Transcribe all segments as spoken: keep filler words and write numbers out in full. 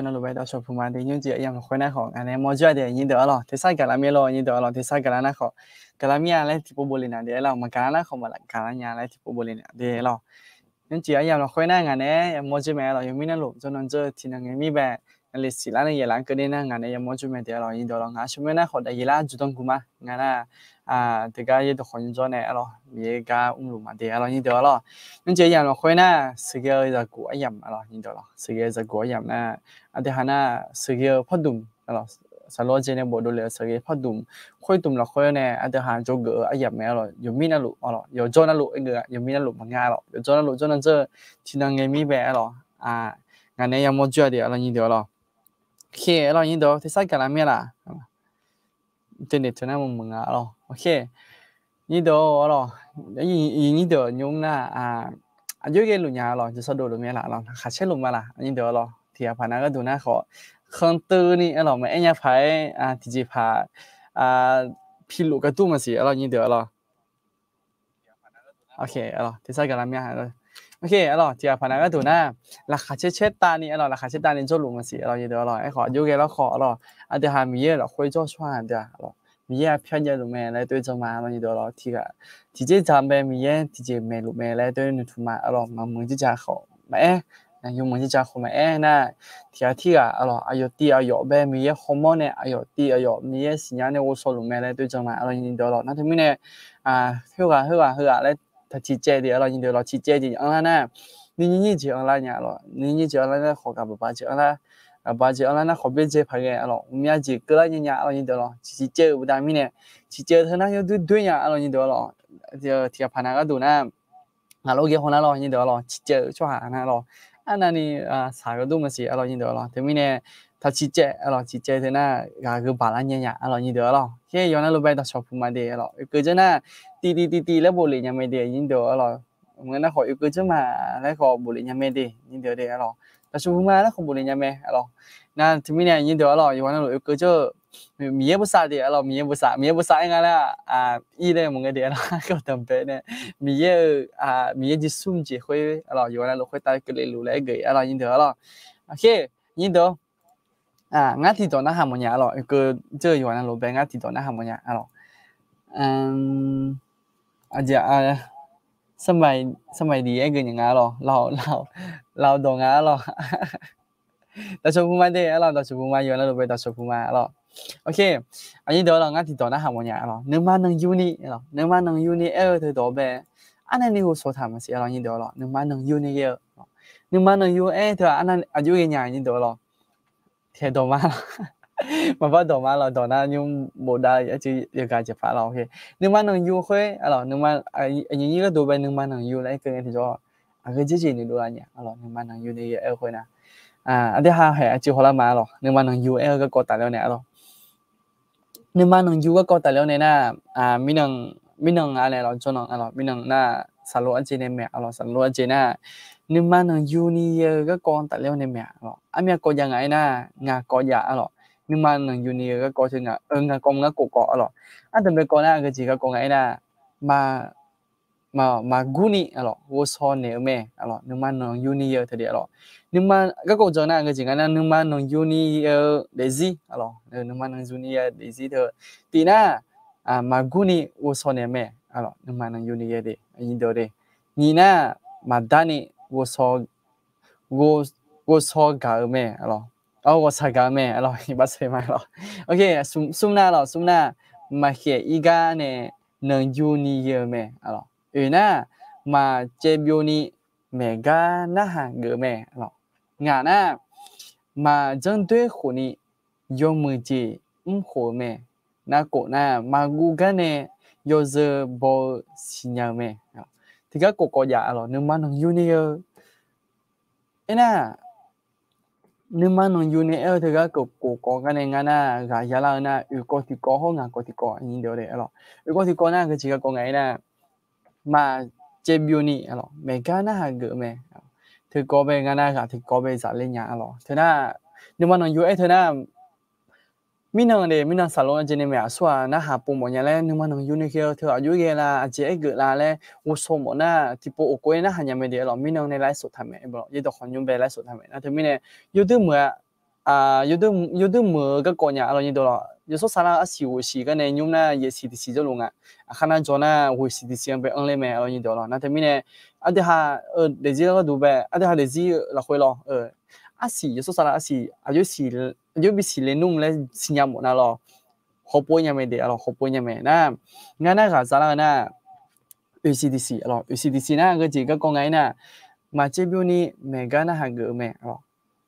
Navluf bae dawqshawq puq ma de, nymrjeq aryamq lafkhoer nar khawf ngaq nae mawr jawr-a de, nyir deuq arlawq, tersar gaqlar mir-a lor, nyir deuq arlawq, tersar gaqlar nar khawf, gaqlar mir-a laer tiqpov bofle naq de arlawq, maqgaqlar nar khawf maqgaqlar nya laer tiqpov bofle naq de arlawq. Nymrjeq aryamq lafkhoer nar ngaq nae yamawr jawr mae arlawq, yawmir navluf jawrnan jawr-eu tiqnan ngae mir bae, navle siqlar nae yaeqlar keuvni nar ngaq nae yamawr jawr mae de arlawq, nyir deuq arlawq, ngaq shawr mae nar khawf daqyeq lar juqdan guq ma, ngaq nar, teugar yaerdawq khawf nymr jawr nae arlawq, Miqyaer gar mrluf ma de arlawq, nyir deuq arlawq. Nymrjeq aryamq lafkhoer nar sheuqghae-eu zaqguq aryamq arlawq, nyir deuq arlawq, sheuqghae-eu zaqguq aryamq nar, aqdui ha nar sheuqghae-eu pardmq arlawq, saqlor jeq nae bofdov le-euq sheuqghae pardmq, khoerdmq lafkhoer nae aqdui ha jawrgeuf-eu aryamq mae arlawq, yawmir navluf arlawq, yawqjawr navluf aergeuf-a, yawmir navluf maqnga arlawq, yawqjawr navluf jawrnan jawr-eu tiqnan ngae mir bae arlawq, ngaq nae yamawr jawr-a de arlawq, nyir deuq arlawq. Khe arlawq, nyir deuq tersar gaqlar mir-a laq. Teunaeq teu nar maqmuiq nga arlawq. Nyir deuq arlawq, nyir deuq nymr nar, aqjox ghae luf nya arlawq, jawrsar dov luf mae laq arlawq, laqkhaq caer luf ma laq, nyir deuq arlawq, tiqghaq paq nav gharduq nar khawf, khanqteu ni arlawq, maqaer nya paq-aer, tiqjeq paq, piluf gharduq maqsiq arlawq, nyir deuq arlawq. Tersar gaqlar mir-a. Arlawq, tiqghaq paq nav gharduq nar, laqkhaq caer caer tavni arlawq, laqkhaq caer tavni jawrluf maqsiq arlawq, nyir deuq arlawq, aerkhawf aqjox ghae lawrkhawf arlawq, aqdui ha Miqyaer-euq lafkhoer jawr tsawrhaq deuq-aq arlawq, Miqyaer-aq pyar jav luf mae laer toer jan ma arlawq, nyir deuq arlawq, tiqghaq tiqjeq dzaq bae Miqyaer tiqjeq maeqluf mae laer toer nuitmq ma arlawq, maqmuiq jirjaq khawf maqaer, yawmuiq jirjaq khawf maqaer nar, tiqghaq tirghaq arlawq, aqyawf tiv aqyawf bae Miqyaer hawmawr nae aqyawf tiv aqyawf Miqyaer siqnya nae ghovshaw luf mae laer toer jan ma arlawq, nyir deuq arlawq, nar teumirnae, khoerghaq khoerghaq khoerghaq laer taqciq caev de arlawq, nyir deuq arlawq, ciq caev jeq anrlar nar, nuinyir nyir jeq anrlar nya arlawq, nuinyir jeq anrlar nar khawf gaqbaq jeq anrlar, gaqbaq jeq anrlar nar khawf byaerdzae paq ghae arlawq, ghawqmya jeq keuvlar nya nya arlawq, nyir deuq arlawq, ciq ciq caev-euq baqda mirnae, ciq caev-eu teu nar yawdoer doer nya arlawq, nyir deuq arlawq, tiqghaq paq nav gharduq nar, ngaq lof ghae haw nar lawr, nyir deuq arlawq, ciq caev-eu tsawrhaq nar lawr, arnavni shaq gharduq maqsiq arlawq, nyir deuq arlawq, teumirnae, taqciq caev arlawq, ciq caev teu nar ghaq gheu baq lar nya nya arlawq, nyir deuq arlawq, khe yawqha navluf bae dawqshawq puq ma de arlawq, oekeuv dzeur nar, tiv tiv tiv tiv laer bofle nya mae de, nyir deuq arlawq, maqngeur nar khawf oekeuv dzeur ma laer khawf bofle nya mae de, nyir deuq de arlawq, dawqshawq puq ma laer khawf bofle nya mae arlawq, nar teumirnae nyir deuq arlawq, yawqha navluf oekeuv dzeur-eu Miqyaer bosav de arlawq, Miqyaer bosav, Miqyaer bosav aer nga laer, ir laer maqngeur de arlawq, kawq danqbae nae, Miqyaer-eu, Miqyaer jeqsur jeq khoer arlawq, yawqha navluf khoertav keuvle luf laer aergeuf arlawq, nyir deuq arlawq, khe, nyir deuq, ngar tiqdawq narhaq mawfnya arlawq, oekeuv dzeur-eu yawqha navluf bae ngar tiqdawq narhaq mawfnya arlawq, aqjeq, sanqpaq Iqdiq aergeuf nya nga arlawq, lawq dawq nga arlawq, dawqshawq puq ma de arlawq, dawqshawq puq ma, yawqha navluf bae dawqshawq puq ma arlawq, ok, aqnyir deuq arlawq, ngar tiqdawq narhaq mawfnya arlawq, nuima nanqyuni, nuima nanqyuni aer-eu teudawq bae, arnavni ghovshaw taq maqsiq arlawq, nyir deuq arlawq, nuima nanqyuni ghae-eu, nuima nanqyu aer teu-aq, aqjox ghaenya nyir deuq arlawq, tiqdawq ma, maqbar dawq ma lawq, dawq nar nymr bofdav yawgaq jeq paq lawq, nuima nanqyu khoer arlawq, aqnyir nyir gharduq bae nuima nanqyu laer aer keuv ngae tiqjawr, aqgeu dzer jeq noeqdov lar nya arlawq, nuima nanqyu ni ghae-eu khoer nar, aqdui ha haeq aqcuiv hawlar ma arlawq, nuima nanqyu aer-eu garkawv tafler-awr nae arlawq, nuima nanqyu garkawv tafler-awr nae nar, mirnan, mirnan-a nae lawq, jawrnan arlawq, mirnan nar, saqlor arjeq nae maeq arlawq, saqlor arjeq nar, nuima nanqyu ni ghae-eu garkawv tafler-awr nae maeq arlawq, armyav kawv jav ngaq aer nar, ngaq kawv jav arlawq, nuima nanqyu ni ghae-eu garkawv teu ngaq, ngaq kawv maqngeur kawv kawv arlawq, ardanqbae kawv nar aqgeu jeq garkawv ngaq aer nar, ma maqgurni arlawq, ghovshaw naeq-eu mae arlawq, nuima nanqyu ni ghae-eu teu de arlawq, nuima garkawv dzaq nar aqgeu jeq ngaq aer nar, nuima nanqyu ni ghae-eu daefzir arlawq, nuima nanqyu ni ghae-eu daefzir teu, tif nar, maqgurni ghovshaw naeq-eu mae arlawq, nuima nanqyu ni ghae de, nyiq nar, maqdarni ghovshaw ghovshaw gaq-eu mae arlawq, ghawqshaq gaq-eu mae arlawq, iqbax sae ma arlawq, smr nar arlawq, smr nar, maqkhaeq ir gar nae nanqyu ni ghae-eu mae arlawq, oeq nar, maqcaevbyov ni maeqgar narhaq geuf-eu mae arlawq, ngaq nar, maqjanr doer khof ni yawmuiq jeq mr khof-eu mae, narkof nar, maqguv gar nae yawzeu baw-eu siqnya-eu mae, tiqgar kofkawv jav arlawq, nuima nanqyu ni ghae-eu aer nar, nuima nanqyu ni aer-eu teugar kofkawv gar nae ngar nar, ghaq yalar-eu nar, oeqkawv tiqkawv hawr ngaq kawv tiqkawv nyiq deuq-a arlawq, oeqkawv tiqkawv nar aqgeu jeq garkawv ngaq aer nar, maqcaevbyov ni arlawq, maeqgar narhaq geuf-eu mae, teukawv bae ngar nar ghaq tiqkawv bae zaf ler nya arlawq, teu nar, nuima nanqyu aer teu nar, mirnan de, mirnan saqlor arjeq nae maeq aqsur-aq narhaq pov mawf nya laer, nuima nanqyu ni ghae-eu teu aqjox ghae la, aqjeq aergeuf la laer ghovshaw mawf nar, tiqpov oqkov-aer narhaq nya mae de arlawq, mirnan nae laer softaeq mae, yawdawq khawqnymr bae laer softaeq mae nar, teumirnae yawdoer meuq-a, yawdui muiq-eu garkawv nya, aqlawq nyiq deuq lawq. Yawshawr saflar arsiq ghoeqsiq gar nae nymr nar yaefsiq tiqsiq jawrluf nga. Aqkhar nar jawr nar ghoeqsiq tiqsiq-anr bae anr ler mae, aqlawq nyiq deuq lawq. Nar teumirnae, aqdui ha-eu daefzir gharduq bae, aqdui ha daefzir lafkhoer lawr, arsiq, yawshawr saflar arsiq aqjox bisiq le nmr laer siqnya mawf nar lawr, hawpov nya mae de, aqlawq hawpov nya mae nar. Ngar nar ghaq saflar-eu nar, oeqsiq tiqsiq, aqlawq oeqsiq tiqsiq nar geujeq garkawv nga aernar, maqcaev byov ni maeqgar narhaq geuf-eu mae, aqlawq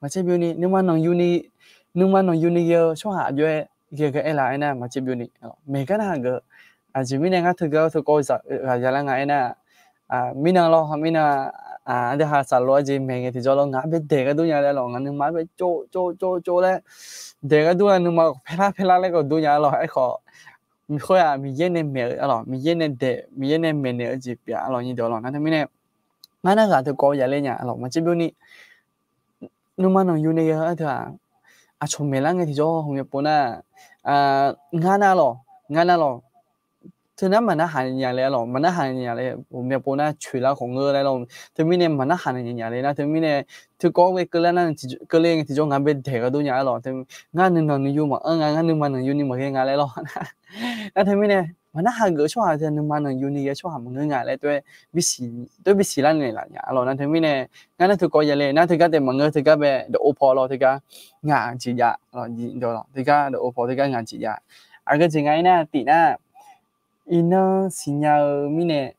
maqcaev byov ni nuima nanq yuni, nuima nanq yuni ghae-eu tsawrhaq aqjox-aer ghae ghae aerlar aernar, maqcaev byov ni maeqgar narhaq geuf-eu. Aqjeq mirnae ngar teugar teugar ghaq yalar nga aernar, mirnan lawr, mirnan, aqdui ha saflof-aer jeq maeq ngae tiqjawr lawr, ngaq-anr bae daeq gharduq nya laer lawq, ngaq nuima-anr bae tsov tsov tsov tsov laer daeq gharduq lar, nuima paerlar paerlar laer gawqdur nya lawq. Aerkhawf khoer-aq Miqyaer nae maeq-eu, aqlawq Miqyaer nae daeq, Miqyaer nae maeqnaeq-eu jeq pyeuf, aqlawq nyiq deuq lawq. Nar teumirnae, ngar nar ghaq teugar yaler nya, aqlawq maqcaev byov ni nuima nanq yuni ghae-eu aqdui-aq, aqcawq maeqlar ngae tiqjawr ghawqmya pov nar, ngar nar lawq, ngar nar lawq, teunar maqnarhaq nya laer, aqlawq maqnarhaq nya laer, ghawqmya pov nar coeqlar khawf ngeur laer lawr. Teumirnae maqnarhaq nya nya laer nar teumirnae, teukawv-awr ghae keuvlar nar, keuvle ngae tiqjawr ngaq bae daeq gharduq nya, aqlawq ngar nuinanq nuiyu maqanr nga, ngar nuima nanq yuni maqghae nga laer lawr. Nar teumirnae, maqnarhaq geuf-eu tsawrhaq teu nuima nanq yuni ghae-eu tsawrhaq maqngeur nga laer tov-aer bisiq, tov-aer bisiq lar naeqlaf nya, aqlawq. Nar teumirnae, ngar nar teukawv yaler nar teugar taef maqngeur, teugar bae dawqov paw lawr, teugar ngaq jeq jav, teugar dawqov paw teugar ngaq jeq jav. Aqgeu jeq nga aernar, tif nar, iqnan siqnya-eu mirnae,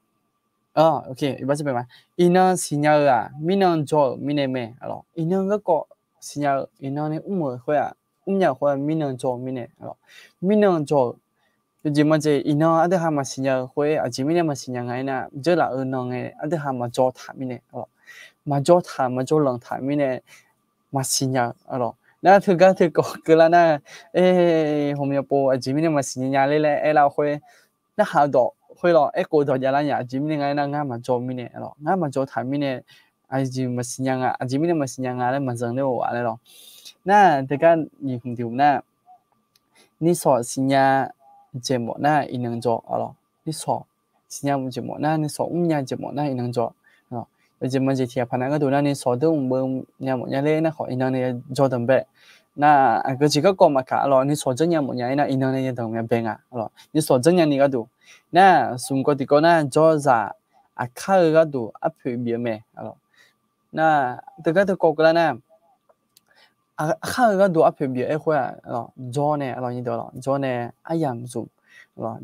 iqnan siqnya-eu-aq mirnan jawr-euq mirnae mae, aqlawq iqnan garkawv siqnya-eu, iqnan nae mr-euq khoer-aq, mrnya-euq khoer-aq mirnan jawr-eu mirnae, aqlawq mirnan jawr-euq, yawjeq majeq iqnan aqdui ha maqsiq nya-eu khoer aqjeq mirnae maqsiq nya nga aernar, dzeurlaf-eu nan ngae aqdui ha maqjawr taq mirnae, aqlawq maqjawr taq maqjawr lanq taq mirnae maqsiq nya-eu, aqlawq nar teugar teukawv keuvlar nar, ghawqmya pov aqjeq mirnae maqsiq nya nya ler laer aerlar-eu khoer, narhaq-eu dawq khoer lawr, aerkhof dawq javlar nya, aqjeq mirnae nga aernar, ngar maqjawr mirnae, aqlawq ngar maqjawr taq mirnae, aqjeq maqsiq nya nga, aqjeq mirnae maqsiq nya nga laer maqzanq ler-eu ghaq laer lawr. Nar teugar nyiq hmq tiq hmq nar, nishawq siqnya jeq mawf nar iqnan jawr, aqlawq nishawq siqnya jeq mawf nar, nishawq mrnya jeq mawf nar iqnan jawr. Yawjeq majeq tiq ghaq paq nar gharduq nar nishawq deur mq beu nya mawf nya ler nar khawf iqnan nae jawr danq bae. Nar aqgeu jeq garkawv maqkaq, aqlawq nishawq janrnya mawf nya aernar, iqnan nae yadanq myav bae nga, aqlawq nishawq janrnya ni gharduq. Nar smq kawv tiqkawv nar jawrzaq aqkar-eu gharduq arpoeq bif-eu mae, aqlawq nar teugar teukawv keuvlar nar, aqkar-eu gharduq arpoeq bif-eu aer khoer-aq, jawr nae, aqlawq nyiq deuq lawq, jawr nae aryamq zmq,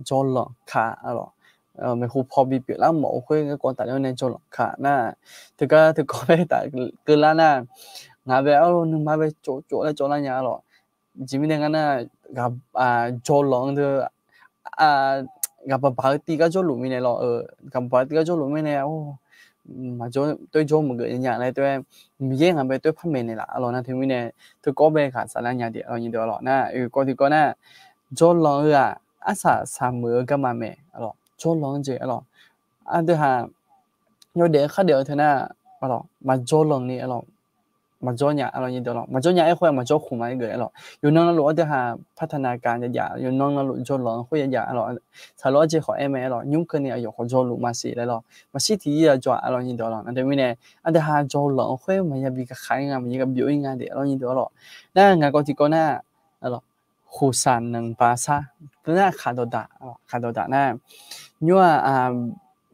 jawrlanq ka, aqlawq maeqhu paw bipyeuf lar mawf-eu khoer garkawv tafler-awr nae jawrlanq ka nar, teugar teukawv bae taf keuvlar nar, ngaq bae arlawr nuima bae tsov tsov laer tsov lar nya, aqlawq aqjeq mirnae ngar nar, jawrlanq-eu deu, ghaqbaq baq-eu tiv gar jawrluf mirnae lawr, ghaqbaq baq-eu tiv gar jawrluf mirnae, maqjawr, tov-aer jawr maqgeuf nya laer tov-aer, Miqyaer ngaq bae tov-aer par maeqnaeq laf, aqlawq nar teumirnae, teukawv bae ghaq saflar nya de, aqlawq nyiq deuq lawq nar, oeq kawv tiqkawv nar, jawrlanq-eu-aq arsaq saqmeuq-eu garma mae, aqlawq jawrlanq-eu jeq, aqlawq aqdui ha yawdaef khardaef-eu teu nar, maqjawr lanq ni, aqlawq maqjawr nya, aqlawq nyiq deuq lawq, maqjawr nya aer khoer-aq maqjawr khmq ma aer geuf, aqlawq yawqnan navluf aqdui ha partaqnaq kaq jav jav, yawqnan navluf jawrlanq-eu khoer jav jav, aqlawq saqlor arjeq khawf aer mae, aqlawq nymr keuvni aqyawf khawf jawrluf maqsiq laer lawr, maqshir tiq yir ya jawr-aq, aqlawq nyiq deuq lawq nar teumirnae, aqdui ha jawrlanq-eu khoer maqya bi gaqkhaq-ir nga, maqya bi byov-ir nga de, aqlawq nyiq deuq lawq nar, ngaq kawv tiqkawv nar, aqlawq khoqshaq nanqbaq sar, teu nar khaqdawq daq, khaqdawq daq nar, nymr-aq,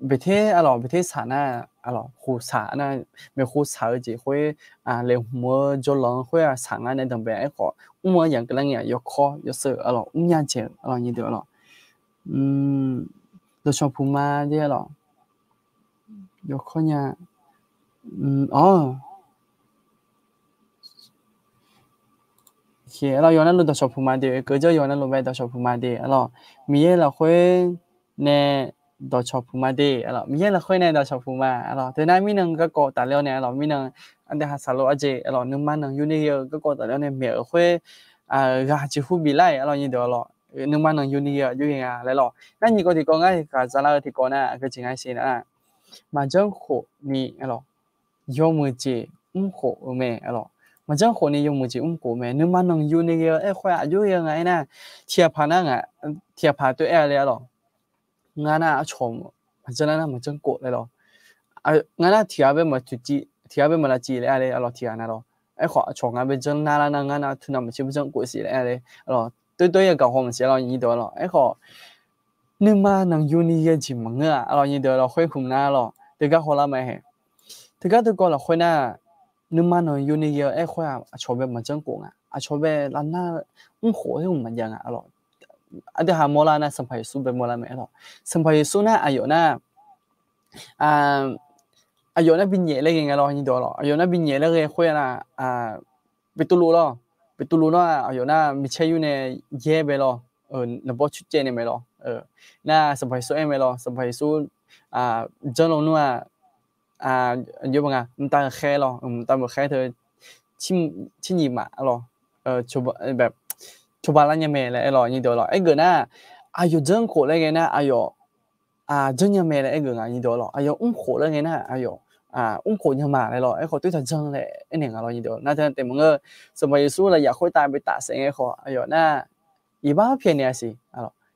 beqter, aqlawq beqter saq nar, aqlawq khoqshaq nar, maeqhu shaq-eu jeq khoer, laeqhmq-eu jawrlanq-eu khoer-aq saq ngar nae danqbae aerkhawf, mr-eu yamq keuvlar ngae-aq yawkawr yawseu, aqlawq mrnya jeq-eu, aqlawq nyiq deuq, aqlawq dawqcawq puqma de, aqlawq yawkawr nya, awr, aqlawq yawqnar luf dawqcawq puqma de, keuv jawr yawqnar luf bae dawqcawq puqma de, aqlawq Miqyaer lafkhoer nae dawqcawq puqma de, aqlawq Miqyaer lafkhoer nae dawqcawq puqma, aqlawq teu nar mirnan garkawv tafler-awr nae, aqlawq mirnan aqdui ha saqlor arjeq, aqlawq nuima nanq yur ni ghae-eu garkawv tafler-awr nae maeq-euq khoer, ghaq jeqhu biflar-iq, aqlawq nyiq deuq, aqlawq nuima nanq yur ni ghae-eu aqjox ghae nga laer lawq. Nar nyiq kawv tiqkawv ngar ghaq saflar-eu tiqkawv nar, aqgeu jeq nga siq nar, maqjanr khof ni, aqlawq yawmuiq jeq mr khof-eu mae, aqlawq maqjanr khof ni yawmuiq jeq mr khof mae. Nuima nanq yur ni ghae-eu aer khoer-aq aqjox ghae-eu nga aernar, tiq ghaq paq nar ngaq, tiq ghaq paq tov aer-a le, aqlawq ngar nar aqcawq maqjanr lar nar maqjanr khof laer lawq. Ngar nar tiq ghaq bae maqtuq civ, tiq ghaq bae maqlav civ laer-a le, aqlawq tiq ghaq nar lawq. Aerkhawf aqcawq ngar bae janr nar lar nar ngar nar teunav maqtser bae janr khof siq laer aer le. Arlawq, toer toer yagaq haw maqsiq arlawq nyiq deuq arlawq. Aerkhawf nuima nanqyuni yeu jeq maqngeur-aq arlawq nyiq deuq arlawq khoer hmq nar arlawq teugar hawlar ma-aer hae. Teugar teukawv lafkhoer nar, nuima nanqyuni yeu aer khoer-aq aqcawq bae maqjanr khof nga. Aqcawq bae lavnar mrkhof-aer maqjav nga arlawq. Aqdui ha mawrlar nar Sanqpaq Yeqsur bae mawrlar mae arlawq. Sanqpaq Yeqsur nar aqyawf nar aqyawf nar binyaef laer ghae nga lawr nyiq deuq arlawq. Aqyawf nar binyaef laer ghae khoer nar, Beqtuvluv lawr. Beqtuvluv nar aqyawf nar micaer yur nae yaer bae lawr. Naqbawr tsurcaev nae mae lawr. Nar Sanqpaq Yeqsur aer mae lawr. Sanqpaq Yeqsur janr lawnmr-aq, aqjox ba nga mqtav maqkhaer lawr, mqtav maqkhaer teu tser nyiq maf lawr, cawba lar nya mae laer aer lawr nyiq deuq lawr. Aergeuf nar aqyawf janr khof laer ghae nar aqyawf janr nya mae laer aergeuf nga nyiq deuq lawr. Aqyawf mrkhof laer ghae nar aqyawf mrkhof nya ma laer lawr. Aerkhawf toer taq janr laer aernaeq nga lawr nyiq deuq. Nar teu taef maqngeur, Sanqpaq Yeqsur lafyaf khoertav bae tafsaef ngae khawf aqyawf nar iqbax pyaeqnaeq-a siq.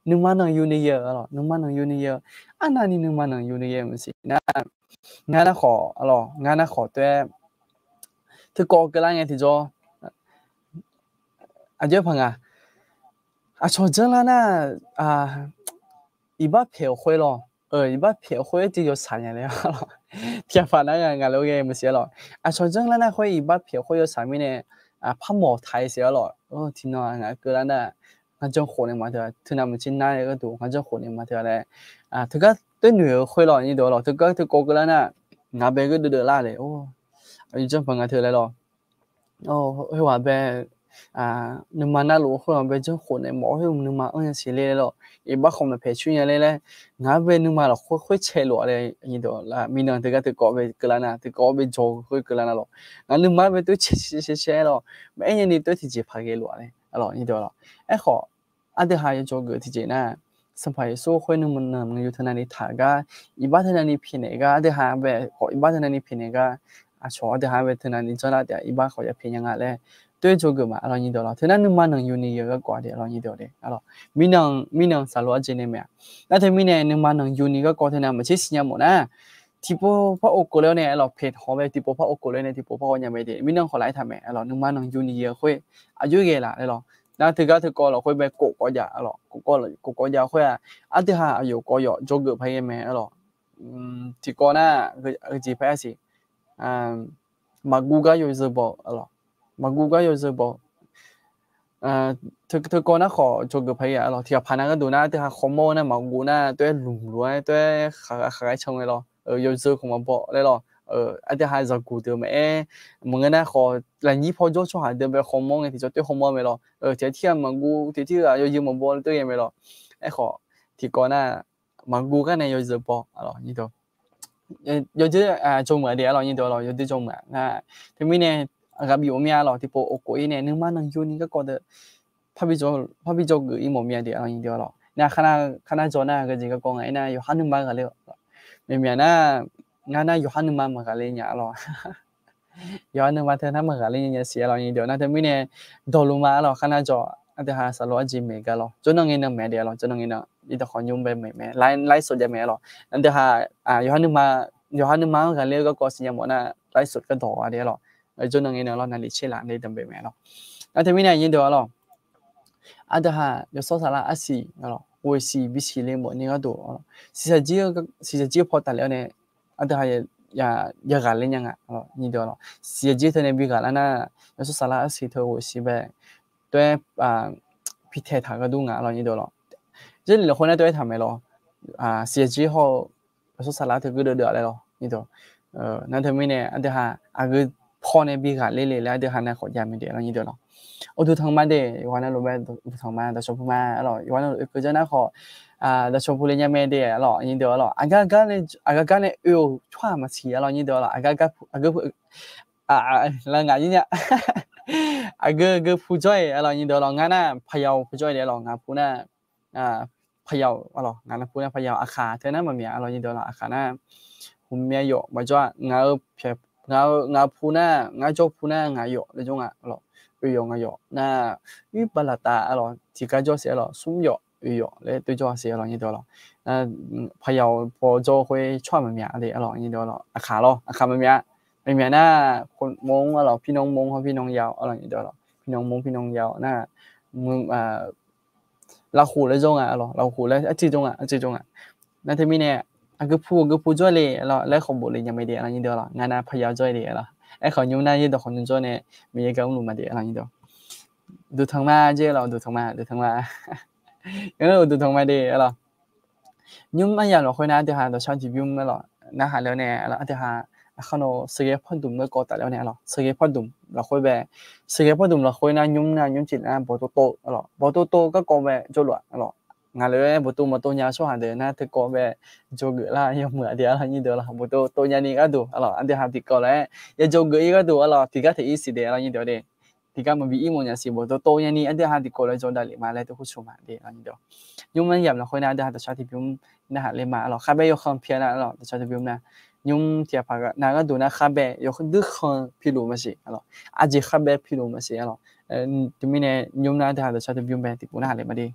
Nuima nanqyuni yeu arlawq, nuima nanqyuni yeu. Arnavni nuima nanqyuni yeu maqsiq nar, ngar nar khawf arlawq, ngar nar khawf toer teukawv keuvlar ngae tiqjawr aqjox paq nga. Aqcawq janrlar nar iqbax pyaeq-euq khoer lawr, iqbax pyaeq-euq khoer tiq yawshaq nya le. Tiqghaq paq nar ngaq lof ghae maqsiq arlawq. Aqcawq janrlar nar khoer iqbax pyaeq-eu khoer yawshaq mirnae parmawf taq-ir siq arlawq. Tiqnan ngaq keuvlar nar ngar janr khof naeq ma teu-a, teunav maqtser nar-eu gharduq ngar janr khof naeq ma teu-a laer teugar toer noeq-eu khoer lawr nyiq deuq lawr. Teugar teukawv keuvlar nar ngaq bae geur deuvdeuv lar le. Aqyawf janr paq nga teu laer lawr. Khoerghaq bae nuima narluf khoerghaq bae janr khof naeq mawf-awr khoer nuima anr nya siq le lawr. Iqbax khawf maqpaeq coer nya le laer ngaq bae nuima lafkhoer khoer cae lof-a le. Mirnan teugar teukawv bae keuvlar nar, teukawv bae jawr-eu khoer keuvlar nar lawr, ngaq nuima bae toer cae cae cae lawr, maqaer nyani toer tiqjeq paq ghae lof-a le. Aerkhawf aqdui ha yawjawr geuf tiqjeq nar, Sanqpaq Yeqsur khoer nuima nanqyuni teu navni taq-eu gar, iqbax teu navni pyaeqnaeq gar, aqdui ha bae khawf iqbax teu navni pyaeqnaeq gar, aqcawq aqdui ha bae teu navni janrlar taef-a iqbax khawf ya pyaeq nya nga laer toer jawr geuf ma arlawq nyiq deuq lawr. Teunar nuima nanqyuni yeu garkawv aqdui arlawq nyiq deuq le. Mirnan saqloq arjeq nae mae-a. Nar teumirnae nuima nanqyuni garkawv teunav maqtser siqnya mawf nar, tiqpov par ov keuv ler-awr nae arlawq, paeq taq haw bae tiqpov par ov keuv ler nae tiqpov par ghawq nya mae de. Mirnan khawf laf-aer taq mae arlawq, nuima nanqyuni yeu khoer aqjox ghae laf laer lawr. Nar teugar teukawv lafkhoer bae kof kawv jav arlawq, kof kawv jav khoer-aq, aqdui ha aqyawf kawv yawf jawr geuf paq ghae mae arlawq. Tiqkawv nar, heujeq paq-aer siq, maqguv gar yawzeu baw arlawq, maqguv gar yawzeu baw. Teukawv nar khawf jawr geuf paq ghae arlawq. Tiqghaq paq nar gharduq nar aqdui ha khawmawr nar maqguv nar toer lmq luf-aer toer khaqghae can ngae lawr, yawzeu khawf maqbaw laer lawr. Aqdui ha zaqguq deuq maqaer, maqngeur nar khawf lafnyir paw jawr tsawrhaq deuq bae khawmawr ngae tiqjawr toer khawmawr mae lawr. Tiqghaq tirghaq maqguv tiqghaq tirghaq yawzeu maqbaw toer ghae mae lawr. Aerkhawf tiqkawv nar maqguv gar nae yawzeu baw arlawq nyiq deuq. Yawdzeur jawr meuq-a de arlawq nyiq deuq arlawq, yawdzeur jawr meuq-a nar. Teumirnae aqghaq bif mawf mir-a arlawq, tiqpov ov kawv-ir nae nuima nanqyuni garkawv deuq parbi jawr geuf-ir mawf mir-a de arlawq nyiq deuq arlawq. Nar kharnar jawr nar heujeq garkawv nga-aer nar yawqhar nuima ghaqler-eu maeqmyaq nar, ngar nar yawqhar nuima maqghaqler nya arlawq. Yawqha nuima teu nar maqghaqler nya siq arlawq nyiq deuq. Nar teumirnae dawqluf ma arlawq, kharnar jawr aqdui ha saqloq arjeq maeq gar lawr, jawrnan ngaenan maeq de arlawq, jawrnan ngaenan iqdawq khawf nymr bae maeq mae, laer sawq jav mae arlawq. Aqdui ha yawqha nuima, yawqha nuima-anr ghaqler-eu garkawv siqnya mawf nar laer sawq gar dawq-a de arlawq. Jawrnan ngaenan lawr naqliq tser laf nae danqbae mae arlawq. Nar teumirnae nyiq deuq arlawq, aqdui ha yawshawr saflar arsiq ghoeq siq bisiq le mawf ni gharduq, siqsaqjir paw tafler-awr nae aqdui ha yaghaqler nya nga nyiq deuq arlawq. Siqsaqjir teunae bi ghaqlar nar, yawshawr saflar arsiq teu ghoeq siq bae toer pitaeq taq gharduq nga arlawq nyiq deuq arlawq. Jarlif lafkhoer nar toer aertaq mae lawr, siqsaqjir hawr-eu yawshawr saflar teu geur deuv deuv-a laer lawr nyiq deuq. Nar teumirnae aqdui ha aqgeu paw nae bi ghaqler le laer aqdui ha nae khawf jav mae de arlawq nyiq deuq arlawq. Uqduq tanq ma de, yawqha navluf bae uqduq tanq ma, daqcawq pu ma arlawq, yawqha navluf oekeuv janr nar khawf daqcawq pu le nya mae de arlawq nyiq deuq arlawq. Aqgar gar nae oe-euq tsawrhaq maqsiq arlawq nyiq deuq arlawq. Aqgar gar pu, aqgeu pu, aqgeu pu, la ngaq nyir nya. Aqgeu geu pu jawr-iq arlawq nyiq deuq arlawq. Ngar nar paqyawq pu jawr-iq de arlawq, ngaq pu nar paqyawq arlawq, ngaq nar pu nar paqyawq. Aqkaq teu nar maqmyaq arlawq nyiq deuq arlawq. Aqkaq nar hmqmya yawf maqjawr-a. Ngaq-eu pyaeq, ngaq-eu ngaq pu nar, ngar jawr pu nar ngaq yawf laer jawr nga arlawq. Oe yawf ngaq yawf nar, ir bala tav arlawq tiqgar jawr siq arlawq, smr yawf oe yawf laer toer jawr-a siq arlawq nyiq deuq arlawq. Paqyawq paw jawr khoer tsawrhaq maqmyaq de arlawq nyiq deuq arlawq. Aqkaq lawr, aqkaq maqmyaq. Aqmyaq nar, คนมง arlawq, พี่น้องมง hawr พี่น้องยาว arlawq, พี่น้องมง พี่น้องยาว nar, lafkhof laer jawr nga, arlawq, lafkhof laer arcuiv jawr nga, arcuiv jawr nga. Nar teumirnae, aqgeu pu aqgeu pu jawr le, arlawq, laer khawf bof le nya mae de, arlawq, nyir deuq, arlawq, ngar nar parya jawr le, arlawq, aerkhawf nymr nar yaerdawq khawf nymr jawr nae, Miqyaer gar mrluf ma de, arlawq, nyir deuq. Duqtanq ma jeq, arlawq, duqtanq ma, duqtanq ma. Duqtanq ma de, arlawq. Nymr aryamq lafkhoer nar, aqdui ha dawqshar tiqbymr, arlawq, narhaq le-awr nae, arlawq, aqdui ha, aqkar nawq sheuqghae pardmq garkawv tafle-awr nae, arlawq, sheuqghae pardmq lafkhoer bae, sheuqghae pardmq lafkhoer nar, nymr nar nymr tiq nar bawqtov tov, arlawq, bawqtov tov garkawv bae jawrluf-a, arlawq. Ngaq lof-aer bawqtov maqtov nya tsawrhaq deuq nar, teukawv bae jawrgeuf lar yawmuiq-aq de, arlawq, nyir deuq, arlawq, bawqtov tov nyani gharduq, arlawq, aqdui ha tiqkawv lof-aer ya jawrgeuf-ir gharduq, arlawq, tiqgar teq-ir siq de, arlawq, nyir deuq de. Tiqgar maqbi ir mawf nya siq, bawqtov tov nyani aqdui ha tiqkawv lof-aer jawr davlef ma laer tov khoer sheuq ma de, arlawq, nyir deuq. Nymr aryamq lafkhoer nar, aqdui ha dawqshar tiqbymr narhaq le ma, arlawq, kharbae yawkhanr pi-a nar, arlawq, dawqshar tiqbymr nar, nymr tiqghaq paq nav gharduq nar kharbae yawkhanr duirkhanr piluf maqsiq, arlawq, aqjeq kharbae piluf maqsiq, arlawq. Teumirnae nymr nar aqdui ha dawqshar tiqbymr bae tiqpov narhaq le ma de.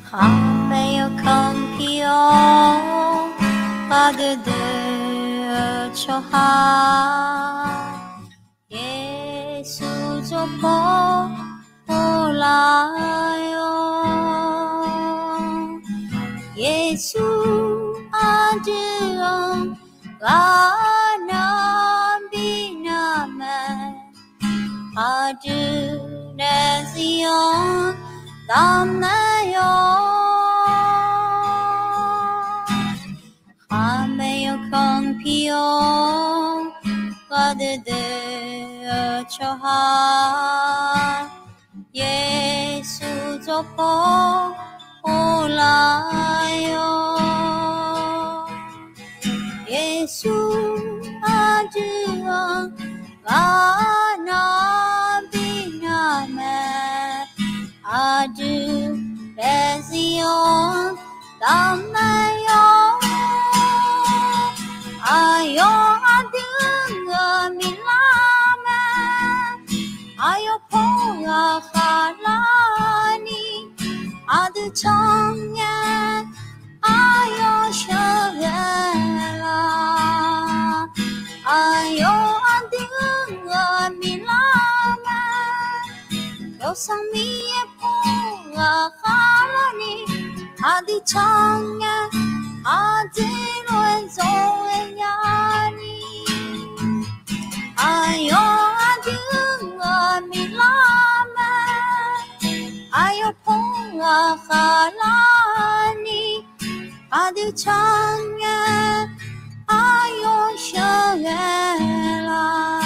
Kharbae yawkhanr pi-awr, ghaq deuq deuq-eu tsawrhaq, Yeqsur jawrpaw ghoflar-awr, Yeqsur aqdui-anr ghaq nar bi nar mae, aqdui daefzir-anr daq mae-awr. Kharbae yawkhanr pi-awr, ghaq deuq deuq-eu tsawrhaq, Yeqsur jawrpaw ghoflar-awr, Yeqsur aqdui-anr ghaq nar bi nar mae, aqdui daefzir-anr daq mae-awr. Aqyawf aqdui-euq miqlar mae, aqyawf pov ghaq khaqlar ni, aqdui canr ngae, aqyawf sheuqghae laf. Aqyawf aqdui-euq miqlar mae, Yawsanr Miqyaer pov ghaq khaqlar ni, aqdui canr ngae, aqdui lof-aer zawr-aer nya ni. Aqyawf aqdui-euq miqlar mae, aqyawf pov ghaq khaqlar ni, aqdui canr ngae, aqyawf sheuqghae laf.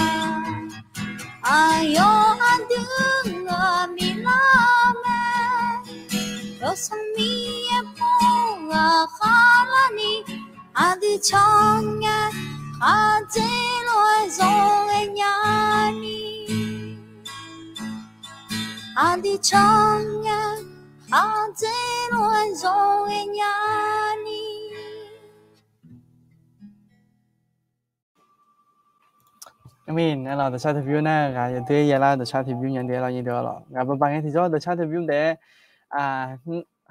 Aqyawf aqdui-euq miqlar mae, Yawsanr Miqyaer pov ghaq khaqlar ni, aqdui canr ngae, khaqdzerzaq-aer zawr-aer nya ni. Aqdui canr ngae, khaqdzerzaq-aer zawr-aer nya ni. Arlawq, dawqcar tiqbymr nar ghaq yawdoer yalar dawqcar tiqbymr nya de lawr nyir deuq lawq. Ghaq baqbaq ngae tiqjawr dawqcar tiqbymr taef-aer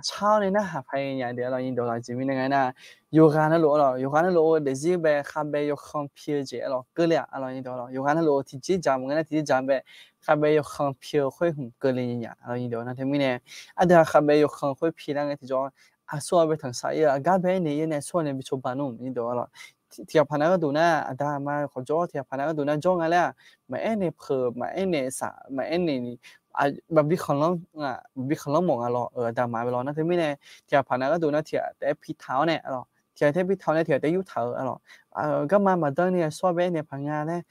shar-awr nae narhaq paq-aer nya de lawr nyir deuq lawq. Aqjeq mirnae nga nar, yawqghaq navluf-eu lawq, yawqghaq navluf-eu daefzir bae khavbae yawkhanr pi-eu jeq lawq keuvle-aq lawr nyir deuq lawq. Yawqghaq navluf-eu tiqjeq dzaq maqngeur nar tiqjeq dzaq bae khavbae yawkhanr pi-eu khoer hmq keuvle nya lawr nyir deuq lawq. Nar teumirnae aqdui-aq khavbae yawkhanr khoer pi lar ngae tiqjawr aqsur-aq bae tanqsaq ir-eu aqgar bae aernaeq ir-awr nae aqsur-aq nae bi cawba nmr nyir deuq lawq. Tiqghaq paq nav gharduq nar aqda aqma khawf jawr, tiqghaq paq nav gharduq nar jawr nga laer-aq, maqaer naeq peuq, maqaer naeq saq, maqaer naeq ni, maqbi khanqlanr mawf nga lawq-euq aqda aqma bae lawq. Nar teumirnae tiqghaq paq nav gharduq nar tiqghaq taef-aer pi taq-awr nae lawq, tiqghaq taef-aer pi taq-awr nae tiqghaq taef-aer yur taq-euq lawq. Garma maqdanr ni aqsur-aq bae aernaeq paq nga laer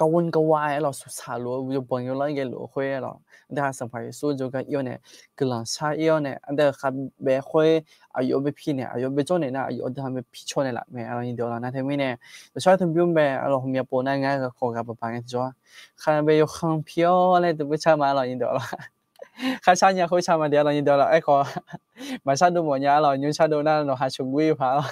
kavor ni kavwa-aer lawq, suqsaq luf-eu yawbanq yawlanr ghae luf-eu khoer lawq. Aqdui-aq Sanqpaq Yeqsur jawrgar ir-awr nae guiqlanq shar ir-awr nae aqdui-euq khavbae khoer aqyawf-anr bae pi naeq, aqyawf-anr bae jawr naeq nar aqyawf aqdui-anr bae pi caw naeq laf mae lawr nyir deuq lawq. Nar teumirnae dawqcar tiqbymr bae lawq, hmqmya pov nar ngar khawf ghaq baqbaq ngae tiqjawr khavbae yawkhanr pi-awr laer dov beu car ma lawr nyir deuq lawq. Kharshar nya khoershar ma de arlawq nyir deuq arlawq. Aerkhawf, maqshar dov mawf nya arlawq, nymr shar dov nar nawqha sheuqguir paq arlawq.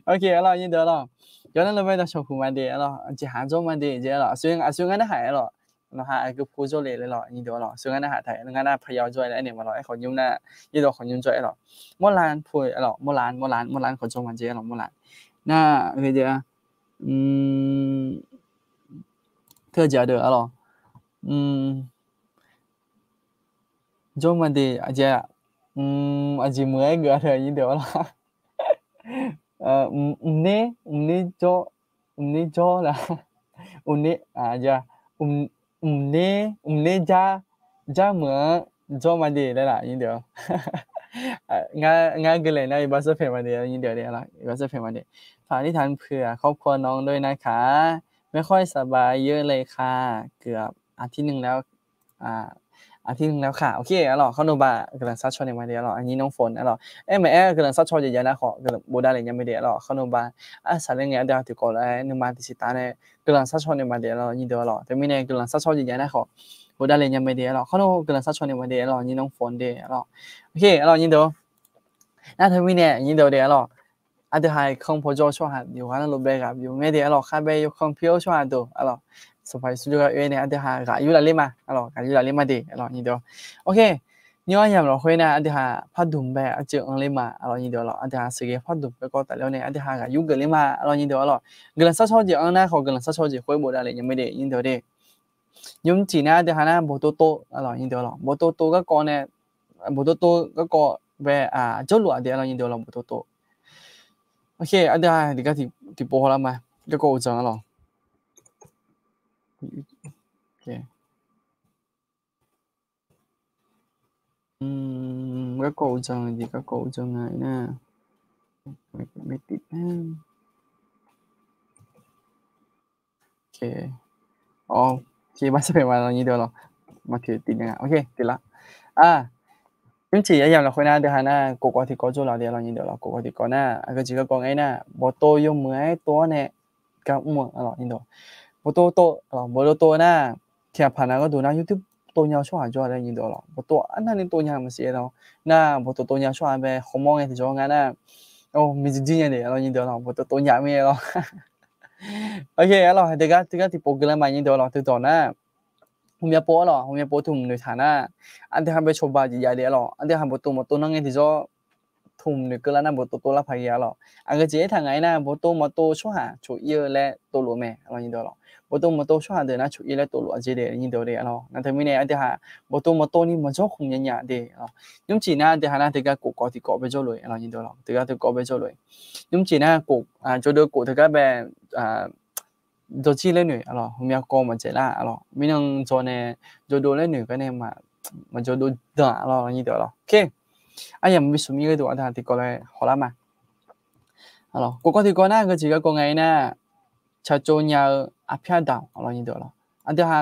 Ok arlawq nyir deuq arlawq. Yawnar lov bae dawqshawq huq ma de arlawq, jeqhaq jawr ma de jeq arlawq. Aqsur ngar narhaq arlawq. Nawqha aqgeu pu jawrle laer lawq nyir deuq arlawq. Aqsur ngar narhaq taq ngar nar paqyaw jawr-aer laer aernaeq ma lawq. Aerkhawf nymr nar nyir dawq khawf nymr jawr-aer lawq. Mawrlan pu arlawq, mawrlan, mawrlan, mawrlan khawf jawr ma jeq arlawq, mawrlan. Nar ghae jeq-a, teujeq aqdeuq arlawq. Jawr ma de aqjeq, aqjeq meuq-aer geuf-a teu nyir deuq arlawq. Mqner, mqner jawr, mqner jawr la, mqner, mqner, mqner jar, jar meuq-anr jawr ma de laer laf nyir deuq. Ngar geuleq nar iqbax sarpaeq ma de nyir deuq, iqbax sarpaeq ma de. ฝากอธิษฐานเผื่อครอบครัวน้องด้วยนะคะ ไม่ค่อยสบายเยอะเลยค่ะ เกือบอาทิตย์หนึ่งแล้ว อาทิตย์หนึ่งแล้วค่ะ Ok arlawq, khawr nov ba guiqlanq sar caw naeq ma de arlawq. Aqnyir nawr phone arlawq. Aer maqaer guiqlanq sar caw jeq jav nar khawf, bofdav le nya mae de arlawq. Khawr nov ba arsaq laer ngae aqdui ha tiqkawv lof-aer nuima tiqsiq taf nae guiqlanq sar caw naeq ma de arlawq nyir deuq arlawq. Teumirnae guiqlanq sar caw jeq jav nar khawf, bofdav le nya mae de arlawq. Khawr nov guiqlanq sar caw naeq ma de arlawq, aqnyir nawr phone de arlawq. Ok arlawq nyir deuq. Nar teumirnae nyir deuq de arlawq. Aqdui ha kanr paw jawr-eu tsawrhaq yawqghaq navluf bae ghaq byov ngae de arlawq. Khar bae yawkanr pir-eu tsawrhaq deuq arlawq, Sanqpaq Yeqsur jawrgar oe nae aqdui ha ghaq yur laf ler ma arlawq, ghaq yur laf ler ma de arlawq nyir deuq. Ok, nymr aryamq lafkhoer nar aqdui ha pardmq bae arceuv anr ler ma arlawq nyir deuq arlawq. Aqdui ha sheuqghae pardmq garkawv tafler-awr nae aqdui ha ghaq yur geuf ler ma arlawq nyir deuq arlawq. Guiqlanq sar caw jeq anr nar khawf, guiqlanq sar caw jeq khoer bofdav le nya mae de nyir deuq de. Nymr ciq nar aqdui ha nar bawqtov tov arlawq nyir deuq arlawq. Bawqtov tov garkawv nae, bawqtov tov garkawv bae jawrluf-aq de arlawq nyir deuq arlawq, bawqtov tov. Ok, aqdui ha tiqgar tiqpov hawlar ma. Garkawv uqdzan arlawq. Garkawv uqdzan jeq, garkawv uqdzan nga nar, Ok, bar sarpaeq ma arlawq nyir deuq arlawq. Maqteq tiv nya nga. Ok, tiv lar. Nymr ciq aryamq lafkhoer nar aqdui ha nar kof kawv tiqkawv jawrluf de arlawq nyir deuq arlawq. Kof kawv tiqkawv nar aqgeu jeq garkawv ngae nar, bawqtov yawmuiq-aer tov-awr nae gar mr-eu arlawq nyir deuq. Bawqtov tov, bawqtov tov nar, tiqghaq paq nav gharduq nar YouTube tov nya-eu tsawrhaq jawr-a laer nyir deuq arlawq. Bawqtov arnavni tov nya maqsiq-aer lawr. Nar bawqtov tov nya tsawrhaq bae hawmawr ngae tiqjawr nga nar, miqdzuiq jir nya de arlawq nyir deuq arlawq. Bawqtov tov nya mir-aer lawr. Ok arlawq, tiqgar tiqgar tiqpov geuflar ma nyir deuq arlawq. Teudawq nar, hmqmyav pov arlawq, hmqmyav pov tmq noeqtaq nar, aqdui ha bae cawba jeq jav de arlawq. Aqdui ha bawqtov mawqtov nanr ngae tiqjawr tmq noeq keuvlar nar bawqtov tov lar paq ghae arlawq. Aqgeu jeq aertaq ngaq-aer nar, bawqtov mawqtov tsawrhaq coq-ir-eu laer tovlof mae arlawq nyir deuq arlawq. Bawqtov mawqtov tsawrhaq deuq nar coq-ir laer tovlof-a jeq de nyir deuq de arlawq. Nar teumirnae aqdui ha bawqtov mawqtov ni maqjawr khmq nya nya de arlawq. Nymr ciq nar aqdui ha nar tiqgar kof kawv tiqkawv bae jawrluf-eu arlawq nyir deuq arlawq. Tiqgar tiqkawv bae jawrluf-eu. Nymr ciq nar kof, jawrdo kof tiqgar bae jawrjir laer noeq arlawq. Hmqmyav kawv maqdzaeq lar arlawq. Mirnan jawr nae jawrdo laer noeq gar nae maqjawrdo danq arlawq nyir deuq arlawq. Ok, aryamq bisuq mir gharduq aqdui ha tiqkawv laer hawlar ma. Kof kawv tiqkawv nar geujeq garkawv ngae nar, tsaqtsov nya-eu aqpyar daq arlawq nyir deuq arlawq. Aqdui ha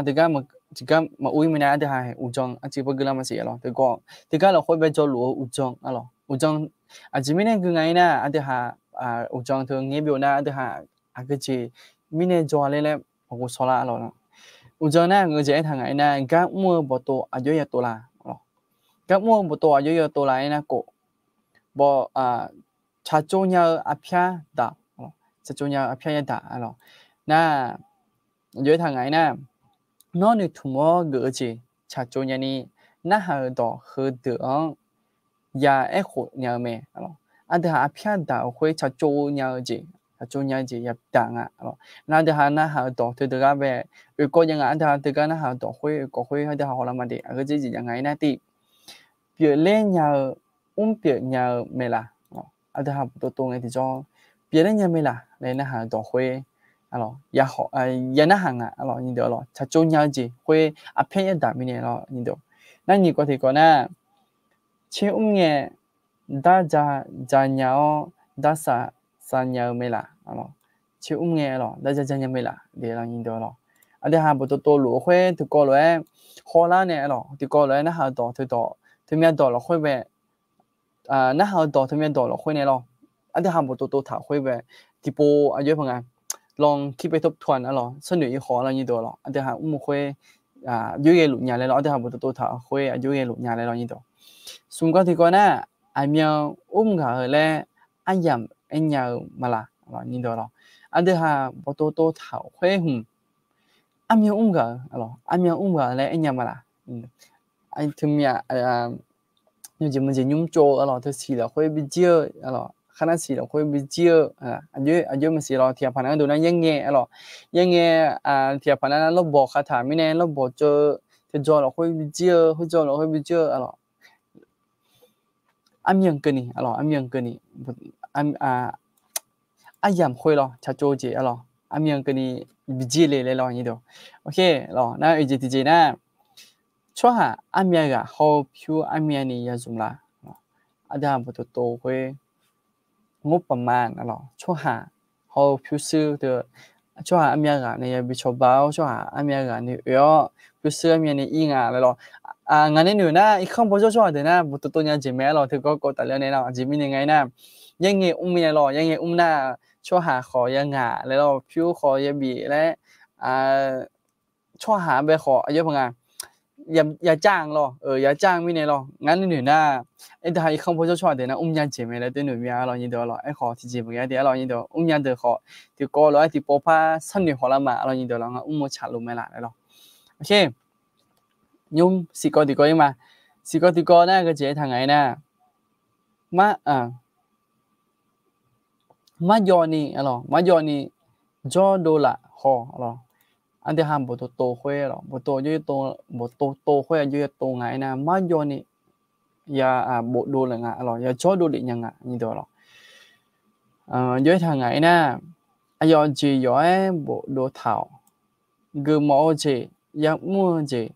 tiqgar maqur-ir mirnae aqdui ha uqdzan aqcif beugeuf lar maqsiq arlawq. Tiqkawv tiqgar lafkhoer bae jawrluf-eu uqdzan arlawq. Uqdzan aqjeq mirnae gui nga-ir nar aqdui ha uqdzan teu ngaer byov nar aqdui ha aqgeu jeq mirnae jawr-a ler laer maqghovshaw lar arlawq. Uqdzan nar geujeq aertaq ngaq-aer nar, gar mr-eu bawqtov aqjox-aer ya tov la arlawq. Gar mr-eu bawqtov aqjox-aer ya tov la-aer nar kof, bawq, tsaqtsov nya-eu aqpyar daq, tsaqtsov nya-eu aqpyar yadaq arlawq. Nar, aqjox-aer taq ngaq-aer nar, nawr noeqtmq-awr geuf-eu jeq tsaqtsov nyani, narhaq-euq dawq heudeuq-anr ya aerkhof nya-eu mae. Aqdui ha aqpyar daq-euq khoer tsaqtsov nya-eu jeq, tsaqtsov nya-eu jeq yadaq nga arlawq. Nar aqdui ha narhaq-euq dawq teudeuq gar bae oekawv jav nga. Aqdui ha teugar narhaq-euq dawq khoer oekawv khoer aqdui ha hawlar ma de. Aqgeu jeq jeq jav nga-aer nar tiq, pyeufler nya-eu, mrpyeuf nya-eu mae laq. Aqdui ha bawqtov tov ngae tiqjawr, pyeufler nya mae laq laer narhaq-euq dawq khoer, ya narhaq nga arlawq nyir deuq arlawq. Tsaqtsov nya-eu jeq khoer aqpyar yadaq mirnae arlawq nyir deuq. Nar nyiq kawv tiqkawv nar, tser mr ngae, darja ja nya-awr, darsaq saq nya-eu mae laq. Tser mr ngae arlawq, darja ja nya mae laq de arlawq nyir deuq arlawq. Aqdui ha bawqtov tov luf-eu khoer tiqkawv lof-aer hawlar nae arlawq, tiqkawv lof-aer narhaq-eu dawq teudawq, teumyav dawq lafkhoer bae, narhaq-eu dawq teumyav dawq lafkhoer nae lawr. Aqdui ha bawqtov tov taq khoer bae, tiqpov aqjox-aer paq nga, ลองคิดไปทบทวน arlawq, sharnoeq-ir khawf arlawq nyir deuq arlawq. Aqdui ha mr-eu khoer aqjox ghae luf nya laer lawr, aqdui ha boftov tov taq-euq khoer aqjox ghae luf nya laer lawr nyir dawq. Smq gawr tiqgawr nar, aqmyan mr ghaq-eu laer aryamq aer nya-eu maqlaq, nyir dawq lawr. Aqdui ha boftov tov taq-euq khoer hmq, armyan mr ghaq-eu, armyan mr ghaq-eu laer aer nya maqlaq. Teumya yawjeq maqjeq nymr tsov-eu lawr, teu siq lafkhoer bijir-eu lawr, kharnar siq lafkhoer bijir-eu, aqjox maqsiq lawr, tiqghaq paq nar dov nar yaerngae lawr, yaerngae, tiqghaq paq nar lawrbawq khataq mirnae lawrbawq tsov-eu, tiqjawr lafkhoer bijir-eu, khoerjawr lafkhoer bijir-eu lawr. Armyan keuvni, armyan keuvni, aryamq khoer lawr tsaqtsov jeq lawr, armyan keuvni bijir le laer lawr nyir dawq. Nar oeq jeq tiqjeq nar, tsawrhaq armyan ghaq hawr-eu pyur armyan ni ya zmq la. Aqdui ha boftov tov khoer, งบประมาณ lawr, tsawrhaq hawr-eu pyurshuir teu, tsawrhaq armyan ghaq nae yabi cawba-awr, tsawrhaq armyan ghaq nae oe-awr, pyurshuir armyan nae ir nga laer lawr. Ngaq nae noeq nar, irkanr bawjawr tsawrhaq deuq nar boftov tov nya jeq mae lawr, teugawr kawv tafler nae lawr, aqjeq mirnae nga-aer nar, yaerngae mr mirnae lawr, yaerngae mr nar, tsawrhaq khawf ya ngaq laer lawr, pyur khawf ya bif laer, tsawrhaq bae khawf aqjox paq nga, ya cav lawr, ya cav mirnae lawr, ngar nuinoeq nar, aerdaq ha irkanr bawjawr tsawrhaq deuq nar mrnya jeq mae laer teu noeq mya lawr nyir dawq lawr. Aerkhawf tiqjeq maqghae de lawr nyir dawq, mrnya deuq khawf tiqkawv lof-aer tiqpov par sharnoeq hawlar ma lawr nyir dawq lawr, ngar mrmawr tsaq luf mae laf laer lawr. Nymr siqkawv tiqkawv ir ma. Siqkawv tiqkawv nar geujeq aertaq ngaq-aer nar, marjawv ni, marjawv ni jawrdov laf haw lawr. Aqdui ha boftov tov khoer lawr, boftov tov khoer aqjox ya tov ngaq-aer nar, marjawv ni ya bofdov laf nga lawr, ya jawrdov lef nya nga nyir dawq lawr. Jawr aertaq ngaq-aer nar, aqyawf jeq yawf-aer bofdov taq-awq. Geufmawf-eu jeq, ya'mr-eu jeq,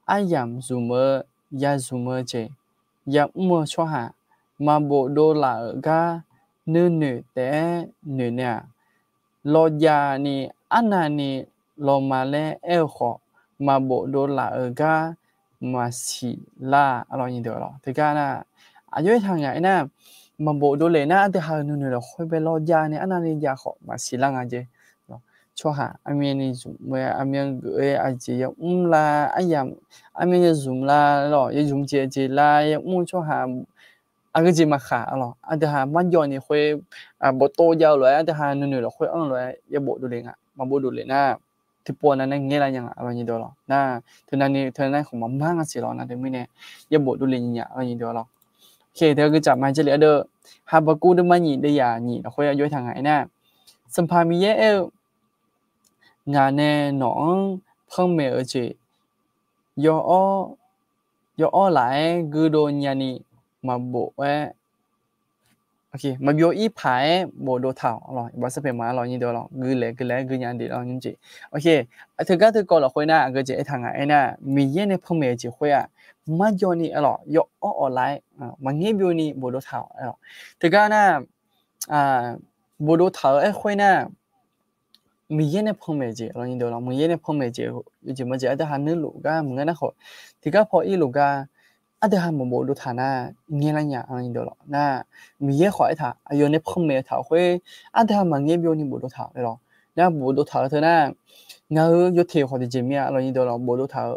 aryamq zmq-eu, ya zmq-eu jeq, ya'mr-eu tsawrhaq, maqbofdov laf-euq gar nuinoeq taef-aer noeqnaeq-aq, lawjav ni arnavni lawma laer aer-eu khawf, maqbofdov laf-euq gar maqsiq lar-a lawr nyir dawq lawr. Teugar nar, aqjox aertaq ngaq-aer nar, maqbofdov lef nar aqdui ha-euq nuinoeq lafkhoer bae lawjav ni arnavni jav khawf maqsiq lar nga jeq. Tsawrhaq armyan ni zmq-aer armyan geuf-aer aqjeq ya'mr la, aryamq armyan ya zmq la lawr, ya zmq jeq aqjeq la ya'mr-eu tsawrhaq aqgeujeq maqkhaq lawr. Aqdui ha marjawv ni khoer, boftov jav-eu lof-aer aqdui ha nuinoeq lafkhoer anr-eu lof-aer ya bofdov lef nga, maqbofdov lef nar, tiqpov nav nar ngaer lar nya nga lawr nyir dawq lawr. Nar teunav ni teunav nar khawf maqmar nga siq lawr, nar teumirnae ya bofdov lef nya lawr nyir dawq lawr. Teu geutsaf ma jarlif ardeuv, Haqbaqkuv deuvma nyiq deuvyaq nyiq lafkhoer aqjox aertaq ngaq-aer nar, Sanqpaq Miqyaer aer-eu, ngaq nae nawq-anr panmaeq-eu jeq yawawr laf-aer guidov nyani maqbof-aer, maqbyov ir paq-aer bofdov taq-awq lawr. Iqbax sarpaeq ma lawr nyir dawq lawr, guilaeq guilaeq-aer guinya def lawr nymr jeq. Teugar teukawv lafkhoer nar aqgeujeq aertaq ngaq-aer nar, Miqyaer nae panmaeq-eu jeq khoer-aq, marjawv ni lawr yawawr awq laf-aer maqngaer byov ni bofdov taq-awq lawr. Teugar nar, bofdov taq-eu aer khoer nar, Miqyaer nae panmaeq jeq lawr nyir dawq lawr, Miqyaer nae panmaeq jeq, yawjeq majeq aqdui ha nuirluf gar maqngeur nar khawf, tiqgar paw irluf gar aqdui ha maqbofdov taq nar, ngaer lar nya lawr nyir dawq lawr. Nar Miqyaer khawf aertaq, aqyawf nae panmaeq-eu taq-eu khoer, aqdui ha maqngaer byov ni bofdov taq-awq lawr. Nar bofdov taq-eu teu nar, ngaq-euq yawteq khawf tiqjeq mir-a lawr nyir dawq lawr, bofdov taq-eu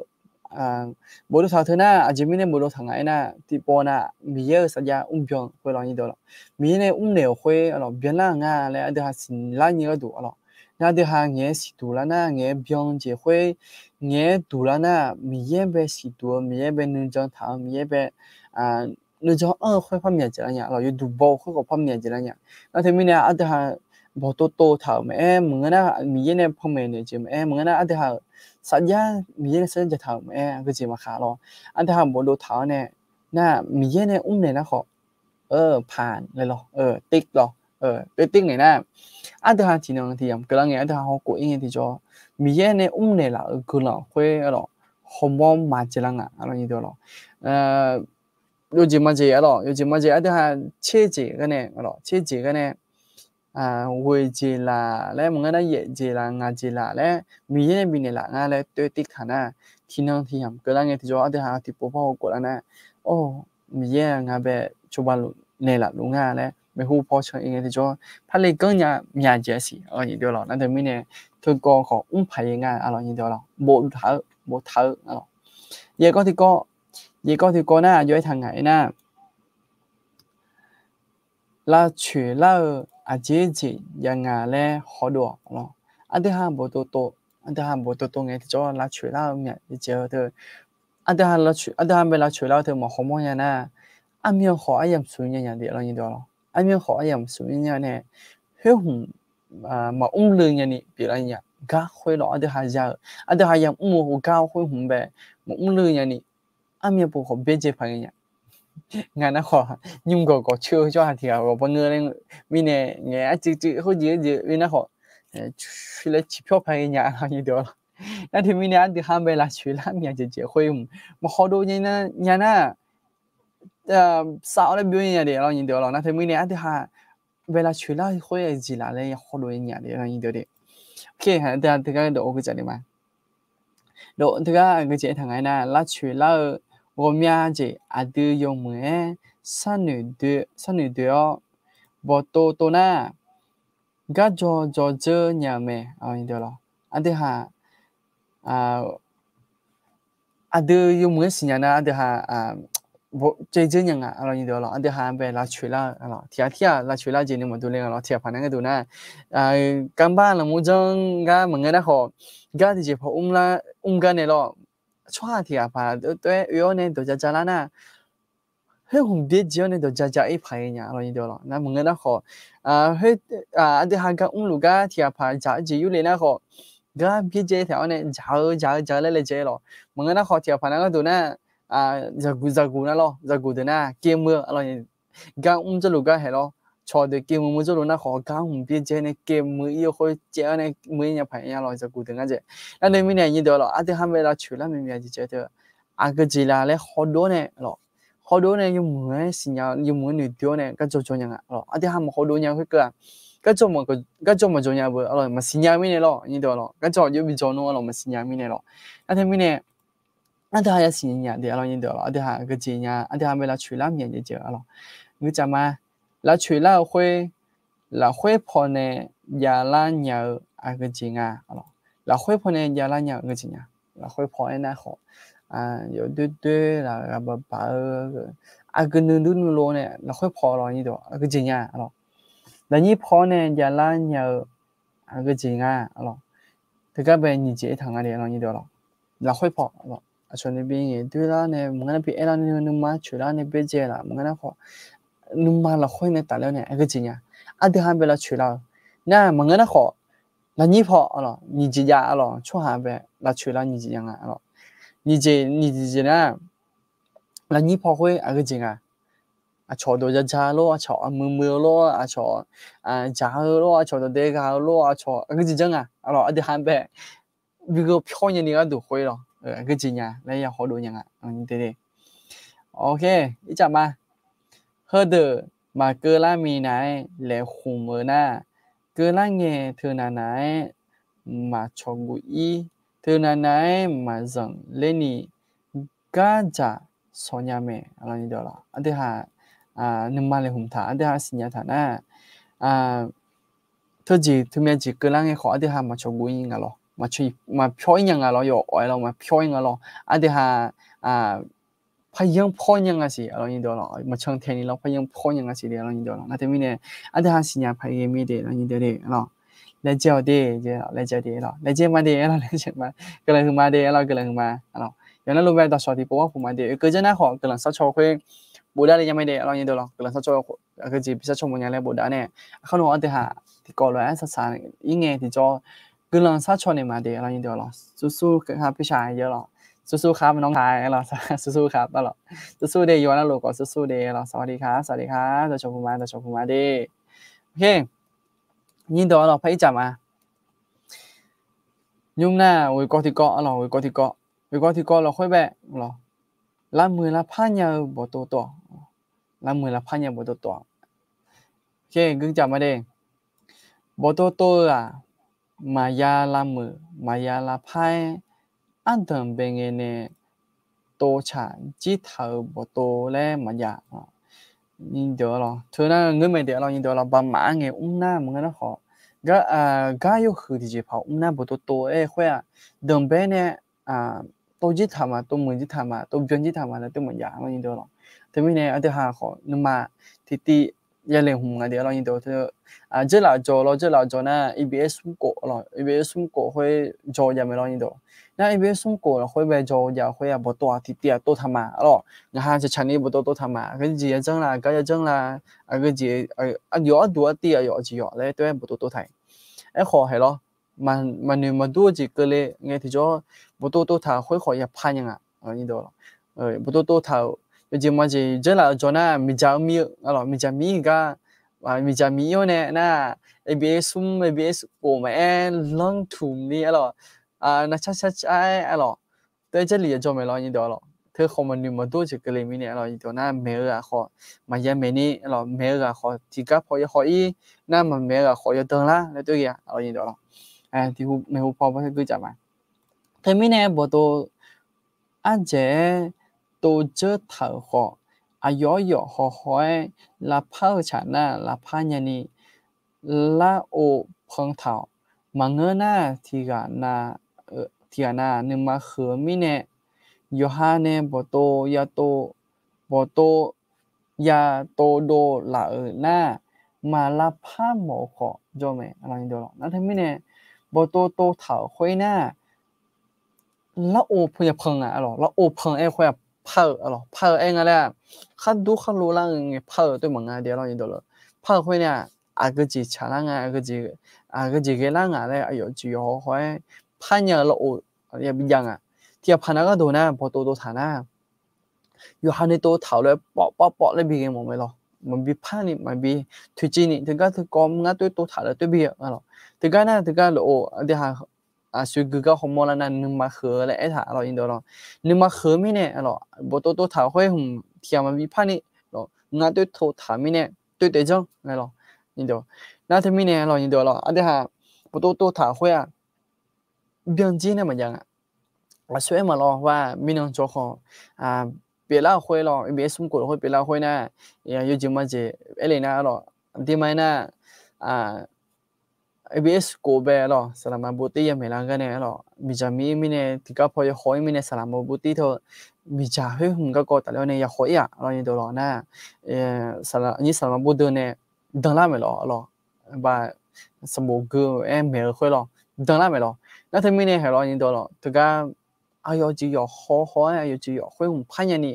bofdov taq-eu teu nar, aqjeq mirnae bofdov taq ngaq-aer nar, tiqpov nav Miqyaer-euq sarjax mrbyan khoer lawr nyir dawq lawr, Miqyaer nae mrnaeq-euq khoer lawr byanlar nga laer aqdui ha siqlar nyir gharduq lawr. Nar aqdui ha ngaeq-aer siqduq lar nar, ngaeq-aer byan jeq khoer, ngaeq-aer duq lar nar, Miqyaer bae siqduq-eu, Miqyaer bae nuijan taq-eu, Miqyaer bae nuijan anr-eu khoer par myaq jeq lar nya lawr, yawduq baw-eu khoer khawf par myaq jeq lar nya. Nar teumirnae aqdui ha bofdov tov taq-euq maqaer, maqngeur nar Miqyaer nae panmaeq naeq jeq maqaer, maqngeur nar aqdui ha-euq sarjax Miqyaer nae sarjax dzaqtaq-euq maqaer, aqgeujeq maqkhaq lawr. Aqdui ha bofdov taq-awr nae nar, Miqyaer nae mrnaeq nar khawf, paq naeq lawr, tiv lawr, tiv naeq nar, aqdui ha tiqnan tiqyamq keuvlar ngae, aqdui ha hawkhof ir ngae tiqjawr, Miqyaer nae mrnaeq laf-euq guiqlanq khoer lawr, hawmawr maqjeq lar nga lawr nyir dawq lawr. Yawjeq majeq lawr, yawjeq majeq aqdui ha tser jeq gar nae, tser jeq gar nae, ghoeq jeq laf laer maqngeur nar, yaef jeq laf, ngaq jeq laf laer Miqyaer nae bifnaeq laf ngar laer toev tiv taq nar, tiqnan tiqyamq keuvlar ngae tiqjawr aqdui ha tiqpov par hawkhof lar nar, or, Miqyaer-aq ngar bae cawba luf naeq laf luf nga laer maeqhu paw can-ir ngae tiqjawr, par le ganr nya myaq jeq-a siq lawr nyir dawq lawr. Nar teumirnae teukawv khawf mr paq-ir nga lawr nyir dawq lawr, bofdov taq-eu boftaq-eu. Yaeqkawv tiqkawv, yaeqkawv tiqkawv nar aqjox aertaq ngaq-aer nar, lavcoeq lar-eu aqjeq jeq jav nga laer hawdov-awq lawr. Aqdui ha bawqtov tov, aqdui ha bawqtov tov ngae tiqjawr lavcoeq lar-eu myaq jeq-eu teu, aqdui ha bae lavcoeq lar-eu teu maqhaw mawr nya nar, armyan khawf aryamq smq nya nya deuq lawr nyi deuq lawr. Armyan khawf aryamq smq nya nya nae, khoer hmq maqmr leu nyani pyeuflar nya gar khoer lawr aqdui ha ya-eu, aqdui ha yamr-eu gar khoer hmq bae maqmr leu nyani, armyan pov khawf byaerdzae paq ngae nya. Ngar nar khawf, nymr gawq gawq coer-eu tsawrhaq tiq ghaq ghawq par ngeur laer mirnae ngaeq arcuiv cuiv khoerjeq-eu jeq oe nar khawf, coer laer ciqpyawr paq ngae nya lawr nyi deuq lawr. Nar teumirnae aqdui ha bae lavcoeq lar myaq jeq jeq khoer hmq maqhaw dov nya nar, sav-awr laer byov nya deuq lawr nyi deuq lawr. Nar teumirnae aqdui ha bae lavcoeq lar khoer jeq laf laer ya hawdov nya deuq lawr nyi deuq de. Oke, aqdui ha teugar dawq-eu keuv tsaf de ma. Dawq teugar aqgeu jeq aertaq nga-aer nar, lavcoeq lar-eu ghawqmya jeq aqdui yawmuiq-aer sharnoeq doe-awr bawqtov tov nar, garjaw jaw dzeur nya-eu mae. Aqdui ha aqdui yawmuiq-aer siqnya nar aqdui ha caev dzeur nya nga lawr nyi deuq lawr. Aqdui ha bae lavcoeq lar-eu lawr, tiq ghaq tir-aq lavcoeq lar jeq ni maqdov le nga lawr. Tiq ghaq paq nar gharduq nar, garmar lanqmur janr gar maqngeur nar khawf, gar tiqjeq paw mr gar nae lawr, tsawrhaq tiq ghaq paq tov-aer oe-awr nae dawq ja ja lar nar, khoer hmq byaerdzae-awr nae dawq ja ja ir paq-aer nya lawr nyi deuq lawr. Nar maqngeur nar khawf, aqdui ha gar mrluf gar tiq ghaq paq dzaq-eu jeq yurle nar khawf, gar byaerdzae taef-awr nae dzaq-eu dzaq-eu dzaq-eu laer laejae lawr. Maqngeur nar khawf tiq ghaq paq nar gharduq nar, zaqguq zaqguq nar lawr, zaqguq deuq nar kaev muiq-eu lawr. Gar mr jawrluf gar haeq lawr, cawq deuq kaev muiq muiq jawrluf nar khawf gar hmq byaerdzae nae kaev muiq ir-eu khoer caev-awr nae muiq ir nya paq nya lawr zaqguq deuq ngar dzae. Nar teumirnae nyi deuq lawr aqdui ha bae lavcoeq lar myaq jeq jeq teu, aqgeu jeq laf laer hawdov-awr nae lawr, hawdov-awr nae yawmuiq-aer siqnya yawmuiq-aer noeqdoe-awr nae garjaw jaw nya nga lawr. Aqdui ha maqhawdov nya khoerkeuv-aq, garjaw maqjaw nya beu lawr maqsiq nya mirnae lawr nyi deuq lawr. Garjaw aqjox bi jaw nmr lawr maqsiq nya mirnae lawr. Nar teumirnae aqdui ha yasiq nya deuq lawr nyi deuq lawr. Aqdui ha aqgeu jeq nya, aqdui ha bae lavcoeq lar myaq jeq jeq lawr. Ngeur tsaf ma, lavcoeq lar-eu khoer, lafkhoer paw nae javlar nya-eu aqgeu jeq nga lawr. Lafkhoer paw nae javlar nya-eu aqgeu jeq nya. Lafkhoer paw-aer nar khawf, yawdoer doer laf ghaq baq baq-eu, aqgeu nuidui nuilov nae lafkhoer paw lawr nyi deuq aqgeu jeq nya lawr. Lafnyir paw-awr nae javlar nya-eu aqgeu jeq nga lawr. Teugar bae nyiq jeq aertaq nga de lawr nyi deuq lawr. Lafkhoer paw lawr, aqcawq nae bi ngaeq doerlar nae maqngeur nar bi aerlar nae nuima coeqlar nae byaerdzae laf maqngeur nar khawf, nuima lafkhoer nae tafler-awr nae aqgeu jeq nya. Aqdui ha bae lavcoeq lar-eu nar maqngeur nar khawf, lafnyir paw lawr nyiq jeq jav lawr. Tsawrhaq bae lavcoeq lar nyiq jeq jav nga lawr. Nyiq jeq nyiq jeq nar, lafnyir paw khoer aqgeu jeq nga. Aqcawq dawq ja ja-eu lor, aqcawq aqmuiq muiq-eu lor, aqcawq dzaq-eu lor, aqcawq dawqdae ghaq-eu lor, aqcawq aqgeu jeq janr nga lawr. Aqdui ha bae bi gheu pyawr nyani gharduq khoer lawr, aqgeu jeq nya laer ya hawdov nya nga. Ircaf ma, heudeuq maqkeuv lar minav-aer laeqhmq-eu nar, keuvlar ngae teunav nav-aer maqcawq guv ir, teunav nav-aer maqzanq lerni gardzaq shawq nya mae. Aqdui ha nuima laeqhmq taq, aqdui ha siqnya taq nar, teujeq teumya jeq keuvlar ngae khawf aqdui ha maqcawq guv ir nga lawr, maqpyawr ir nya nga lawr, yawawq-aer lawr maqpyawr ir nga lawr. Aqdui ha paryanr pawr nya nga siq lawr nyi deuq lawr, maqcan taeqni lawr paryanr pawr nya nga siq de lawr nyi deuq lawr. Nar teumirnae aqdui ha siqnya paq ghae mir de lawr nyi deuq de lawr. Laejae-awq de, laejae de lawr, laejae ma de lawr, laejae ma, guiqlanq huiqma de lawr, guiqlanq huiqma lawr. Yawqnan lof bae dawqshawq tiqpov gharpuq ma de, oekeuv janr nar khawf guiqlanq sharcaw khoer bofdav le nya mae de lawr nyi deuq lawr. Guiqlanq sharcaw aqgeu jeq bi sharcaw mawf nya laer bofdav nae, aqkar lof aqdui ha tiqkawv lof-aer saqsaq ir ngae tiqjawr guiqlanq sharcaw naeq ma de lawr nyi deuq lawr. Sursur kha pishaq-aer lawr, sursur kha maqnawr kha-aer lawr, sursur kha par lawr, sursur de yawqnan lof khawf sursur de lawr, sawqdi kha sawqdi kha, dawqshawq puq ma dawqshawq puq ma de. Oke, nyi deuq lawr par ircaf ma. Nymr nar ghoeqkawv tiqkawv lawr, ghoeqkawv tiqkawv, ghoeqkawv tiqkawv lafkhoer bae lawr, lavmuiq lavpar nya-eu bawqtov tov-awq. Lavmuiq lavpar nya bawqtov tov-awq. Oke, guicaf ma de. Bawqtov tov-eu-aq, maqya lavmuiq maqya lavpar-aer, ardanq bae ngae nae tovtsaq jirtaq-euq bawqtov laer maqjav. Nyi deuq lawr, teunar ngeur mae de lawr nyi deuq lawr, baqmaf-aer ngae mr nar maqngeur nar khawf, gar yawhuiq tiqjeq paq mr nar bawqtov tov-aer khoer-aq, danqbae nae tov jir taq ma, tov muiq jir taq ma, tov byan jir taq ma laer tov maqjav lawr nyiq deuq lawr. Teumirnae aqdui ha khawf nuima tiqtiv yalaeq hmq nga de lawr nyiq deuq teu. Dzeurlaf-euq jawq lawr, dzeurlaf-euq jawq nar, A B S smr khof lawr, A B S smr khof khoer jawr jav mae lawr nyiq deuq. Nar A B S smr khof lafkhoer bae jawr jav khoer-aq, bawqtov-aq tiqtiv-aq tov taq ma lawr. Ngaq ha caqcaq ni bawqtov tov taq ma, aqgeu jeq ya janr la, gar ya janr la, aqgeu jeq, aqyawf arduq artiv aqyawf jeq yawq laer tov-aer bawqtov tov taq-iq. Aerkhawf haeq lawr, maqnoeq maqdur-eu jeq keuvle ngae tiqjawr, bawqtov tov taq khoer khawf yaqpar nya nga. Bawqtov tov taq-euq yawjeq majeq dzeurlaf-euq jawq nar, miqdzaq-eu mir-eu lawr, miqdzaq mir-ir gar, miqdzaq mir-ir-awr nae nar, A B S smr, A B S khof maqaer lanr tmq ni lawr, naqcar car car-aer lawr, tov-aer Jarlif yajawr mae lawr nyiq deuq lawr. Teu khawf maqnoeq maqdur-eu jeq keuvle mirnae lawr nyiq deuq nar, maeq-eu ghaq khawf maqya maeq ni lawr, maeq-eu ghaq khawf tiqgar paw ya haw-ir nar, maqmaeq-eu ghaq khawf yawdan lar laer tov ghae-a lawr nyiq deuq lawr. Tiq hu maeqhu paw bae gui jaf ma. Teumirnae bawqtov ardzaeq-aer tov dzeur taq-euq khawf, aqyawf aryawf haw haw-aer lavpar-eu tsaq nar lavpar nyani, larov pan taq-awq. Maqngeur nar, tiqghaq nav, tiqghaq nav nuima huiq-eu mirnae, yawqha nae bawqtov ya tov, bawqtov ya tov dov laf-euq nar, maq lavpar mawf-eu khawf jawr mae. Nar teumirnae bawqtov tov taq-euq khoer nar, larov pan ya pan nga lawr, larov pan-aer khoer-aq par-eu lawr, par-eu aer nga laer-aq, khardur kharlo lar-eu ngae par-eu tov maqnga de lawr nyiq deuq lawr. Par-eu khoer nae-aq, aqgeu jeq tsaqlar nga, aqgeu jeq ghaelar nga laer aqyawf jeq yawq haw haw-aer par nya-eu larov yabi jav nga. Tiqghaq paq nav gharduq nar bawqtov tov taq nar, yawqha ni tov taq-euq lof-aer pawv pawv pawv laer bi ghae mawf mae lawr. Maqbi par ni maqbi toeqciv ni teugar teukawv ngar tov tov taq lof-aer tov bi-eu lawr. Teugar nar teugar lof-or aqdui ha aqsur gui gar hawmawr lar nar nuima huiq-eu laer aertaq lawr nyiq deuq lawr. Nuima huiq-eu mirnae lawr, bawqtov tov taq khoer hmq tiqghaq maqbi par ni lawr, ngar tov tov taq mirnae tov taef janr lawr. Nar teumirnae lawr nyiq deuq lawr, aqdui ha bawqtov tov taq khoer-aq byanjir nae maqjav nga. Aqsur aer maqlawr, mirnan jawr khawf pyeuflar-eu khoer lawr, A B S smr khof lafkhoer pyeuflar-eu khoer nar, yawjeq majeq aer le nar lawr, aqdirma aer nar, A B S khof bae lawr saqlaqma bovtir ya maeqlar gar nae lawr, miqdzaq mir-ir mirnae tiqgar paw ya haw-ir mirnae saqlaqma bovtir teu, miqdzaq khoer hmq garkawv tafler-awr nae ya haw-ir-aq lawr nyiq deuq lawr nar, aqnyir saqlaqma bovdeuv nae danlar maeq lawr lawr, ba sanqbof geu-aer maeq-eu khoer lawr danlar maeq lawr. Nar teumirnae haeq lawr nyiq deuq lawr teugar aqyawf jeq yawq haw haw-aer aqyawf jeq yawq khoer hmq par nyani,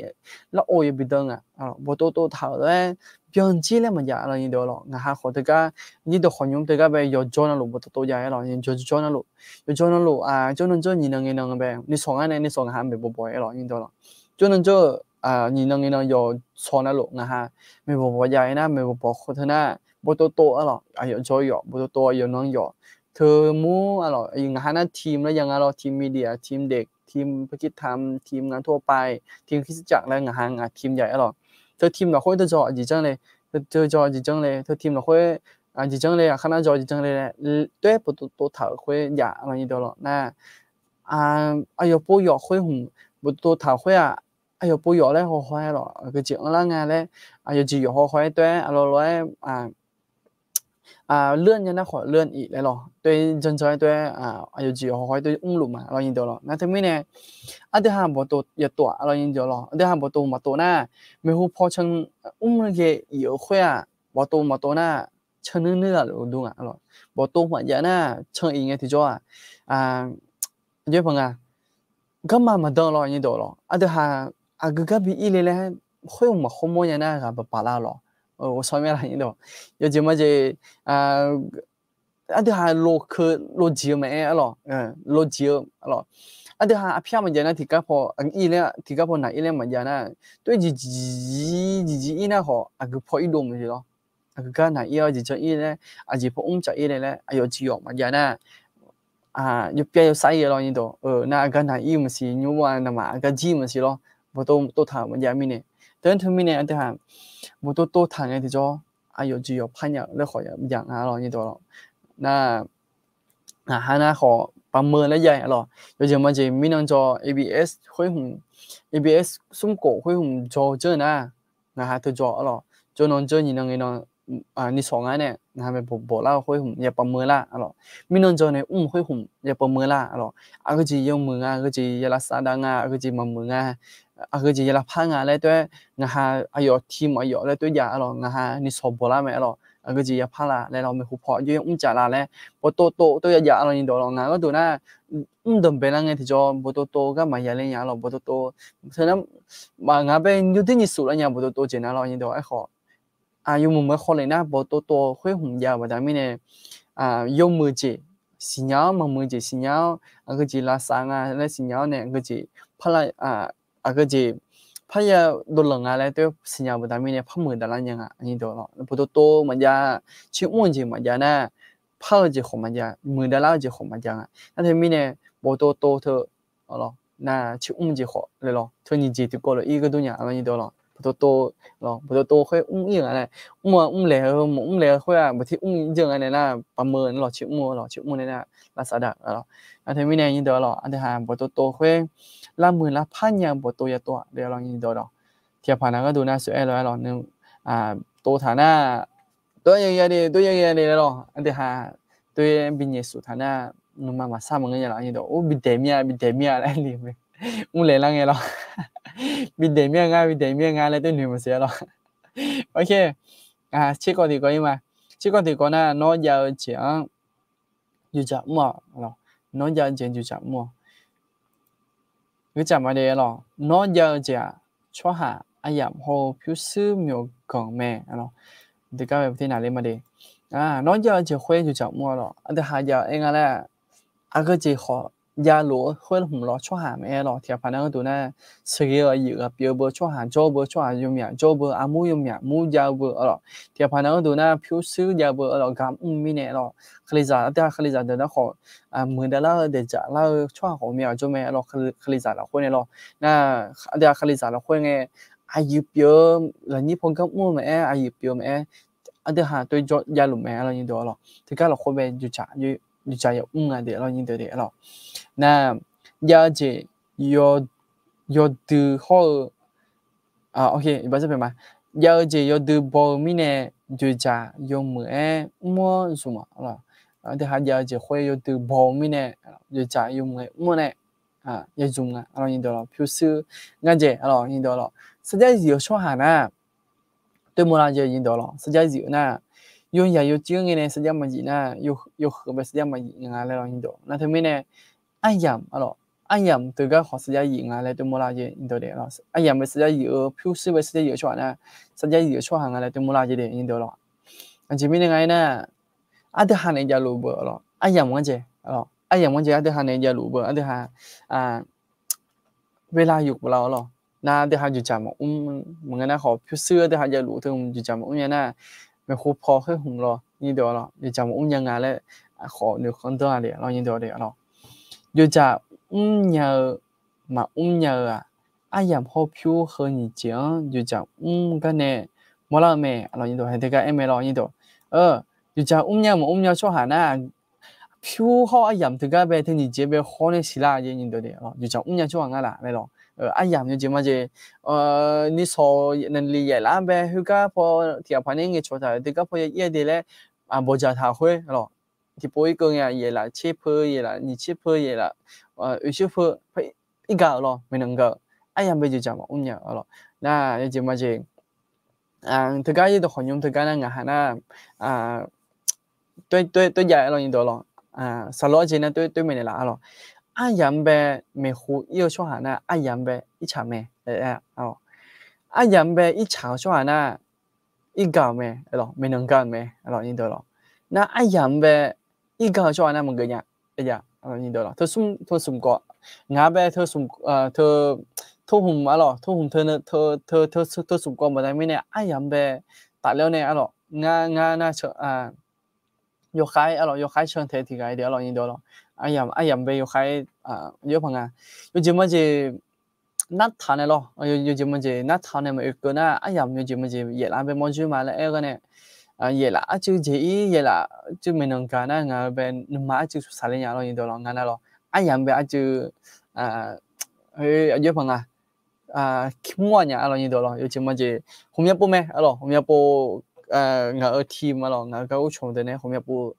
larov yabi dan nga. Bawqtov tov taq-euq lof-aer byanjir laer maqjav lawr nyiq deuq lawr, ngaq ha khawf teugar nyiq deuq khawf nymr teugar bae yawqjawr navluf bawqtov tov jav-aer lawr, yawqjawr navluf, yawqjawr navluf jawrnan jawr nyiq nan ngae nan bae nuisawq ngar nae nuisawq ngaq ha maeqbawq bawq-aer lawr nyiq deuq lawr, jawrnan jawr-eu nyiq nan ngae nan yawqsawq navluf ngaq ha maeqbawq bawq jav-aer nar, maeqbawq bawq khoer teu nar bawqtov tov-aer lawr, aqyawf jawr yawq bawqtov tov, aqyawf nan yawq, teumur-aer lawr, ngaq ha nar team laer ya nga lawr, team media, team dak, team Pakistan, team งานทั่วไป, team คริสตจักร laer ngaq ha ngaq team jav-aer lawr. Teu team lafkhoer teu jawr aqjeq janr le, teu jawr aqjeq janr le, teu team lafkhoer aqjeq janr le, aqkar nar jawr aqjeq janr le laer, tov-aer bawqtov tov taq-euq khoer jav lawr nyiq deuq lawr nar, aqyawf pov yawq khoer hmq bawqtov tov taq-euq khoer-aq, aqyawf pov yawq laer haw haw-aer lawr, aqgeu jeq anrlar nga laer, aqyawf jeq yawq haw haw-aer tov-aer aqlawq lawq-aer เลื่อน nya nar khawf เลื่อนอีก laer lawr, tov-aer janr janr-aer tov-aer aqyawf jeq yawq haw haw-aer tov-aer mrluf ma lawr nyiq deuq lawr. Nar teumirnae aqdui ha bawqtov yatov-aq lawr nyiq deuq lawr, aqdui ha bawqtov maqtov nar, maeqhu paw can mr ghae-iq-euq khoer-aq, bawqtov maqtov nar, can nuir nuir ghaq luf dur nga lawr. Bawqtov maqjav nar can-iq ngae tiqjawr-aq, aqjox-aer paq nga, garma maqdan lawr nyiq deuq lawr, aqdui ha aqgeu gar bi ir le laer khoer maqkhawr mawr nya nar ghaq baqpaq lar lawr. Awq sawr mya la nyiq deuq, yawjeq majeq aqdui ha loq keuv loq jeq-eu maqaer lawr, loq jeq-eu lawr, aqdui ha aqpyar maqjav nar tiqgar paw ir laer, tiqgar paw naq ir laer maqjav nar, tov-aer jeq jeq jeq ir nar khawf aqgeu paw irdov maqjeq lawr. Aqgeu gar naq ir-awr jeq janr ir laer, aqjeq paw mr caf ir le laer aqyawf jeq yawq maqjav nar, yawpyav yawsar ir-eu lawr nyiq deuq, nar aqgar naq ir-eu maqsiq, nymr-a navmaqtser aqgar jir maqsiq lawr. Bawqtov tov taq-euq maqjav mirnae, teu-aer teu mirnae aqdui ha bawqtov tov taq ngae tiqjawr, aqyawf jeq yawq par nya-eu laer khawf jav nga lawr nyiq deuq lawr. Nar ngaq ha nar khawf paqmeuq laer jav-a lawr, yawjeq majeq mirnan jawr ABS khoer hmq, ABS smrkhof khoer hmq jawr-eu janr nar, ngaq ha teu jawr-a lawr, jawrnan jawr nyiq nan ngae nan nishawq nga nae ngaq-anr bae bawqlar-eu khoer hmq ya pavmeuq lar-a lawq. Mirnan jan nae mr khoer hmq ya pavmeuq lar-a lawq. Aqgeu jeq yawmuiq nga, aqgeu jeq ya lavsav dav nga, aqgeu jeq maqmuiq nga, aqgeu jeq ya lavpar nga laer tov-aer, ngaqha aqyawf tiq maqyawf laer tov-aer jav-a lawq. Ngaqha nishawq bawqlar mae-a lawq. Aqgeu jeq ya par la laer lawq, maeqhu paw aqjox ya mr caf la laer, bawqtov tov tov ya jav-a lawq nyiq dawq lawq. Ngaq gharduq nar, mr danqbae lar ngae tiqjawr bawqtov tov gar maqya le nya-a lawq. Bawqtov tov teu nar, ngaq bae yawdir nyiq suf lar nya bawqtov tov jeq nar lawq nyiq dawq aerkhawf, yawmuiq muiq-aer khawf le nar bawqtov tov khoer hmq jav-eu baqda mirnae, yawmuiq jeq siqnya-awr, maqmuiq jeq siqnya-awr, aqgeu jeq lavsav nga laer siqnya-awr nae aqgeu jeq par la, aqgeu jeq parya dovlanq nga laer tov-aer siqnya-eu baqda mirnae par muiq davlar nya nga nyiq dawq lawq. Bawqtov tov maqjav, tser mr-eu jeq maqjav nar, par-eu jeq khawf maqjav, muiq davlar-eu jeq khawf maqjav nga. Nar teumirnae bawqtov tov teu nar tser mr jeq khawf le lawq, teu nyiq jeq tiqkawv lof-ir gharduq nya-a lawq nyiq dawq lawq. Bawqtov tov, bawqtov tov khoer mr-ir-eu nga nae, mr-a mr laeq-eu mq mr laeq-eu khoer-aq baqtir mr-ir jeuq nga nae nar, pavmeuq nar lawq, tser mr-eu lawq, tser mr nae nar lavsav dav-a lawq. Nar teumirnae nyiq dawq lawq, aqdui haq bawqtov tov khoer lar muiq lar par nya-eu bawqtov ya tov-aq le lawq nyiq dawq lawq. Tiqghaq paq nar gharduq nar sheuq-aer lof-aer lawq, tov taq nar, tov ya ya de, tov ya ya de laer lawq. Aqdui haq tov-aer binyaeq suf taq nar, nuima maqsar maqngeur nya lawq nyiq dawq. Or, bidaeq mir-a, bidaeq mir-a laer noeq, mr laeq lar ngae lawq. Bidaeq mir-a nga, bidaeq mir-a nga laer tov noeq maqsiq-a lawq. Tserkawv tiqkawv-ir ma. Tserkawv tiqkawv nar, nawr jav-eu jeq-anr yawdzaq mr-awq lawq. Nawr jav-eu jeq yawdzaq mr-awq. Gurcaf ma de lawq. Nawr jav-eu jeq-aq, tsawrhaq aryamq hawr-eu pyurshuir myawqganq mae lawq. Deugar bae baqtir naqler ma de. Nawr jav-eu jeq khoer yawdzaq mr-awq lawq. Aqdui haq jav-aer nga laer, aqgeu jeq khawf javluf-eu khoer hmq lawq, tsawrhaq maqaer lawq. Tiqghaq paq nar gharduq nar, sheuqghae-eu aqyuif ghaq pyeuf-eu beu, tsawrhaq jawr-eu beu, tsawrhaq yawmyaq jawr-eu beu, armur yawmyaq mur jav-eu beu-a lawq. Tiqghaq paq nar gharduq nar, pyurshuir jav-eu beu-a lawq, gar mr mirnae lawq. Kalizaq, aqdui haq kalizaq deuq nar khawf, muiq davlar-eu daeqdzaq lar-eu tsawrhaq khawf myav-a jawr mae lawq. Kalizaq lafkhoer nae lawq. Nar, aqdui haq kalizaq lafkhoer ngae, aqyuif pyeuf-eu lafnyir paw gar mr-eu maqaer, aqyuif pyeuf-eu maqaer, aqdui haq tov javluf mae-a lawq nyiq dawq lawq. Teugar lafkhoer bae yawdzaq yawmr nga de lawq nyiq dawq de lawq. Nar, jav-eu jeq yawdui hawr-eu, jav-eu jeq yawdui baw-eu mirnae, yawdzaq yawmuiq-aer mr-awr zmq-awq lawq. Aqdui haq jav-eu jeq khoer yawdui baw-eu mirnae, yawdzaq yawmuiq-aer mr-awr nae, ya zmq nga lawq nyiq dawq lawq. Pyurshuir ngar dzaeq-a lawq nyiq dawq lawq. Sarjax zif-eu tsawrhaq nar, toer mawrlar jeq nyiq dawq lawq. Sarjax zif-eu nar, yawzaq yawcir ngae nae sarjax maqzif nar, yawhuiq bae sarjax maqzif nga laer lawq nyiq dawq. Nar teumirnae, aryamq-a lawq, aryamq teugar khawf sarjax zif nga laer toer mawrlar jeq nyiq dawq de lawq. Aryamq bae sarjax zif-eu, pyurshuir bae sarjax zif-eu tsawrhaq nar, sarjax zif-eu tsawrhaq nga laer toer mawrlar jeq de nyiq dawq lawq. Aqjeq mirnae nga aernar, aqdui haq nae javluf beu-a lawq, aryamq ngar dzaeq-a lawq, aryamq ngar dzaeq aqdui haq nae javluf beu, aqdui haq, เวลา yuf kov lar-awr lawq. Nar aqdui haq yawdzaq maqmr, maqngeur nar khawf pyurshuir aqdui haq javluf teu yawdzaq maqmr nya nar, maeqhu paw khoer hmq lawq nyiq dawq lawq, yawdzaq maqmr nya nga laer khawf noeqkhanr danr-a de lawq nyiq dawq de lawq. Yawdzaq mrnya-eu maqmr nya-eu-aq, aryamq hawr pyur heu nyiq jeq-anr yawdzaq mr gar nae mawrlar-eu mae-a lawq nyiq dawq. Hae teugar aer mae lawq nyiq dawq. Yawdzaq mrnya maqmr nya tsawrhaq nar, pyur hawr aryamq teugar bae teu nyiq jeq bae hawr nae siqlar-a jeq nyiq dawq de lawq. Yawdzaq mrnya tsawrhaq ngar laf laer lawq. Aryamq yawjeq majeq, nishawq naqliq yaeqlaf-anr bae khoergar paw tiqghaq paq nae ngaeqcawq taq-euq teugar paw ya ir-a de laer, bawqdzaq taq khoer lawq. Tiqpov irkeuv ngae-aq yaeqlaf tser peu, yaeqlaf nyiq tser peu, yaeqlaf oeq tser peu, irgaq-euq lawq, maeqnan gaq-euq. Aryamq bae yawdzaq maqmr nya-a lawq. Nar yawjeq majeq, teugar ir dawq khawf nymr teugar nar ngaqha nar, toer jav-a lawq nyiq dawq lawq. Saqlawr jeq nar toer maeqnaeq laf-a lawq. Aryamq bae maeqhu ir-eu tsawrhaq nar aryamq bae ircaq mae. Aryamq bae ircaq-eu tsawrhaq nar irgaq-euq mae, maeqnan gaq-euq mae, nyiq dawq lawq. Nar aryamq bae irgaq-eu tsawrhaq nar maqgeuf nya, nyiq dawq lawq. Teu smq kawv, ngaq bae teu smq, teu hmq-a lawq, teu hmq teu smq kawv baqda mirnae aryamq bae tafler-awr nae-a lawq, ngar, ngar nar yawkhaer-a lawq, yawkhaer can tae tiq ghaq-aer de-a lawq nyiq dawq lawq. Aryamq, aryamq bae yawkhaer, aqjox paq nga. Yawjeq majeq nartaq nae lawq, yawjeq majeq nartaq nae maqoe keuv nar aryamq yawjeq majeq yaeqlaf bae mawrjoer ma laer aer-eu gar nae, yaeqlaf arcuiv jeq ir, yaeqlaf arcuiv maeqnan gaq nar ngaq-eu bae nuima arcuiv saqler nya lawq nyiq dawq lawq. Ngar nar lawq, aryamq bae arcuiv, aqjox paq nga, mr-a nya-a lawq nyiq dawq lawq. Yawjeq majeq hmqmya pov mae-a lawq, hmqmya pov ngaq-euq team-a lawq, ngaq-euq gargawr cawq deuq nae khawf myav pov,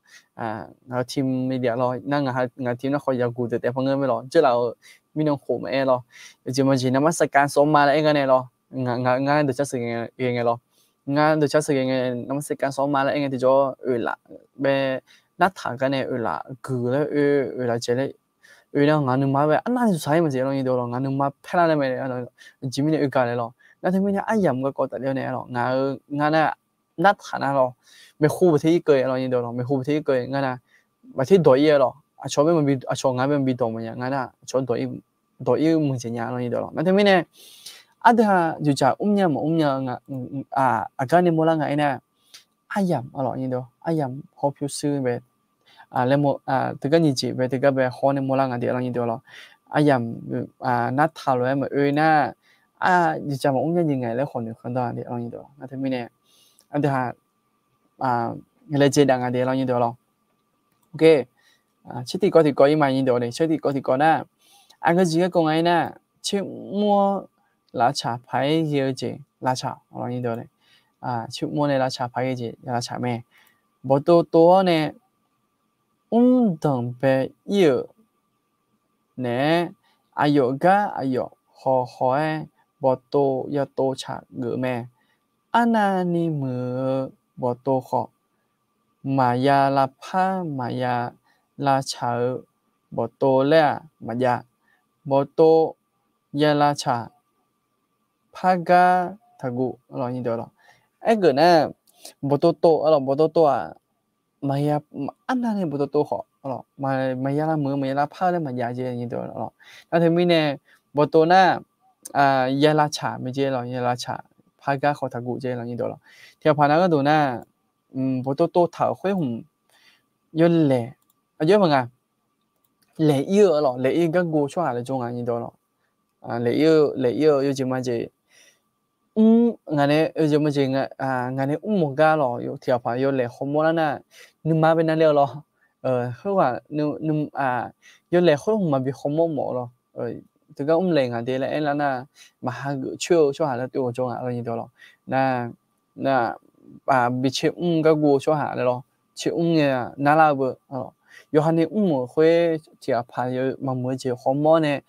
ngaq-euq team-a lawq, nar ngaq-euq team nar khawf yaqguq deuq taef par ngeur mae lawq, dzeurlaf-euq mirnan khof maqaer lawq. Yawjeq majeq นมัสการ sawr ma laer aer gar nae lawq, ngar deuq car sheuq ghae ngae lawq, ngar deuq car sheuq ghae ngae นมัสการ sawr ma laer aer ngae tiqjawr oeqlaf bae, nartaq gar nae oeqlaf guiq laer oe, oeqlaf jaeq laer oe nar ngaq nuima bae arnavni saq-aer maqjeq lawq nyir deuq lawq, ngaq nuima paerlar laer mae, aqjeq mirnae oe gaq laer lawq. Nar teumirnae aryamq garkawv tafler-awr nae lawq, ngaq-euq ngar nar nartaq nar lawq, maeqhu baqter ir keuv-a lawq nyir deuq lawq, maeqhu baqter ir keuv ngar nar, baqter dawq ir-a lawq, aqcawq, aqcawq ngaq bae maqbi dawq maqnya, ngar nar aqcawq dawq ir muiqdzaeq nya lawq nyir deuq lawq. Nar teumirnae aqdui-aq yawqjaq mrnya maqmr nya, aqgar nae mawrlar nga aernar, aryamq-a lawq nyir deuq, aryamq hawpyur shuir bae, teugar nyiq jeq bae teugar bae hawr nae mawrlar nga de lawq nyir deuq lawq. Aryamq nartaq lof-aer maqoe nar, yawqjaq maqmr nya jeq ngae laer khawf noeqkeuv dawr-a de lawq nyir deuq lawq. Nar teumirnae aqdui-aq laejae daq nga de lawq nyir deuq lawq. Tser tiqkawv tiqkawv ir ma nyir deuq-a, tser tiqkawv tiqkawv nar, aqgeu jeq garkawv nga aernar, tsermr-awr lavcaq paq-aer ghae-eu jeq lavcaq-a lawq nyir deuq-a, tsermr-awr nae lavcaq paq-aer ghae jeq lavcaq mae. Bawqtov tov-awr nae mrdanq bae ir-euq naeq-aer, aqyawf gar aqyawf haw haw-aer bawqtov yatov caq geuf mae. Arnavni muiq-eu bawqtov khawf, maqya lavpar maqya lavcaq-eu bawqtov laer-aq maqjav. Bawqtov ya lavcaq pargar taqguv lawq nyir deuq lawq. Aergeuf nar, bawqtov tov-a lawq, bawqtov tov-aq, maqya, arnavni bawqtov tov khawf, maqya lavmuiq-eu maqya lavpar-eu laer maqjav jeq nyir deuq lawq. Nar teumirnae bawqtov nar, ya lavcaq mae jeq lawq, ya lavcaq pargar khawf taqguv jeq lawq nyir deuq lawq. Tiqghaq paq nar gharduq nar, bawqtov tov taq-euq khoer hmq yawlaeq, aqjox-aer maqnga, laeq ir-eu lawq, laeq ir-eu gargu-eu tsawrhaq laer jawr nga nyir deuq lawq. Laeq ir-eu yawjeq majeq, mr, ngaq nae yawjeq majeq, ngaq nae mr mawf gar lawq, tiqghaq paq yawlaeq hawmawr lar nar, nuima bae navle-eu lawq. Khoerghaq, yawlaeq khoer hmq maqbi hawmawr mawf-eu lawq. Teugar mrlaeq ngaq de laer aerlar nar, maqhageuf coer-eu tsawrhaq laer tov-eu jawr nga lawq nyir deuq lawq. Nar, nar, bi caer mr gargu-eu tsawrhaq laer lawq. Caer mr ngae narlar-eu beu. Yawqha ni mr-euq khoer tiqghaq paq maqmuiq-eu jeq hawmawr nae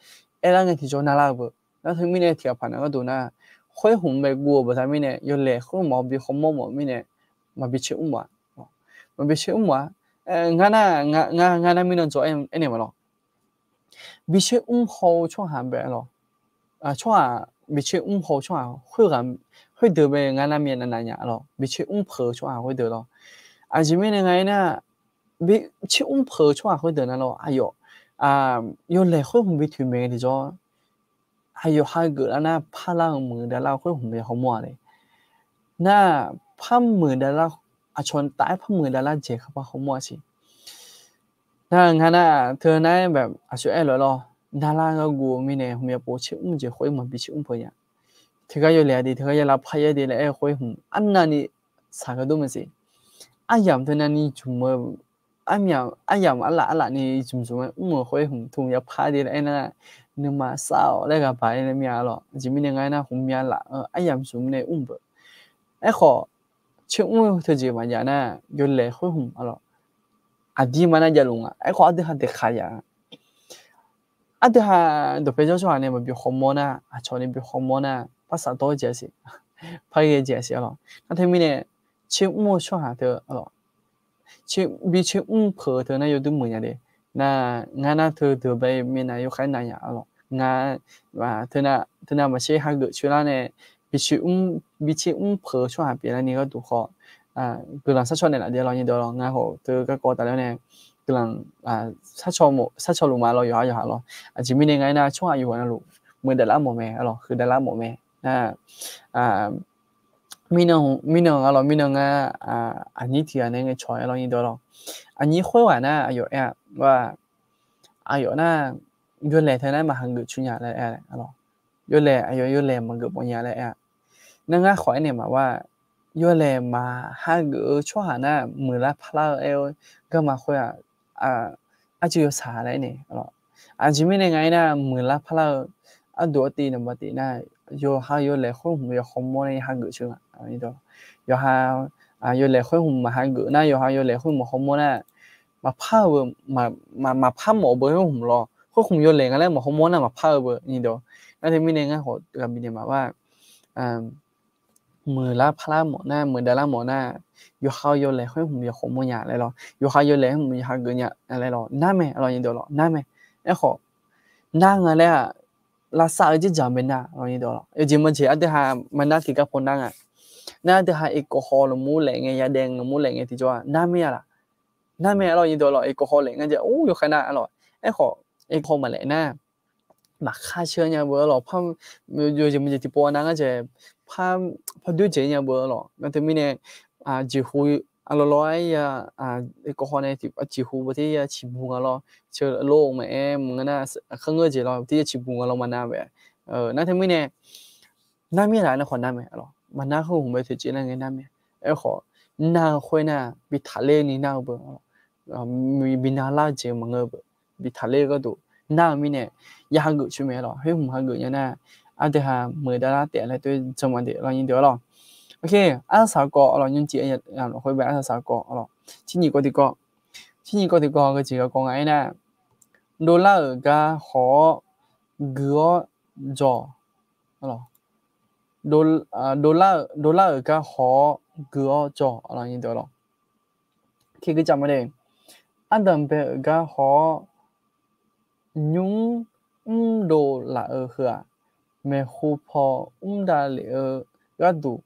aerlar ngae tiqjawr narlar-eu beu. Nar teumirnae tiqghaq paq nar gharduq nar, khoer hmq bae guv-eu baqda mirnae yawlaeq khoer hmq maqbi hawmawr mawf mirnae maqbi caer mr mawf-a. Maqbi caer mr mawf-a. Ngar nar, ngar nar mirnan dzaw aernaeq ma lawq. Bi caer mr haw-eu tsawrhaq bae lawq. Tsawrhaq, bi caer mr haw-eu tsawrhaq khoerdeuq bae ngar nar myav navnav nya lawq. Bi caer mr peuq-eu tsawrhaq khoerdeuq lawq. Aqjeq mirnae nga aernar, bi caer mr peuq-eu tsawrhaq khoerdeuq nar lawq, aqyawf, yawlaeq khoer hmq bi toeqmaeq ngae tiqjawr, aqyawf hageuf lar nar parlar-eu muiq davlar-eu khoer hmq bae hawmawr-a le. Nar, par muiq davlar, aqcawq taf-aer par muiq davlar jeq kharpar hawmawr-a siq. Nar, ngar nar teu nar-aer bae aqcawq aer lof-aer lawr, narlar gargu-eu mirnae hmq ya pov caer mr jeq khoer maqbi caer mr peuq nya. Teugar yawlaeq-a de, teugar ya lavpar-aer de laer aer-eu khoer hmq arnavni shaq gharduq maqsiq. Aryamq teu navni jmq-eu, aryamq arlaf arlaf ni jmq jmq-aer mr-euq khoer hmq tmq ya par de laer aernar, nuima sar-awq laer ghaq baq-aer nae myav-a lawq. Aqjeq mirnae nga aernar, hmq myav laf-eu aryamq jmq nae mr beu. Aerkhawf, caer mr-eu teujeq maqjav nar, yawlaeq khoer hmq-a lawq, aqdir ma nar javluf nga. Aerkhawf aqdui ha daeqkaq ya Aqdui ha dawqpae jawr tsawrhaq nae maqbi hawmawr nar, aqcawq nae bi hawmawr nar, par safdawr-aer jeq-a siq, par ghae jeq-a siq-a lawq. Nar teumirnae, caer mr-eu tsawrhaq teu, bi caer mr peuq-eu teu nar yawdur meuq nya de. Nar, ngar nar teu deuq bae minav yawkhaer nav nya-a lawq. Ngar, teunav maqcaer hageuf coer lar nae, bi caer mr peuq-eu tsawrhaq pyeuflarni gharduq khawf, guiqlanq sharcaw naeqlaf de lawq nyir deuq lawq. Ngar khawf teu garkawv tafler nae guiqlanq sharcaw luf ma lawq, yawqha yawqha lawq. Aqjeq mirnae nga aernar, tsawrhaq yawqghaq navluf muiq davlar mawf mae, a lawq, huiq davlar mawf mae. Nar, mirnan-a lawq, mirnan ngar aqnyir tiq ghaq nae ngae cawq-aer lawq nyir deuq lawq. Aqnyir khoerghaq nar aqyawf aer-a, aqyawf nar, yawlaeq teu nar maqhageuf coer nya laer aer-a lawq. Yawlaeq, aqyawf yawlaeq maqgeuf mawf nya laer aer-a. Nar ngar khawf aernaeq maqwa, yawlaeq maqhageuf-eu tsawrhaq nar muiqlar parlar-eu aer-eu garma khoer-aq, arcuiv yawsaq laer aernaeq. Aqjeq mirnae nga aernar, muiqlar parlar-eu arduq artiv naqba tif nar, yawqha yawlaeq khoer hmq yawhawr mawr nae hageuf coer nga. Yawqha Yawlaeq khoer hmq maqha geuf nar, yawqha yawlaeq khoer hmq maqhaw mawr nar, maqpar-eu beu, maqpar mawf-eu beu khoer hmq lawr. Khoer hmq yawlaeq nga laer maqhaw mawr nar maqpar-eu beu nyiq dawq. Nar teumirnae ngar khawf ghaq bifnaeq maqbar, muiqlar parlar mawf nar, muiqdavlar mawf nar, yawqha-eu yawlaeq khoer hmq yawkhaw mawr nya laer lawr, yawqha yawlaeq khoer hmq yawqha geuf nya laer lawr, nar mae lawr nyiq dawq lawr, nar mae. Aerkhawf, nar nga laer-aq, lavsav-eu dzerdzaq bae nar lawr nyiq dawq lawr. Yawjeq maqjeq aqdui ha maqnar tiqgar paw nar nga. Nar aqdui ha iqkawv haw lmqmr laef ngae, yadaef lmqmr laef ngae tiqjawr-aq nar mae-a laq. Nar mae lawr nyiq dawq lawr, iqkawv haw laef ngar jeq or yawkhav nar lawr. Aerkhawf, iqkawv haw maqlaef nar, maqkhar sheur nya beu lawr, yawjeq maqjeq tiqpov nar ngar jeq par doer jeq nya beu lawr. Nar teumirnae, jeqhu, aqlawq lawr-aer ya, iqkawv haw nae jeqhu beu ter ya ciqbuq nga lawr, ceuq lof maqaer maqngeur nar, aqkar ngeur jeq lawr ter ya ciqbuq nga lawr maqnar bae. Nar teumirnae, nar mir laf nar khawf nar mae lawr, maqnar khoer hmq bae toeqciv lar ngae nar mae. Aerkhawf, nar-eu khoer nar bi taqler ni nar-eu beu, bi nar lar-eu jeq maqngeur-eu beu, bi taqler-eu gharduq nar-eu mirnae, ya hageuf coer mae lawr, khoer hmq hageuf nya nar, aqdui ha muiqdav lar taef laer toer janma daef lawr nyiq dawq lawr. Arsaq saqkawv lawr, nymrcif lafkhoer bae arsaq saqkawv lawr, tser nyiq kawv tiqkawv, tser nyiq kawv tiqkawv geujeq garkawv nga aernar, dovlar-euq gar haw-awr gui-awr jawr-awq. Dovlar-euq gar haw-awr gui-awr jawr-awq. Ardanqbae-euq gar haw-awr nymr mrdov laf-eu heu-aq, maeqhu paw mr davlef-eu gharduq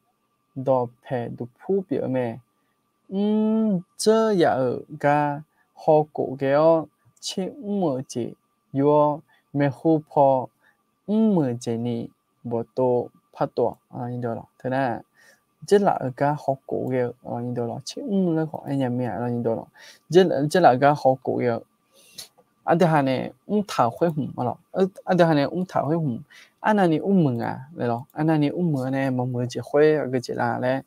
dawqpaeq duqpur pyeuf-eu mae. Mr dzeur yaf-euq gar hawkhof ghae-awr tser mr-euq jeq yur-awr, maeqhu paw mr-euq jeq ni bawqtov partov-awq. Teu nar, dzeurlaf-euq gar hawkhof ghae-eu lawq, tser mr laer khawf aernya mir-a lawq. Dzeurlaf-euq gar hawkhof ghae-eu, aqdui ha nae mrtaq-euq khoer hmq, aqdui ha nae mrtaq-euq khoer hmq, arnavni mrmuiq nga laer lawq. Arnavni mrmuiq-a nae maqmuiq-eu jeq khoer aqgeu jeq la laer,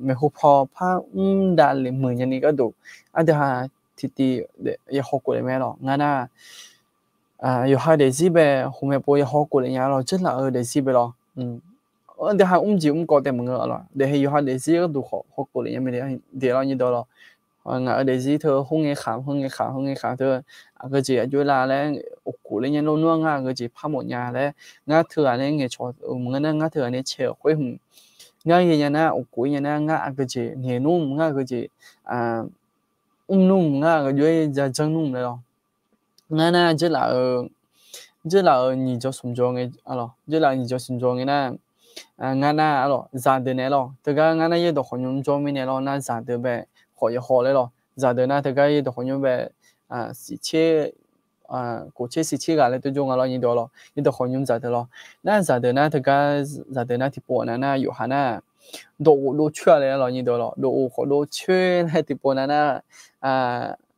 maeqhu paw par mr davlef muiq nyani gharduq, aqdui ha tiqtiv ya hawkhof lef mae lawq. Ngar nar, yawqha daefzir bae, hmq maeqpov ya hawkhof lef nya lawq, dzeurlaf-euq daefzir bae lawq. Aqdui ha mrjeq mrkawv taef maqngeur lawq, daefhe yawqha daefzir gharduq khawf hawkhof lef nya mae daef lawq nyiq dawq lawq. Ngaq-euq daefzir teu khoerngae khaq, khoerngae khaq, khoerngae khaq teu, aqgeu jeq aqjox lar laer, uqkhof ler nya lor nmr-a ngar aqgeu jeq par mawf nya laer, ngar teughaq nae ngaeqcawq-euq maqngeur nar, ngar teughaq nae cae-euq khoer hmq, ngar ghae nya nar, uqkhof-ir nya nar, ngar aqgeu jeq ngaeq nmr, ngar aqgeu jeq mr nmr, ngar aqgeu jox-aer ja janr nmr laer lawq. Ngar nar dzeurlaf-eu, dzeurlaf-euq nyiq jawr smq jawr ngae, dzeurlaf-euq nyiq jawr smq jawr ngae nar, ngar nar lawq, zaqdeuq naeq lawq, teugar ngar nar yaerdawq khawqnymr jawr mirnae lawr, nar zaqdeuq bae khawf ya haw laer lawq. Zaqdeuq nar teugar yaerdawq khawqnymr bae siqtser, khof tser siqtser ghaq laer tov jawr nga lawr nyiq dawq lawq, yaerdawq khawqnymr zaqdeuq lawq. Nar zaqdeuq nar teugar, zaqdeuq nar tiqpov nav nar yawqha nar dawqghof dov coer-a laer lawq nyiq dawq lawq, dawqghof khawf dov coer laer tiqpov nav nar,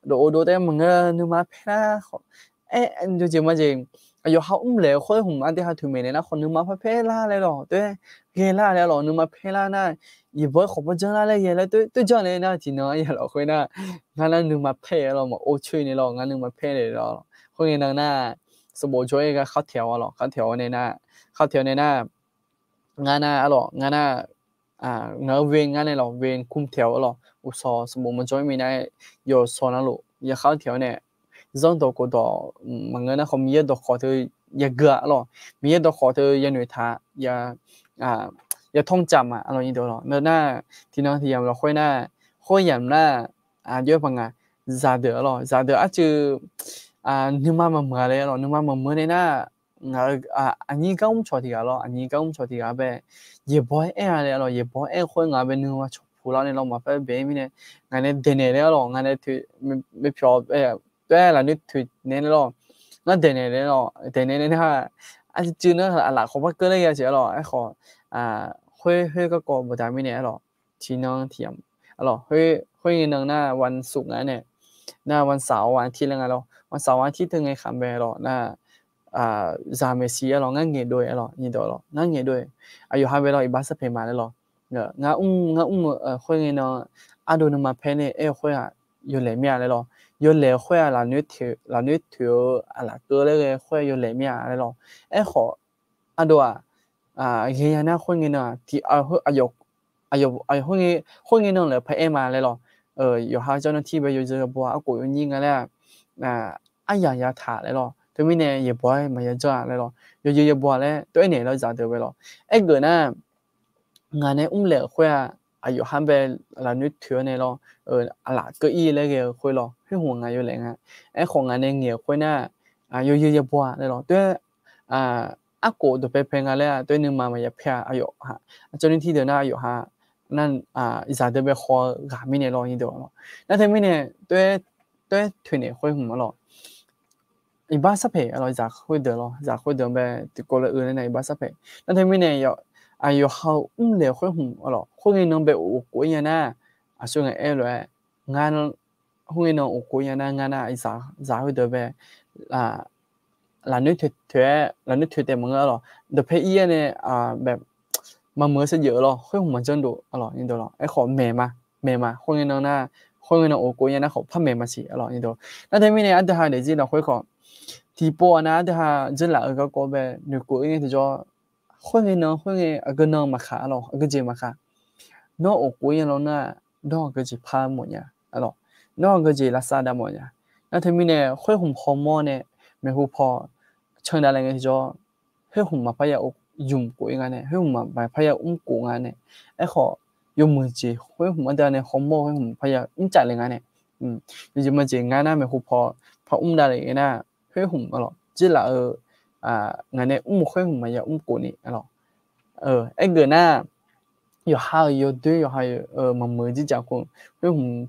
dawqghof dov taef maqngeur nuima paer lar khawf, aer, yawjeq majeq, yawqha mrlaeq-eu khoer hmq aqdui ha toeqmaeq naeq nar khawf nuima paer paer lar laer lawq, toer ghae lar laer lawq, nuima paer lar nar, yawqbaw-aer khawf par janr lar laer ghae laer toer janr nae nar tiqnan ya lafkhoer nar, ngar nar nuima paer-a lawq, maqor coer nae lawq, ngar nuima paer nae lawq. Khoerngae nan nar, sanqbof jawr-aer gar khar taeq-awr lawq, khar taeq-awr nae nar, khar taeq-awr nae nar, ngar nar arlawq, ngar nar, ngaq-euq ve ngar nae lawq, ve kum taeq-awr lawq, uqshawq sanqbof maqjawr-ir mirnae, yawqshawq navluf ya khar taeq-awr nae, zanrdawq khofdawq maqngeur nar khawf Miqyaer dawqkawq teu yagui-a arlawq, Miqyaer dawqkawq teu yanoeq taq, ya tawrcaf ma arlawq nyiq dawq lawq. Nar nar, tiqnan tiq yamq lafkhoer nar, khoeryamq nar, aqjox-aer paq nga, zaqdeuq arlawq, zaqdeuq arcuiv nuima maqmuiq-a laer lawq, nuima maqmuiq nae nar, ngaq-euq aqnyir gar mr cawq tiq ghaq lawr, aqnyir gar mr cawq tiq ghaq bae, yaeqbawq-aer aer-a laer lawq, yaeqbawq-aer khoer ngaq bae nuima cawq puq lar nae lawr maqpar bae-ir mirnae, ngaq nae daeqnaeq laer lawq, ngaq nae toeq, maqpyawq, toeq-aer lafnoer toeq nae lawq, ngar daeqnaeq laer lawq, daeqnaeq nae nar, arcuiv nar aqlaf khawf par keuv laer ya jeq arlawq, aerkhawf, khoer khoer garkawv baqda mirnae arlawq, tiqnan tiq yamq, arlawq, khoerngae nan nar วันศุกร์ nga nae, nar วันเสาร์ วันอาทิตย์ laer nga lawr, วันเสาร์ วันอาทิตย์ teu ngae khaq bae lawq nar, zaq maeqshi arlawq, ngar ngaeqdov-aer lawq nyiq dawq lawq, ngar ngaeqdov-aer, aqyawf ha bae lawq, iqbax sarpaeq ma laer lawq, ngar mr, ngar mr-eu khoerngae nan, ardov nuima paer nae aer-eu khoer-aq, yawlaeq mir-a laer lawq, yawlaeq khoer-aq, lafnoer toeq-eu aqlaf keuv laer ghae khoer-aq yawlaeq mir-a laer lawq, aerkhawf, ardov-aq, ghaenya nar khoerngae nan-aq tiq, aqyawf, aqyawf khoerngae nan lef paq-aer ma laer lawq. Yawqha jawrnan tir bae yawzeu yawbaw-aq arkhof yawnyir nga laer-aq, aryaq yataq laer lawq. Teumirnae yaeqbawq-aer maqya janr-a laer lawq. Yawzeu yawbaw-aq laer tov-aer naeq lawr zaqdeuq bae lawq. Aergeuf nar, ngaq nae mrlaeq-euq khoer-aq, aqyawf har bae lafnoer toeq-awr nae lawr, aqlaf keuv-ir laer ghae-eu khoer lawr, khoer hmq ngaq yawlaeq nga. Aerkhawf ngaq nae ngaeq-euq khoer nar, yawzeu yawbaw-aq laer lawq. Tov-aer, arkhof dawqpae pae nga laer-aq, tov-aer nuima maqya paer-a. Aqyawf ha, aqcawq nir tirdeuq nar aqyawf ha, nar, zaqdeuq bae haw-eu ghaq mirnae lawr nyir deuq lawq. Nar teumirnae, tov-aer toeqnaeq khoer hmq-a lawq. Iqbax sarpaeq-a lawq, zaq khoerdeuq lawr, zaq khoerdeuq bae tiqkawv laer-eu nar iqbax sarpaeq. Nar teumirnae, aqyawf ha-eu mrlaeq khoer hmq-a lawq, khoerngae nan bae of khof-ir nya nar, aqsur ngaq aer lof-aer, ngar khoerngae nan of khof-ir nya nar, ngar nar zaq khoerdeuq bae lafnoer toeq-aer, lafnoer toeq taef maqngeur-a lawq. Dawqpae ir-aer nae maqmuiq-eu saevdzeuf-eu lawr, khoer hmq maqjanr dov-a lawq nyir deuq lawq. Aerkhawf maeq ma, maeq ma, khoerngae nan nar, khoerngae nan of khof-ir nya nar khawf par maeq ma siq-a lawq nyir deuq. Nar teumirnae aqdui ha daefzir lafkhoer khawf, tiqpov-aq nar aqdui ha dzeurlaf-eu garkawv bae noeqkhof-ir ngae tiqjawr, khoerngae nan khoerngae aqgeu nan maqkhaq-a lawq, aqgeu jeq maqkhaq. Nawr of khof-ir nya lawr nar, nawr aqgeu jeq par mawf nya-a lawq. Nawr aqgeu jeq lavsav dav mawf nya. Nar teumirnae khoer hmq hawmawr nae maeqhu paw can davle ngae tiqjawr, khoer hmq maqpar ya ymq khof-ir nga nae, khoer hmq maqpar ya mr khof nga nae. Aerkhawf, yawmuiq jeq khoer hmq aqdui ha nae hawmawr khoer hmq maqpar ya mr caf le nga nae, yawjeq maqjeq ngar nar maeqhu paw par mr davle ngae nar, khoer hmq-a lawq, dzeurlaf-eu ngaq nae mr-eu khoer hmq maqya mr khof ni-a lawq. Aergeuf nar, yawqha-euq yawdoer yawqha-euq maqmuiq-eu jirjaq khoer hmq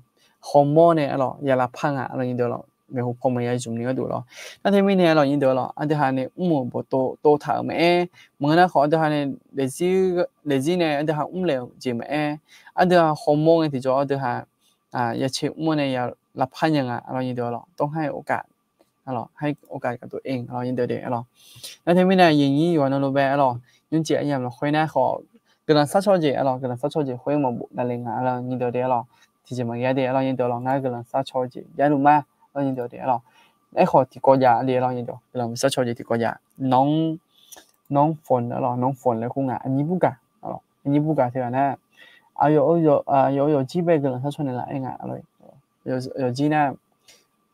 hawmawr nae-a lawq, ya lavpar nga-a lawq nyir deuq lawq. Maeqhu paw maqya zmq ni gharduq lawr. Nar teumirnae-a lawq nyir deuq lawq, aqdui ha nae mr-euq bawqtov tov taq-euq maqaer, maqngeur nar khawf aqdui ha nae daefzir nae aqdui ha mrlaeq-eu jeq maqaer, aqdui ha hawmawr ngae tiqjawr aqdui ha ya cae mr-awr nae ya lavpar nya nga-a lawq nyir deuq lawq. ต้องให้โอกาส Nar teumirnae aqyuif aqnyir yawqha navluf bae-a lawq, nymrcif aryamq lafkhoer nar khawf, guiqlanq sharcaw jeq-a lawq, guiqlanq sharcaw jeq khoer maqbof davle nga-a lawq nyir deuq de-a lawq. Tiqjeq maqghae de-a lawq nyir deuq lawq, ngar guiqlanq sharcaw jeq yarluf ma-a lawq nyir deuq de-a lawq. Aerkhawf tiqkawv jav de-a lawq nyir deuq, guiqlanq sharcaw jeq tiqkawv jav. Nawq, nawq fon-a lawq, nawq fon laer kur nga, aqnyir burgaq-a lawq, aqnyir burgaq teughaq nar, aqyawf-eu yawqjir bae guiqlanq sharcaw naeqlaf-aer nga-a lawq. Yawqjir nar,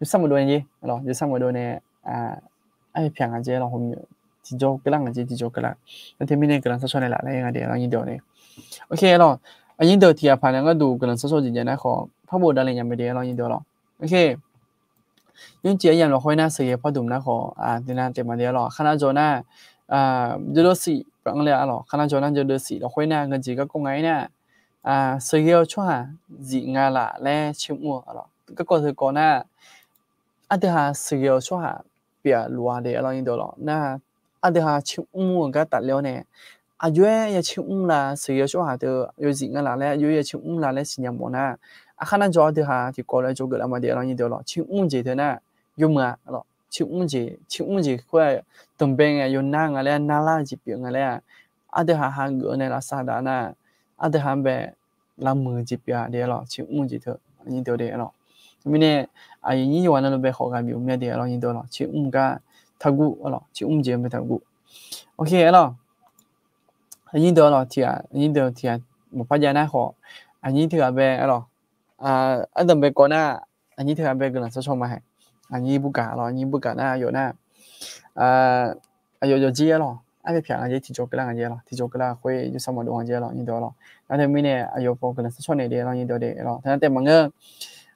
yawsar maqdov nae jer-a lawq, yawsar maqdov nae, arpyaq nga jer-a lawq, tiqjawr keuvlar nga jer, tiqjawr keuvlar. Nar teumirnae guiqlanq sharcaw naeqlaf laer nga de-a lawq nyir deuq ni. Ok-a lawq, aqnyir deuq tiqghaq paq nae gharduq guiqlanq sharcaw jeq jav nar khawf, par bof davle nya mae de-a lawq nyir deuq lawq. Ok, nymrcif aryamq lafkhoer nar sheuqghae pardmq nar khawf, tiqnan taef ma de-a lawq, khar nar jawr nar, jawrdeuvsif paq-anr le-a lawq, khar nar jawr nar jawrdeuvsif lafkhoer nar ngeur jeq garkawv nga-aer nar, sheuqghae-eu tsawrhaq zif nga laf laer caer mr-eu-a lawq. Garkawv teukawv nar, aqdui ha sheuqghae-eu tsawrhaq pyeufluf-a de-a lawq nyir deuq lawq. Nar, aqdui ha caer mr-eu gar tafler-awr nae, aqjox-aer ya caer mr la, sheuqghae-eu tsawrhaq teu yawzif nga laf laer aqjox-aer ya caer mr la laer siqnya mawf nar, aqkhar nar jawr aqdui ha tiqkawv laer jawrgeuf lar ma de-a lawq nyir deuq lawq. Caer mr jeq teu nar, yawmuiq-a lawq, caer mr jeq, caer mr jeq khoer-aq, danqbae ngae yawnar nga laer, narlar-eu jeq pyeuf nga laer-aq, aqdui ha hageuf-eu nae lavsav dav nar, aqdui ha-anr bae lavmuiq jeq pyeuf-a de-a lawq, caer mr jeq teu, nyir deuq de-a lawq. Teumirnae, aqyuif aqnyir yawqghaq navluf bae khawf ghaq bif-eu mya de-a lawq nyir deuq lawq, caer mr gar taqguv-a lawq, caer mr jeq-anr bae taqguv. Ok-a lawq, aqnyir deuq-a lawq, tiqghaq, aqnyir deuq tiqghaq maqpar jav nar khawf, aqnyir teughaq bae-a lawq, ardanq bae kawv nar, aqnyir teughaq bae guiqlanq sharcaw maqhaeq. Aqnyir burgaq lawq, aqnyir burgaq nar aqyawf nar, aqyawf yawqjir-a lawq, arpyaq nga jer, tiqjawr keuvlar nga jer-a lawq, tiqjawr keuvlar khoer yawsar maqdov nga jer-a lawq nyir deuq lawq. Nar teumirnae aqyawf paw guiqlanq sharcaw naeq de-a lawq nyir deuq de-a lawq. Teunar taef maqngeur.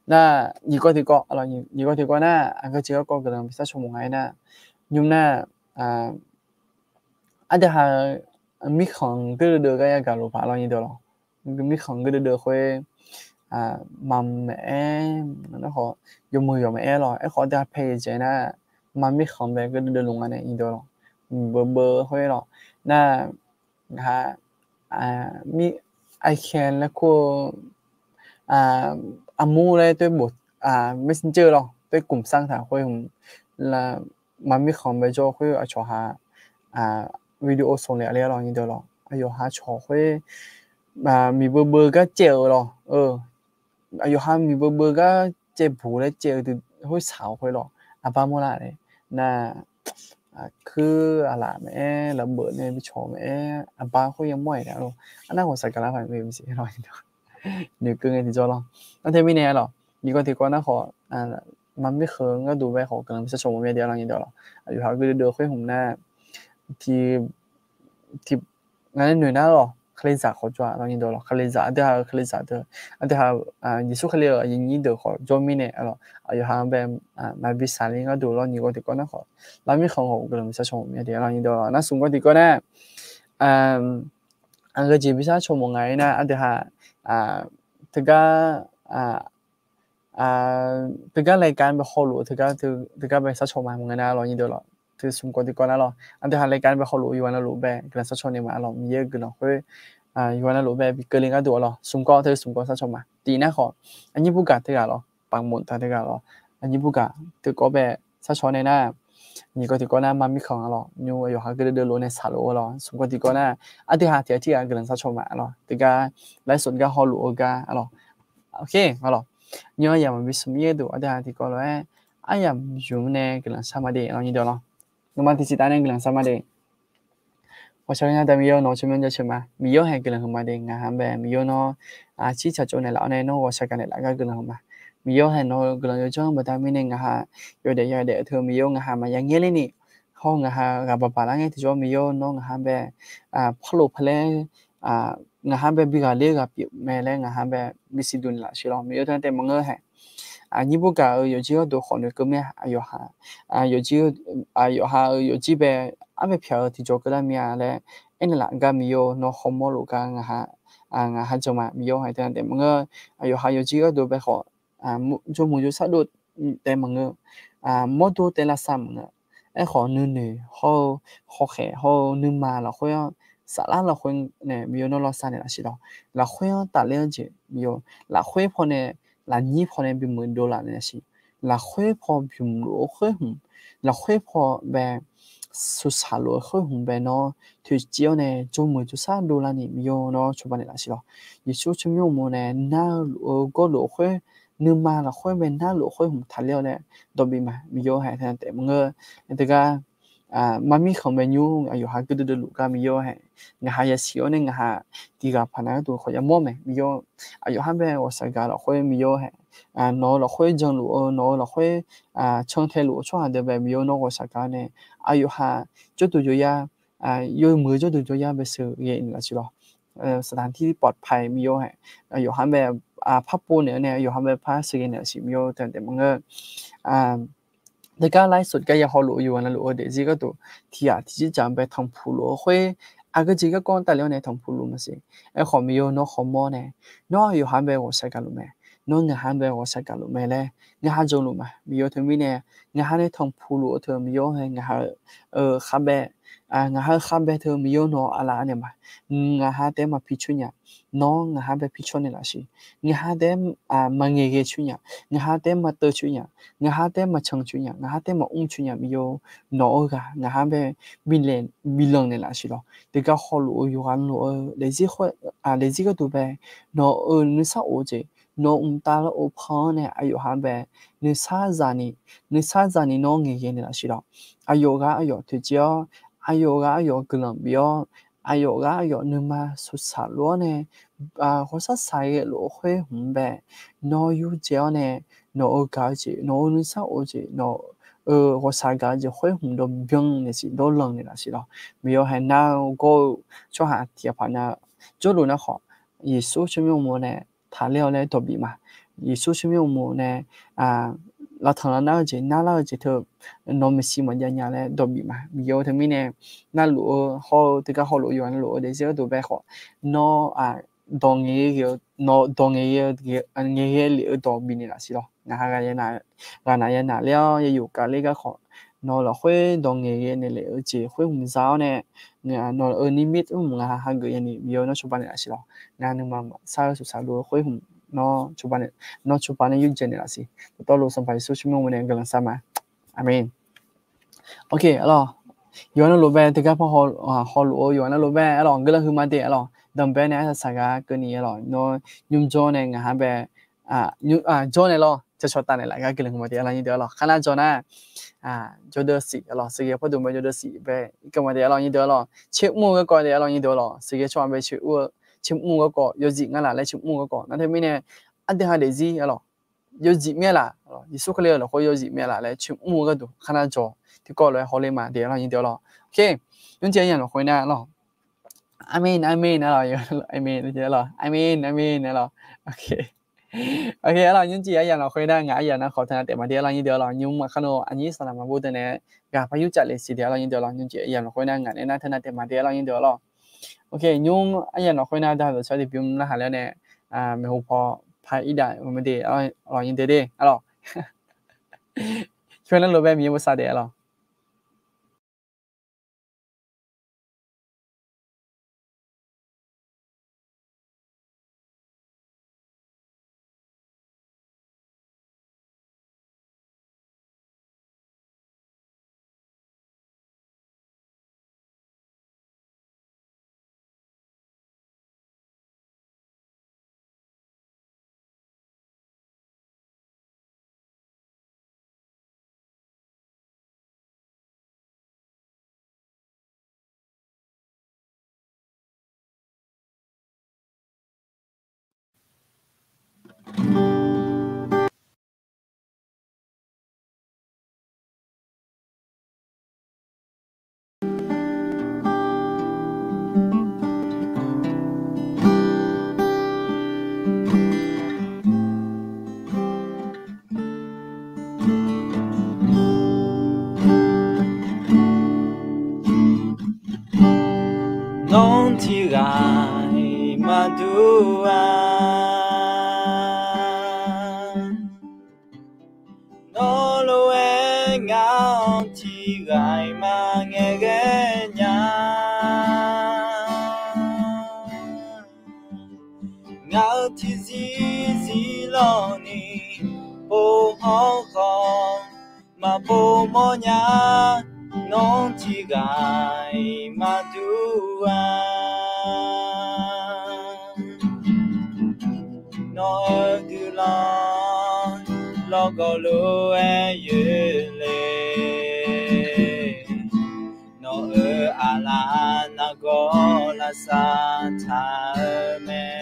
Nar, nyiq kawv tiqkawv, nyiq kawv tiqkawv nar, aqgeu jeq garkawv guiqlanq bi sharcaw mawf nga-aer nar, nymr nar, aqdui ha mirkhanq geur deuvdeuv gar yagaq luf paq lawq nyir deuq lawq. Mirkhanq geur deuvdeuv khoer, maqmaeq-aer, nar khawf, yawmuiq yawq maqaer lawq. Aerkhawf aqdui ha pae-eu jeq nar, mar mirkhanq bae geur deuvdeuv luf nga nae nyir deuq lawq. Miqbeu beu khoer lawq. Nar, ngaq ha, mir, aqkhaer laer kur-eu, armur laer toer bof, messenger lawq, toer กลุ่มสร้างฐาน khoer hmq, mar mirkhanq bae jawr khoer aqcawq ha video smq le-a le-a lawq nyir deuq lawq. Aqyawf ha cawq khoer, miqbeu beu gar caev-euq lawq. Aqyawf ha miqbeu beu gar caevbuq laer caev-eu dui khoer shaq-eu khoer lawq. Aqbar mawrlar-a le. Nar, kuir aqlaf maqaer, lafbeuf nae bi cawq maqaer, aqbar khoer yamawr-aer taef-a lor. Arnar ghawqshaq gaqlar paq-aer maqsiq lor. Noeqkeuv ngae tiqjawr lor. Nar teumirnae lor, nyiq kawv tiqkawv nar khawf, mar mirkhanq gharduq bae khawf guiqlanq bi sharcaw mawf mir-a de lor nyi dawq lor. Aqyawf-haq gui duidui khoer hmq nar, tiq tiq, ngaq nae noeq nar lor, Kalizaq khawf jawr-a lor nyi dawq lor. Kalizaq, aqdui ha-euq Kalizaq deuq, aqdui ha, Yeqsur Kali-euq aqyuif nyir deuq khawf jawr mirnae lor, aqyawf-haq bae maqbi saqle gharduq lor nyiq kawv tiqkawv nar khawf, lar mirkhanq khawf guiqlanq bi sharcaw mawf mir-a de lor nyi dawq lor. Nar smq kawv tiqkawv nar, aqgeu jeq bi sharcaw mawf nga-ir nar aqdui ha, teugar teugar รายการ bae hawluf-eu teugar, teugar bae sharcaw ma maqnga nar lor nyi dawq lor. Teu smq kawv tiqkawv nar lor, aqdui ha รายการ bae hawluf-eu yawqghaq navluf bae guiqlanq sharcaw naeq ma lor. Miqyaer-euq guiqlanq khoer yawqghaq navluf bae bi keuvle gharduq lor. Smq kawv teu smq kawv sharcaw ma. Tiq nar khawf, aqnyir burgaq teughaq lor, ปักหมุด taq teughaq lor, aqnyir burgaq teukawv bae sharcaw nae nar, nyiq kawv tiqkawv nar mar mirkhanq-a lor, nymr aqyawf-haq gui duidui lof nae saqlof-eu lor. Smq kawv tiqkawv nar, aqdui ha tiq ghaq tiq ghaq guiqlanq sharcaw ma lor. Teugar ไลฟ์สด gar hawluf-eu gar lor. Oke, a lor. Nymr aryamq maqbi smq-ir gharduq aqdui ha tiqkawv lof-aer aryamq yumq nae guiqlanq shar ma de lor nyi dawq lor. Nuima tiqsiq taf nae guiqlanq shar ma de. Ghawqshaq nya daq Miqyaer nawq-eu tsawrmyanr jaceuq ma. Miqyaer-awr hae guiqlanq huiq ma de. Ngaq ha bae Miqyaer nawr, aqcir tsaqtsov naeqlaf-awr nae nawr ghawqshaq gaq naeqlaf gar guiqlanq huiq ma. Miqyaer-awr hae nawq-eu guiqlanq yawdzanr baqda mirnae ngaq ha yawdaef yawdaef-eu teu Miqyaer-awr ngaq ha maqya ngaer ler ni, hawr ngaq ha ghaq baq baq lar ngae tiqjawr Miqyaer nawr ngaq ha bae parlof palaer ngaq ha bae bi ghaqler-eu ghaq pyeuf mae laer ngaq ha bae bisiq duq naeqlaf siq lor. Miqyaer teu taef maqngeur hae. Aqnyir burgaq-euq yawqjir gharduq khawf noeqkeuv mir-a. Aqyawf ha, yawqjir, aqyawf ha-euq yawqjir bae arbae pyaq-eu tiqjawr keuvlar mir-a laer aernaeq laf gar Miqyaer nawr hawmawr luf gar ngaq ha, ngaq ha jan ma. Miqyaer hae teu taef maqngeur. Aqyawf ha yawqjir gharduq bae khawf jawrmuiq jawrsar dov taef maqngeur. Mawrdo taef lavsav maqngeur. Aerkhawf nuinoeq hawr-eu hawkhaeq hawr-eu nuima lafkhoer-anr saflar lafkhoer nae Miqyaer nawr lavsav naeqlaf siq lor. Lafkhoer-anr tafler-anr jeq Miqyaer lafkhoer pawnae, lafnyir pawnae bimuiq dovlaf naeqlaf siq. Lafkhoer paw bymq luf-eu khoer hmq, lafkhoer paw bae suqsaq luf-eu khoer hmq bae nawr toeqciv-awr nae jawrmuiq jawrsar dovlar ni Miqyaer nawr cawba naeqlaf siq lor. Yeqsur tsawrmyanr uqmov nae narluf-eu gawrluf-eu khoer, nuima lafkhoer bae narluf-eu khoer hmq taqler-awr nae dawqbif ma. Miqyaer hae teu taef maqngeur. Teugar mar mirkhanq bae nymr aqyawf ha gui duidui luf gar Miqyaer hae ngaq ha yasiq-awr nae ngaq ha tiq ghaq paq nav gharduq khawf yamawr mae. Miqyaer aqyawf ha bae ghawqshaq gaq lafkhoer Miqyaer hae nawq-eu lafkhoer janluf-eu nawq-eu lafkhoer cantae luf-eu tsawrhaq deuq bae Miqyaer nawr ghawqshaq gaq-awr nae aqyawf ha jawrduq jawryar, yawmuiq-eu jawrduq jawryar bae sheuqghae naeqlaf siq lor. Saqdaq tir pawqpaq Miqyaer hae aqyawf ha bae parpov naeq-awr nae aqyawf ha bae par sheuqghae naeqlaf siq Miqyaer teu taef maqngeur. Teugar ไลฟ์สด gar ya hawluf-eu yawqghaq navluf-eu daefzir gharduq tiq ghaq tiqzir dzaq bae tanqpuq luf-eu khoer, aqgeu jeq garkawv-anr tafler-awr nae tanqpuq luf maqsiq. Aerkhawf Miqyaer nawr hawmawr nae nawr aqyawf ha bae ghawqshaq gaq luf mae. Nawr ngaq ha bae ghawqshaq gaq luf mae laer ngaq ha janluf ma. Miqyaer teumirnae ngaq ha nae tanqpuq luf-eu teu Miqyaer hae ngaq ha-eu kharbae, ngaq ha-eu kharbae teu Miqyaer nawr aqlaf naeq ma. Ngaq ha taef-aer maqpi coer nya. Nawr ngaq ha bae pi cawr naeqlaf siq. Ngaq ha taef-aer maqngaeq ghae coer nya. Ngaq ha taef-aer maqteuv coer nya. Ngaq ha taef-aer maqcan coer nya. Ngaq ha taef-aer maqmr coer nya Miqyaer. Nawq-eu ghaq ngaq ha bae bilanq naeqlaf siq lor. Teugar hawluf-eu yawqghaq luf-eu daefzir gharduq bae nawq-euq nuisar of-eu jeq, nawq-euq mqtav lar of-eu pan-anr nae aqyawf ha bae nuisar zaqni, nuisar zaqni nawr ngaeqghae naeqlaf siq lor. Aqyawf ghaq aqyawf toeqciv-awr, aqyawf ghaq aqyawf guiqlanq bif-awr, aqyawf ghaq aqyawf nuima suqsaq luf-awr nae ghawqshaq saq ghae lof-eu khoer hmq bae nawr yurdzae-awr nae nawq-euq gaq-eu jeq, nawq-euq nuisar of-eu jeq, nawq-euq ghawqshaq gaq-eu jeq khoer hmq dawqbyan naeqsiq dawrlanq naeqlaf siq lor. Miqyaer hae nar-eu gawr-eu tsawrhaq tiq ghaq paq nav jawrluf nar khawf Yeqsur tsawrmyanr uqmov nae taqler-awr laer dawqbif ma. Yeqsur tsawrmyanr uqmov nae lavtanq lar nar-eu jeq narlar-eu jeq teu nawq maeqshi maqjav nya laer dawqbif ma. Miqyaer teumirnae narluf-eu hawr-eu teugar hawluf-eu yawqghaq navluf-eu daefzir gharduq bae khawf nawr dawq ngaeq ghae-eu, nawq dawq ngaeq ghae-eu, ngaeq ghae lef-eu dawq bifnaeq laf siq lor. Ngaq ha ghaq naq ya naqler-awr yayof kavler gar khawf nawq-eu lafkhoer dawq ngaeq ghae naeq lef-eu jeq khoer hmq za-awr nae nawq-euq nirmir mr hmq ngaq ha hageuf yani Miqyaer nawr cawba naeq laf siq lor. Ngaq nuima maqsar-eu suqsaq luf-eu khoer hmq nawr cawba nae, nawr cawba nae yurdzae naeq laf siq. Dawqtawvluf Sanqpaq Yeqsur tsawrmyanr uqmov nae guiqlanq shar ma. Aqmeq. Oke, aqlawq. Yawqghaq navluf bae teugar par hawluf-eu yawqghaq navluf bae aqlawq guiqlanq huiqma de aqlawq. Danqbae nae arsaq saqgaq keuvni aqlawq nawr nymr jawr nae ngaq ha bae jawr nae lawr. cawcaw taf naeqlaf gar guiqlanq maqde arlawr nyir deuq arlawr. Khar nar jawr nar, jawrdeuv sif arlawr, sheuqghae pawrduq mae jawrdeuv sif bae irkanr maqde arlawr nyir deuq arlawr. Caer mr-eu garkawv de arlawr nyir deuq arlawr, sheuqghae tsawrhaq bae caer mr-eu, caer mr-eu garkawv yawzif ngar laf laer caer mr-eu garkawv nar teumirnae, aqdui ha daefzir arlawr, yawzif mir-a laf, Yeqsur Kali-euq lafkhoer yawzif mir-a laf laer caer mr-eu gharduq khar nar jawr, tiqkawv lof-aer hawler ma de arlawr nyir deuq arlawr. Nymrcif aryamq lafkhoer nar arlawr, aqmen aqmen arlawr, aqmen aqmen aqmen arlawr. Ok, arlawr nymrcif aryamq lafkhoer nar ngaq aryamq nar khawf teunav taef ma de arlawr nyir deuq arlawr. Nymr-aq kharno aqnyir saqlaq maqbur deuq nae ghaq par yurcaf le siq de arlawr nyir deuq arlawr. Nymrcif aryamq lafkhoer nar ngaq nae nar teunav taef ma de arlawr nyir deuq arlawr. Ok, nymr aryamq lafkhoer nar dawqcawq tiqbymr narhaq laer nae, maeqhu paw par irdav maqde arlawr nyir deuq de arlawr. Khoer nar lof bae Miqyaer bosav de arlawr. Nawr tiqghaq maqdur-a. Nawr lof-aer ngar-anr tiqghaq maqngaeq ghae nya. Ngaq-euq tiqzir zir lawni, pov hawr khawf maqpov mawrnya. Nawr tiqghaq maqdur-a. Nawq-euq guiqlanq lawrgawv lof-aer yoeq le. Nawq-euq aqlaf nargawr lavsav taq-eu mae.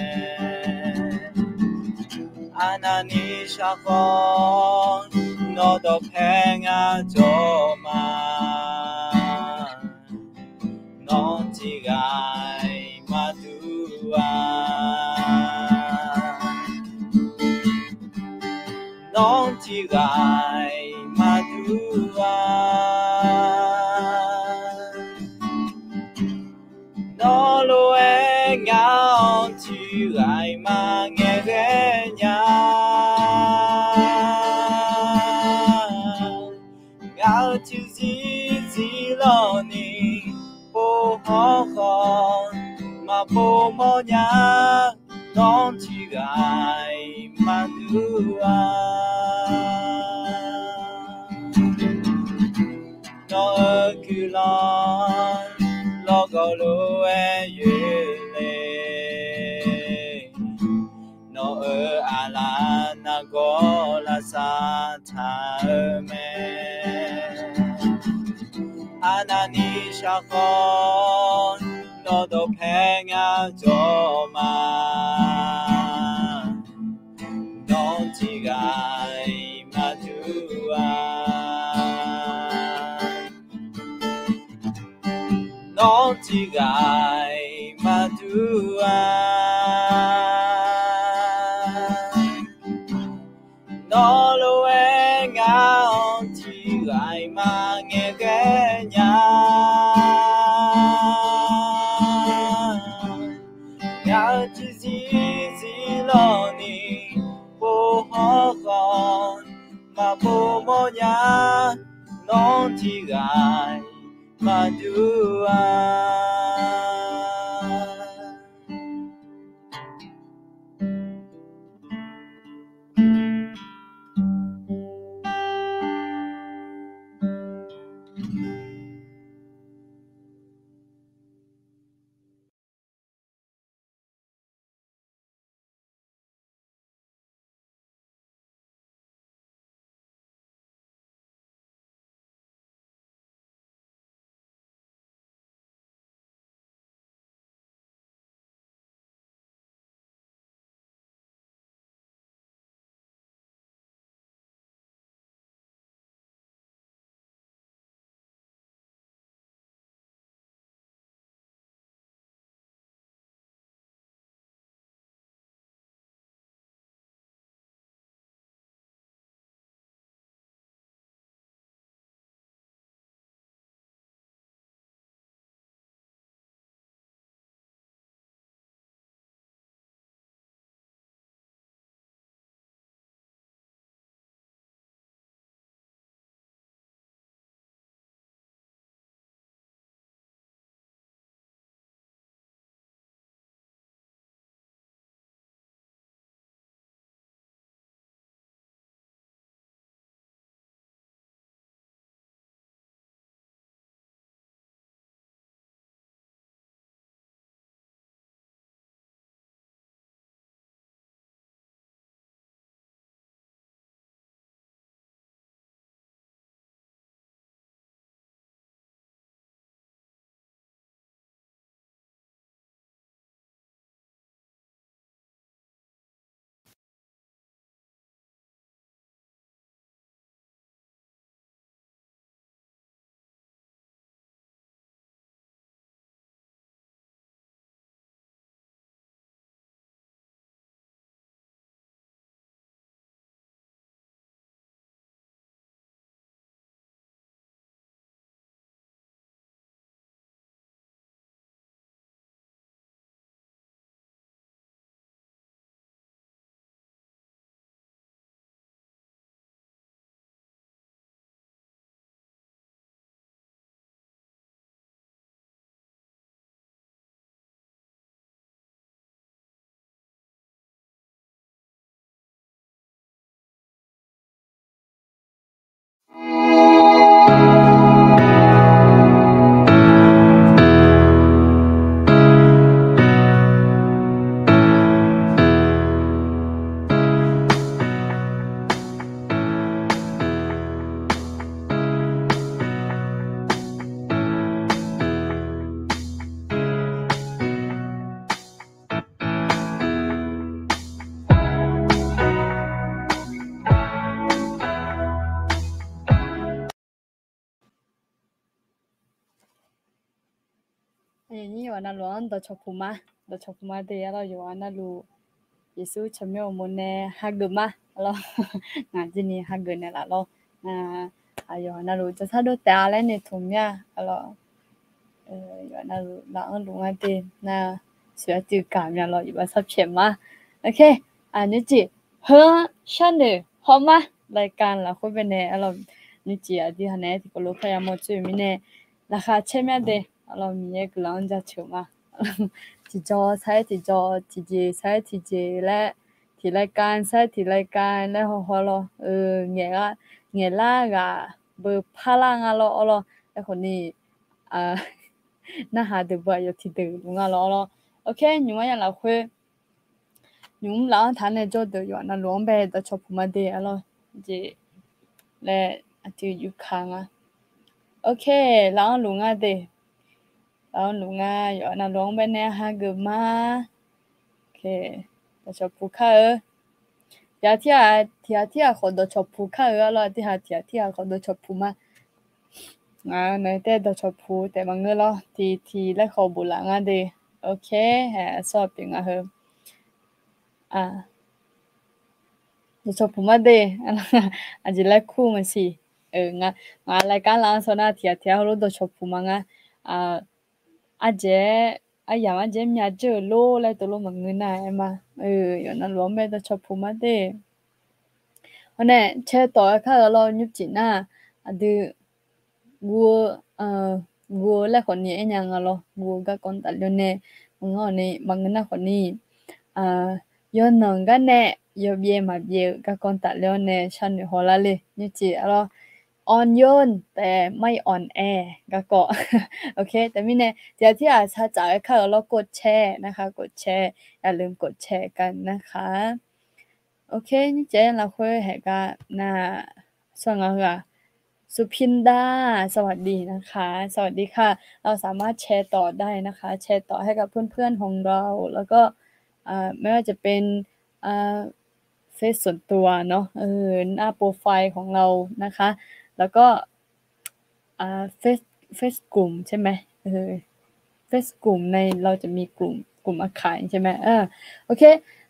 Arnavni shar khawf nawr dawqpae ngar jawr ma. Nawr tiqghaq maqdur-a. Nawr tiqghaq maqdur-a. Nawr lof-aer ngar-anr tiqghaq maqngaeq ghae nya. Ngaq-euq tiqzir zir lawni, pov hawr khawf maqpov mawrnya. Nawr tiqghaq maqdur-a. Nawq-euq guiqlanq lawrgawv lof-aer yoeq le. Nawq-euq aqlaf nargawr lavsav taq-eu mae. Arnavni shar khawf nawr dawqpae ngar jawr ma. Nawr tiqghaq maqdur-a. Nawr tiqghaq maqdur-a. Nawr lof-aer ngar-anr tiqghaq maqngaeq ghae nya. Ngaq-euq tiqzir zir lawni, pov hawr khawf maqpov mawrnya. Nawr tiqghaq maqdur-a. Aqnyir yawqha navluf-anr dawqcawq puq ma, dawqcawq puq ma de arlawr. Yawqha navluf Yeqsur tsawrmyanr uqmov nae hageuf ma arlawr. Ngaq jir ni hageuf naeqlaf lawr. Nar, yawqha navluf jawrshar dov taef-a laer noeqtmq mir-a arlawr. Yawqha navluf laf-anr luf ngar de nar, soeq arcuiv gaq mya lawr, iqbax sharpyaeq ma. Ok, nymrcif heu-anr sharnoeq hawma รายการ lafkhoer baenae arlawr, nymrcif aqdui haq naeq-aer tiqkawv lof par yamawr tsoer-eu mirnae, laqkhaq caer mya de arlawr. Miqyaer guiqlanq-anr jaceuq ma. Tiqjaw sar-aer tiqjaw, tiqjeq sar-aer tiqjeq laer, tiq รายการ sar-aer tiq รายการ laer hawhaw lawr. Ngaeq, ngaeqlar ghaq beu parlar nga lawr arlawr. Aerkhawf ni, narhaq deuq beu aqyawf tiqdeuq luf nga lawr arlawr. Ok, nymq-anr ya lafkhoer nymq-mr laf-anr taq nae jawrdeuq yawqha navluf-anr bae dawqcawq puq ma de arlawr. Jeq laer aqdui yufka nga. Ok, laf-anr luf ngar de. Laf-anr luf ngar, yawqha navluf-anr baenae hageuf ma. Dawqcawq puq kar-eu. Tiq ghaq tirghaq, tiq ghaq tirghaq khawf dawqcawq puq kar-eu arlawr. Tirghaq tiq ghaq tirghaq khawf dawqcawq puq ma. Ngaq-euq maeq tae dawqcawq puq taef maqngeur lawr. Tiq tiq laer khawf bof laf ngar de. Ok, aqsawr pyeuf nga heu. Dawqcawq puq ma de. Aqjeq laer kur maqsiq. Ngaq รายการ laf-anr shaw nar tiq ghaq tiq ghaq heulof dawqcawq puq ma ngar. Ardzaeq-aer, aryamq ardzaeq-aer myavdzeur-euq lor laer tov lof maqngeur nar-aer ma. Yawqha navluf-anr bae dawqcawq puq ma de. Hawr nae cae tawf-aer kar-eu arlawr, nymrcif nar aqdui guv-eu, guv-eu laer khawf ni aernya nga lawr. Guv-eu garkawv tafler-awr nae maqngeur ni, maqngeur nar khawf ni, yawqnan gar nae yawbyaev maqbyaev-eu garkawv tafler-awr nae sharnoeq hawlar le. Nymrcif arlawr, อ่อนโยน taef ไม่อ่อนแอ garkawv. Ok, teumirnae tiq ghaq tirghaq sar tsaf-aer kar-eu arlawr, กดแชร์ narkhaq, กดแชร์ อย่าลืมกดแชร์กันนะคะ. Ok, nymrcif lafkhoer haeq gar nar, sawr nga heu-aq, สุพินดา สวัสดีนะคะ สวัสดีค่ะ เราสามารถแชร์ต่อได้นะคะ แชร์ต่อให้กับเพื่อนๆของเรา แล้วก็ ไม่ว่าจะเป็น เฟซส่วนตัวเนาะ หน้าโปรไฟล์ของเรานะคะ แล้วก็ เฟซ เฟซกลุ่มใช่ไหม เฟซกลุ่มใน เราจะมีกลุ่ม กลุ่มอาขายใช่ไหม Ok,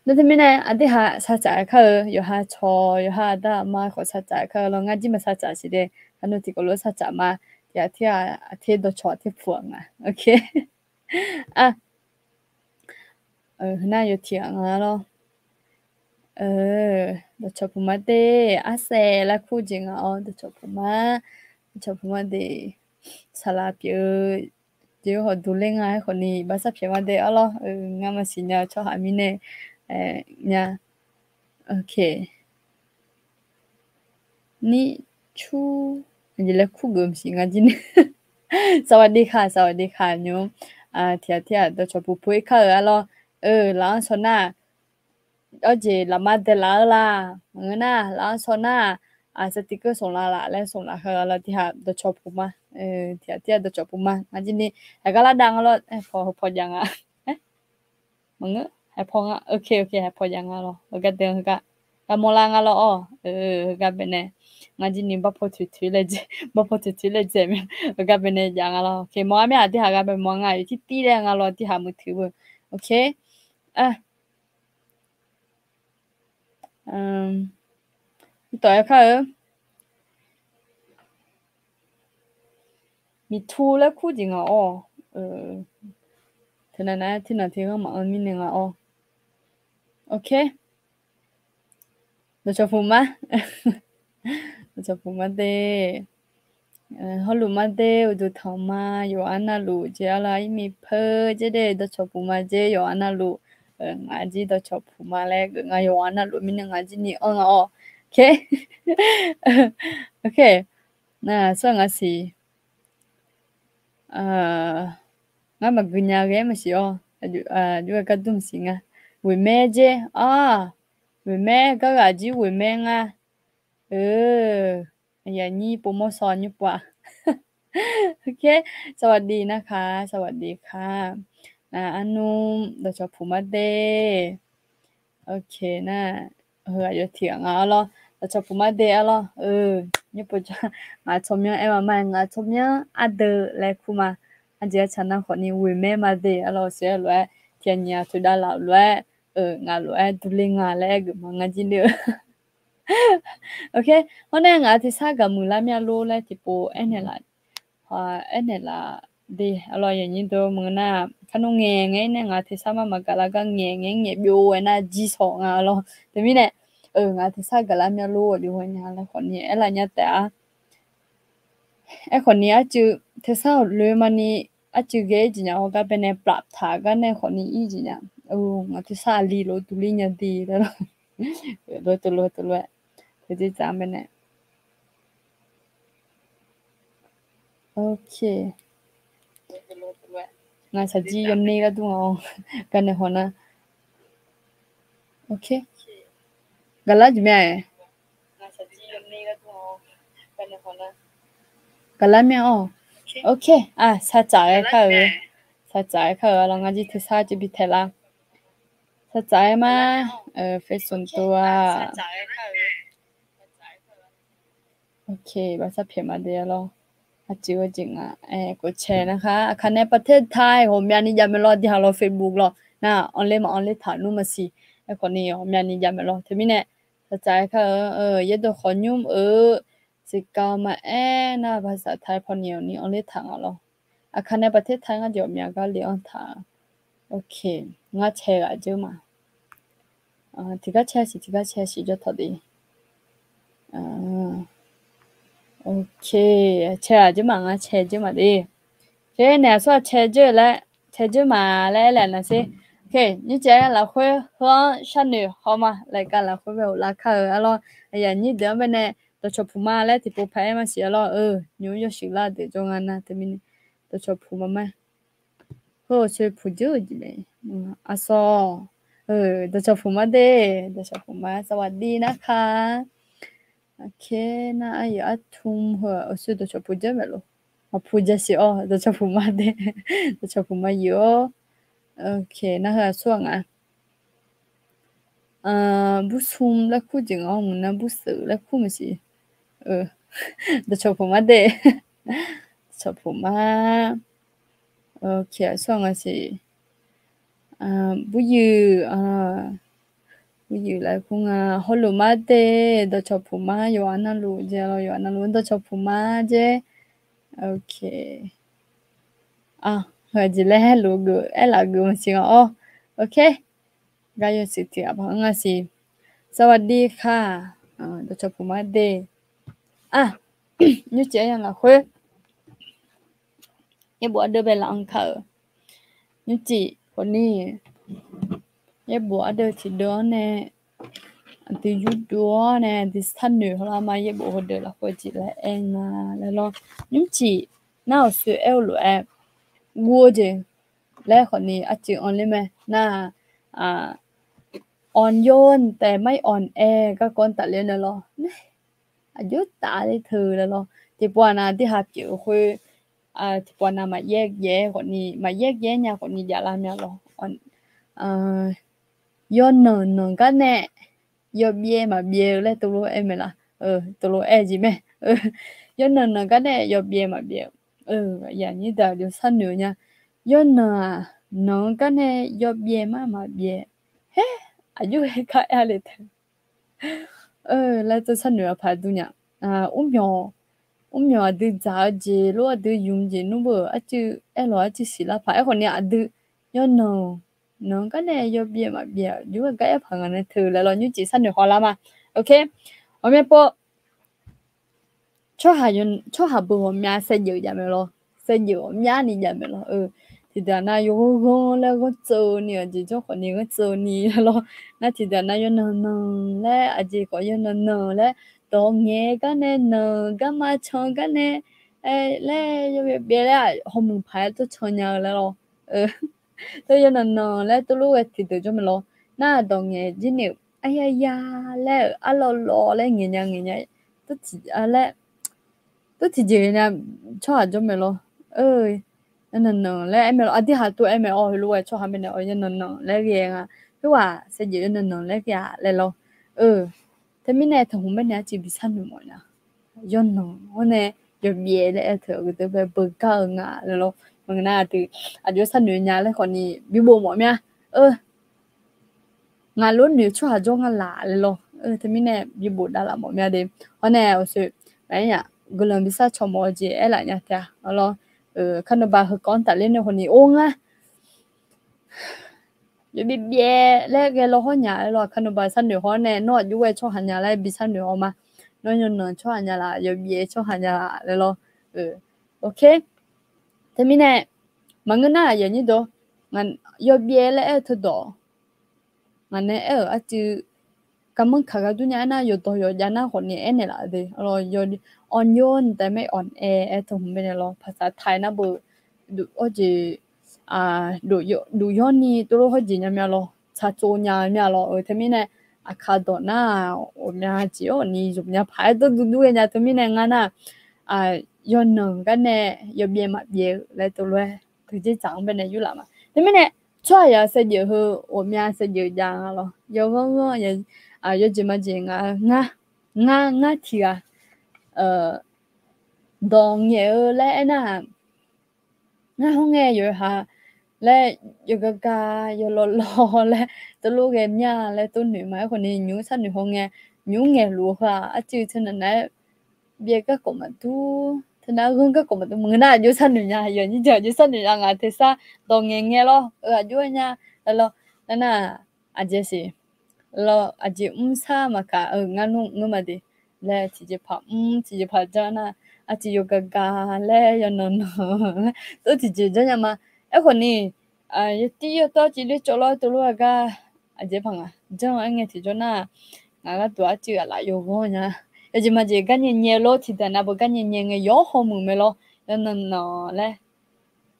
nar teumirnae aqdui haq sar tsaf-aer kar-eu, yawqha cawq, yawqha aqda aqma khawf sar tsaf-aer kar-eu lawr. Ngar jir maq sar tsaf siq de. Haqnov tiqkawv lof sar tsaf ma. Tiq ghaq tirghaq aqter dawqcawq aqter puq-aq nga. Ok. Nar yawtiq ghaq nga lawr. Dawqcawq puq ma de, arsaev laer kur jeq nga-awr dawqcawq puq ma, dawqcawq puq ma de, saqlaq pyeuf-eu jeq-awr hawqduq ler nga-aer khawf ni iqbax sharpyaeq ma de arlawr. Ngar maqsiq nya-eu tsawrhaq mirnae nya. Ok. Ni cu, aqjeq laer kur geuf maqsiq ngar jir ni. สวัสดีค่ะ สวัสดีค่ะ nymr. Tiq ghaq tirghaq dawqcawq puq puq-ir kar-eu arlawr. Laf-anr shaw nar, awr jeq lafma daeqlaf-eu la. Maqngeur nar laf-anr shaw nar, aqsar tiqkeuv smq laf laf laer smq laf heu arlawr. Tiq ghaq dawqcawq puq ma, tiq ghaq tirghaq dawqcawq puq ma. Ngar jir ni haeq gar lar dav nga lawr. Aerkhawf heupaw jav nga. Maqngeur, haeq paw nga. Ok, ok, haeq paw jav nga lawr. Heugar deuq heugar, gar mawrlar nga lawr-awr. Heugar baenae ngar jir ni bar paw toeq toeq laer dzaeq, bar paw toeq toeq laer dzaeq mae. Heugar baenae jav nga lawr. Ok, mawr-ar mir-aq, tirghaq gar bae mawr nga, tiqtiv laer nga lawr, tirghaq muiq toeq beu. Ok. Tawf-aer kar-eu. Miqtu laer kur jeq nga-awr. Teunav nav-aer tirnaq tiq ghanr maqanr mirnae nga-awr. Ok. Dawqcawq puq ma. Dawqcawq puq ma de. Hawrluf ma de, uqduq tanq ma, yawqha navluf jeq arlawr, ir mi peur jer de, dawqcawq puq ma jer, yawqha navluf. Ngaq jir dawqcawq puq ma laer geuf nga, yawqha navluf mirnae ngaq jir ni anr nga-awr. Ok. Ok. Nar sawr nga siq. Ngar maqgui nya ghae maqsiq-awr. Aqjox-aer gar dur maqsiq nga. Ghoeqmaer jer-a. Ghoeqmaer, garghaq jir ghoeqmaer nga. Aqyuif nyir povmawr shaw nyir pov-a. Ok, สวัสดีนะคะ สวัสดีค่ะ. Nar arnmr dawqcawq puq ma de. Ok nar, heu aqyawf tiq ghaq nga arlawr. Dawqcawq puq ma de arlawr. Nyir pov ja. Ngaq tsawrmyanr aer ma ma, ngaq tsawrmyanr ardeuv laer kur ma. Aqjeq artsaq nar khawfni ghoeq maer ma de. Arlawr, sheuq-aer lof-aer tiqghaq nyiq ghaq toeqdav laf-euq lof-aer, ngaq lof-aer durler nga laer aer geuf ma ngar jir ler-eu. Ok, hawr nae ngaq tersar gaqmuiq lar mya lor laer tiqpov aernaeq laf, aernaeq laf de. Arlawr, aqnyir deuq maqngeur nar, kar nmr ngaeq ngae-ir nae ngaq tersar mar maqgaq lar gar ngaeq ngae-ir ngaeq byov-aer nar jir sawq nga. Arlawr, teumirnae ngaq tersar gaqlar mya lor aqjox ghae nya laer khawfni aerlar nya taef-a. Aerkhawfni arcuiv tersar-awq loe mani, arcuiv ghae-ir jeq nya hawr gar baenae plaf taq gar nae khawfni ir jeq nya. Ngaq tersar aqli lof durler nya de laer lawr. Lof teulof teulof-aer teujeq tsaf baenae. Ok. Ngaq shaqjir yawner ghardur nga-awr garnae haw nar. Ok. Gaqlar jeq mae-a. Gaqlar mya-awr. Ok. Aq, sar tsaf-aer kar-eu. Sar tsaf-aer kar-eu. Arlawr, ngar jir tersar jir bi taeq lar. Sar tsaf-aer ma. Fae smq tov-a. Ok, baqsar pyaeq ma de. Arlawr, aqjeq ghae jeq nga. Aer, khof cae nar kar, aqkaq nae ประเทศไทย ghawqmyani jav mae lawr. Dirhaq lawr Facebook lawr nar, anrler ma anrler taq nmr maqsiq. Aerkhawfni ghawqmyani jav mae lawr. Teumirnae sar tsaf-aer kar-eu. Yaerdawq khawf nymr-eu siqkawv maqaer nar, ภาษาไทย pawni awqni anrler taq nga lawr. Aqkaq nae ประเทศไทย ngar jeq ghawqmya gar le-anr taq. Ok, ngar cae ghaq dzeur ma. Tiqgar cae siq, tiqgar cae siq jawr tawq de. Ok, cae ghaq dzeur ma, ngar cae dzeur ma de. Cae naeq aqsur-aq cae dzeur laer, cae dzeur ma laer aer laeq nar sher. Ok, nymrcif-aer lafkhoer heu-anr sharnoeq haw ma, รายการ lafkhoer bae ghoflar kar-eu. Arlawr, aqyuif aqnyir deuq-anr baenae dawqcawq puq ma laer tiqpov paq-aer maqsiq. Arlawr, nymr yawshuif lar deuq jawr nga nar teumirnae dawqcawq puq ma ma. Heu, aqsoe puq dzeur-eu jeq mae. Aqsawq, dawqcawq puq ma de, dawqcawq puq ma สวัสดีนะคะ. Ok, nar aryuif artum heu aqsoe dawqcawq puq dzeur mae lor. Maqpuq ja siq-awr dawqcawq puq ma de, dawqcawq puq ma yuf-awr. Ok, nar heu aqsur-aq nga Bursum laer kur jeq nga-awr, mq nar burseuf laer kur maqsiq. Dawqcawq puq ma de. Dawqcawq puq ma. Ok, aqsur-aq nga siq. Buryu, buryu laer kur nga. Hawluf ma de, dawqcawq puq ma yawqghaq navluf jeq lawr, yawqghaq navluf dawqcawq puq ma jer. Ok. Heu jeq laer aerluf geuf, aerlaf geuf maqsiq nga-awr. Ok. Gar yawshuif tiq ghaq paq-anr nga siq. สวัสดีค่ะ. Dawqcawq puq ma de. Aq, nymrcif aryamq lafkhoer yaerbof ardeuv bae laf-anr kar-euq. Nymrcif khawfni yaerbof ardeuv tiqdeuv-anr nae aqdui yurdov-awr nae aqdui sharnoeq hawlar ma. Yaerbof heudeuq lafkhoer jeq laer aer nga laer lawr. Nymrcif nar aqsoe aer-eu lof-aer guv-eu jeq laer khawfni arcuiv anr ler mae nar-aq, อ่อนโยน แต่ไม่อ่อนแอ garkawv-anr tafler nae lawr. Aqjox taf ler teu laer lawr. Tiqpov-aq nav dirhaq pyeuf-eu khoer, tiqpov nav maqyaer ghae khawfni, maqyaer ghae nya khawfni javlar mya lawr. Yawqnan nanq gar nae yawbyaev maqbyaev-eu laer teulof aer mae laf. Teulof aer jeq mae. Yawqnan nanq gar nae yawbyaev maqbyaev-eu. Aqyuif aqnyir deuq aqjox sharnoeq nya. Yawqnan-aq, nanq-eu gar nae yawbyaev mar maqbyaev. Haer, aqjox ghae gar aer le teu laer tov sharnoeq-a paq dur nya. Mrmyawq, mrmyawq aqdui dzaq-eu jeq lof aqdui ymq jeq nmr beu arcuiv aerlawq arcuiv siqlar paq aerkhawfni aqdui yawqnan nanq-eu gar nae yawbyaev maqbyaev aqjox ghae gar aer paq nga nae teu laer lawr. Nymrcif sharnoeq hawlar ma. Ok. Ghawqmya pov tsawrhaq beu ghawqmya saevdzeuf jav mae lawr. Saevdzeuf ghawqmyani jav mae lawr. Tiqdeuq nav yawghanr ghanr laer ghanrtseuv ni-euq jeq jawr khawfni ghanrtseuv ni lawr. Nar tiqdeuq nav yawqnan nanq laer aqjeq khawf yawqnan nanq laer dawq ngaeq gar nae nanq garma can gar nae laer yawbyaev byaev laer hawmuiq paq-aer tawrcan nya-eu laer lawr. Teu yawqnan nanq laer teulof ghae tiqdeuq jawr mae lawr. Nar dawq ngaeq jir ni-euq aryaya laer-euq arlawvlawv laer ngaeq nya ngaeq nya laer tov tiqjeq nya tsawrhaq jawr mae lawr. Yawqnan nanq laer aer mae lawr. Aqdirhaq tov aer mae-awr heulof-aer tsawrhaq mae nae-awr yawqnan nanq laer ghae nga. Khoerghaq saevdzeuf yawqnan nanq laer ghae-aq laer lawr. Teumirnae tanqhmq baenae arcuiv bi sharnoeq mawf nya. Yawqnan-anr nae yawbyaev laer aer teu-eu deuq bae beugar-eu nga laer lawr. Maqngeur nar aqdui aqjox sharnoeq nya laer khawfni bibof mawf mya. Ngaq lof noeq tsawrhaq jawr nga laf laer lawr. Teumirnae bibof davlaf mawf mya de. Hawr nae awqsoeq, guiqlanq bi sharcaw mawf-eu jeq aerlaf nya taef-a lawr. Kar naba heukawv-anr tafler nae khawfni or ngar yawbyaev byaev laer ghae law hawr nya laer lawr. Kar naba sharnoeq hawr nae nawr aqjox ghae tsawrhaq nya laer bi sharnoeq hawr ma. Nawr yawqnan tsawrhaq nya laf, yawbyaev tsawrhaq nya laf laer lawr. Ok. Teumirnae maqngeur nar aqyuif aqnyir deuq, yawbyaev laer aer-eu teudawq ngaq nae aer-euq arcuiv garmanr kaq gar dur nya aernar, yawqdawq yawqjav nar khawfni aernaeq laf-eu de. Awq nymr taef mae, awq nae aer teu hmq baenae lawr, paqsaq taiq nar beu, hawjeq, duq yawr ni tov lof hawjeq nya mya lawr, tsaqtsov nya mya lawr. Teumirnae aqkaq dawq nar ghawqmya jeq-awr ni zmq nya paq-aer dawrduq dur ghae nya. Teumirnae ngar nar yawqnan gar nae yawbyaev maqbyaev-euq laer tov lof-aer teujeq dzaq-anr baenae yurlaf ma. Teumirnae tsawrhaq yaq saevdzeuf heu ghawqmya saevdzeuf jav nga lawr. Yawghanr ghanr yawjeq majeq nga, ngar, ngar tiq ghaq dawq ngaeq-eu laer aernar-aq, ngar hawr ngae yawqha laer yawqgar gar yawlawv lawv laer tov lof ghae mya laer tov noeq ma. Aerkhawfni nymr sharnoeq haw ngae, nymr ngaeqluf-eu heu-aq arcuiv teunav nav-aer byaev garkawv maqdur, teunav ghanr garkawv maqdur. Maqngeur nar aqjox sharnoeq nya, yawf nyir jeq aqjox sharnoeq nya ngaq tersar dawq ngaeq ngae lawr-eu aqjox-aer nya lawr. Nar nar aqjeq siq lawr, aqjeq mr sar maqkaq-eu ngar nmr ngeur ma de laer tiqjeqpaq mr tiqjeqpaq janr nar, arcuiv yawqgar gar laer yawqnan nan laer tov tiqjeq janr nya ma. Aerkhawfni yawtir yawtawr civler cawv lawr tov lof-aer gar aqjeq paq ngaq janr-aer ngae tiqjawr nar, ngaq gharduq arcuiv aqlaf yawghanr nya. Yawjeq majeq gar nyae nyae lawr, tiqdaq nav beu gar nyae nyae ngae yawr hawmuiq mae lawr, yawqnan nan laer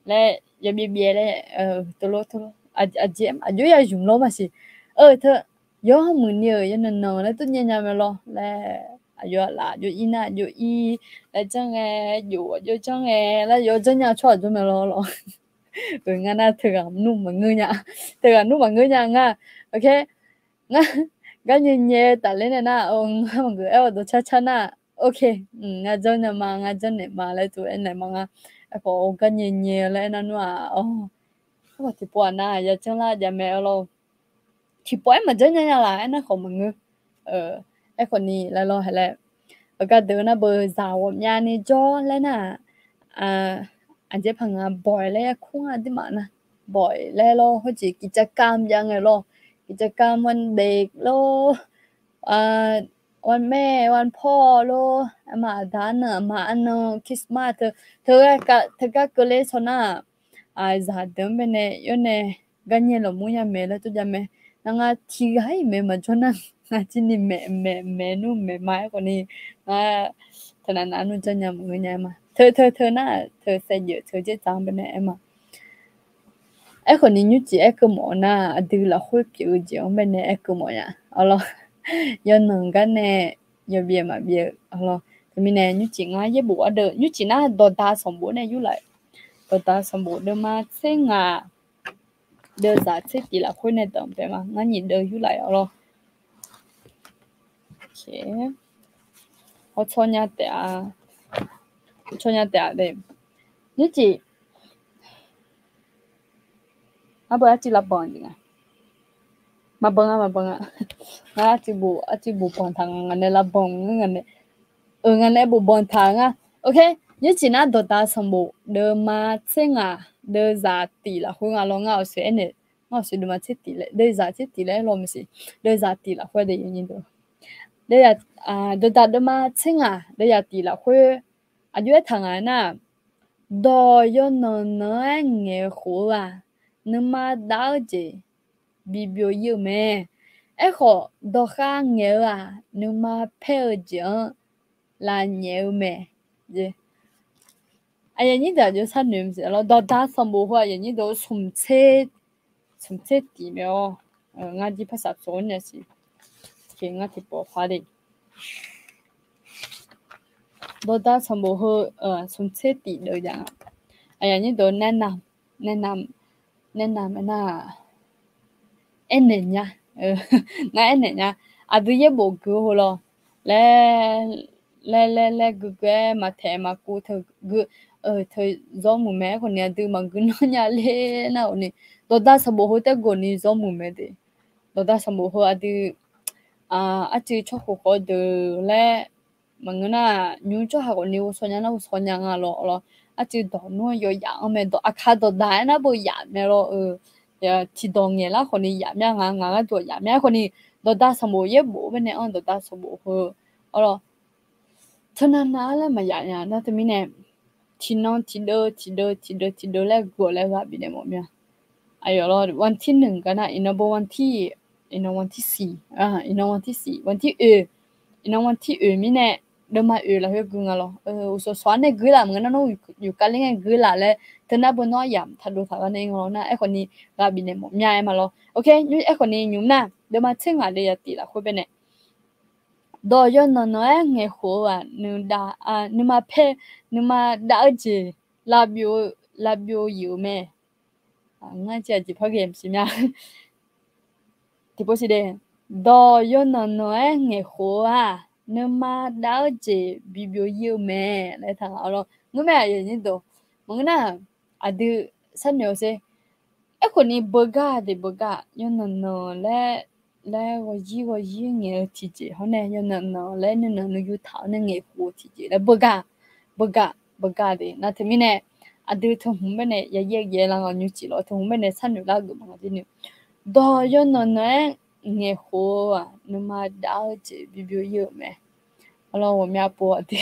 laer yawbyaev byaev laer tov lof tov lof aqjeq aqjox ya zmq lawr maqsiq. Teu yawr hawmuiq ni-euq yawqnan nan laer tov nyae nya mae lawr laer, aqyawf aqlaf aqjox ir nar aqjox ir laer janr ngae, jof aqjox janr ngae laer yawr janr nya tsawrhaq jawr mae lawr lawr. Ngar nar teughaq nmr maqngeur nya, teughaq nmr maqngeur nya ngar. Ok. Ngar gar nyae nyae tafler nae nar, ngar maqngeur aer-awr dawq car car nar, ok, ngar janr nya ma, ngar janrnaeq ma laer tov aernaeq ma ngar. Aerkhawf gar nyae nyae laer aernar nmr-aq, aerkhawf tiqpov-aq nar ya janr lar jav mae-a lawr. Tiqpov-aer maqjanr nya nya laf aernar khawf maqngeur. Aerkhawfni laer lawr hae laer, gar deuq nar beu zaq ghawqmyani jawr laer nar-aq, aqjeq paq ngaq บ่อย laer ya kur nga dirmaf nar, บ่อย laer lawr hawjeq กิจกรรม jav ngae lawr, กิจกรรมวันเด็ก lawr, วันแม่ วันพ่อ lawr, aqma aqda arnan aqma arnan Christmas teu, teugar keuvler shaw nar-aq, zaqdeuq-anr baenae yawr nae gar nyae lawqmur nya maeq laer tov jav mae. Nar ngar tiqghaq-iq maeq maqjawr nar, ngar jir ni maeq maeq maeq nmr maeq ma aerkhawfni, ngar teunav nav nmr janr nya maqngeur nya aer ma. Teu teu teu nar, teu saevdzeuf teu dzaerdzaq-anr baenae aer ma. Aerkhawfni nymrcif aer keuv mawf-eu nar, aqdui lafkhoer pyeuf-eu jeq-anr baenae aer keuv mawf nya-a lawr. Yawqnan gar nae yawbyaev maqbyaev-eu-a lawr. Teumirnae nymrcif ngar yaerbof ardeuv nymrcif nar dawqda sanqbof nae yurlaf, dawqda sanqbof deuvma tser ngaq deuvzaq tser tif lafkhoer nae danqbae ma. Ngar nyiq deuv yurlaf-a lawr. Hawtsawr nya taef-a, hawtsawr nya taef-a de. Nymrcif, arbeu arciv lavbanq jeq nga. Maqbanq nga, maqbanq nga. Ngar arciv bof, arciv bof banq taq nga, ngaq nae lavbanq ngeur nga nae. Ngaq nae bof banq taq nga. Ok, nymrcif nar dawqda sanqbof deuvma tser ngaq deuvzaq tif lafkhoer nga lawr. Ngar awqsoeq aernaeq, ngar awqsoeq deuvma tser tif laer, deuvzaq tser tif laer aer law maqsiq. Deuvzaq tif lafkhoer de, deuv, dawqda deuvma tser ngaq deuvzaq tif lafkhoer aqjox aertaq ngaq nar, dawq yawqnan nan-aer ngaeq-eu khof-aq, nuima dav-eu jeq bi byov-ir-eu mae. Aerkhawf, dawqkhav ngaeq-eu-aq, nuima paer-eu jeq-anr lavnyaef-eu mae. Aqyuif aqnyir deuq aqjox sharnoeq maqsiq lawr. Dawqda sanqbof heu aqyuif aqnyir deuq smq tser tif mae-awr, ngar jir parsaq tsov-anr nya siq. Ngar tiqpawf khar de. Dawqda sanqbof heu smq tser tif deuv jav nga. Aqyuif aqnyir deuq nae nav, nae nav, nae nav mae nar, aernaeq nya, ngar aernaeq nya. Aqdui yaerbof gui heu lawr, laer laer laer laer gui gui-aer maqtaeq maqkuv teu gui. Teu zawr muiq mae. Aerkhawf ni aqdui maqgui nanr nya ler nar-awq ni, dawqda sanqbof heu taergawq ni zawr muiq mae de. Dawqda sanqbof heu aqdui arcuiv tsawrkhof khawf deuq laer maqngeur nar, nymr tsawrhaq khawf ni ghovshaw nya nar ghovshaw nya nga lawr lawr. Arcuiv dawq nmr-anr yawf yaf-anr mae, dawq aqkar dawqdaq-aer nar beu yaf mae lawr-eu. Tiqdawq ngaeqlar khawf ni yaf mya nga, ngaq gharduq yaf mya khawf ni, dawqda sanqbof yaerbof baenae-anr dawqda sanqbof heu-awr lawr. Teunav nav-aer laer maqyaf nya nar teumirnae, tiqnan tiqdeuv tiqdeuv tiqdeuv tiqdeuv laer guiq-awq laer ghaq bifnaeq mawf mya. Aqyawf lawr, วันที่หนึ่ง gar nar, iqnan beu วันที่, iqnan วันที่สี่, iqnan วันที่สี่, วันที่ oeq, iqnan วันที่ oeq mirnae, deuvma oeq lafkhoer gui nga lawr. Uqsawq sawq-ar nae gui laf maqngeur nar, nawr yufkar ler ngae gui laf laer teunar beu nawr aryamq taqdov taq gar nae nga lawr nar, aerkhawf ni ghaq bifnaeq mawf mya-aer ma lawr. Aerkhawf ni nymr nar, deuvma tser ngaq le ya tif lafkhoer baenae, dawq yawqnan nan-aer ngaeqkhof-eu-aq, nuima paer, nuima dav-eu jeq lavbyov, lavbyov yif-euq mae. Ngar jeq aqjeq par ghae maqsiq mya. Tiqpov siq de, dawq yawqnan nan-aer ngaeqkhof-eu-aq, nuima dav-eu jeq bibyov ir-eu mae laer taq nga lawr. Ngeurmae aqyuif aqnyir deuq, maqngeur nar, aqdui sharnoeq-eu sher. Aerkhawf ni beugar de, beugar yawqnan nan laer, laer ghawqyir ghawqyir ngaeq-eu tiqjeq hawr nae, yawqnan nan laer nuinan nuiyu taq-awr nae ngaeqkhof-eu tiqjeq laer beugar, beugar beugar de nar teumirnae, aqdui teuhmq baenae yayaer ghae lar nga nymrcif lawr, teuhmq baenae sharnoeq lar geuf maqnga jir ni. Dawq yawqnan nan-aer ngaeqkhof-eu-aq, nuima dav-eu jeq bibyov ir-euq mae. Arlawr ghawqmya pov aqdui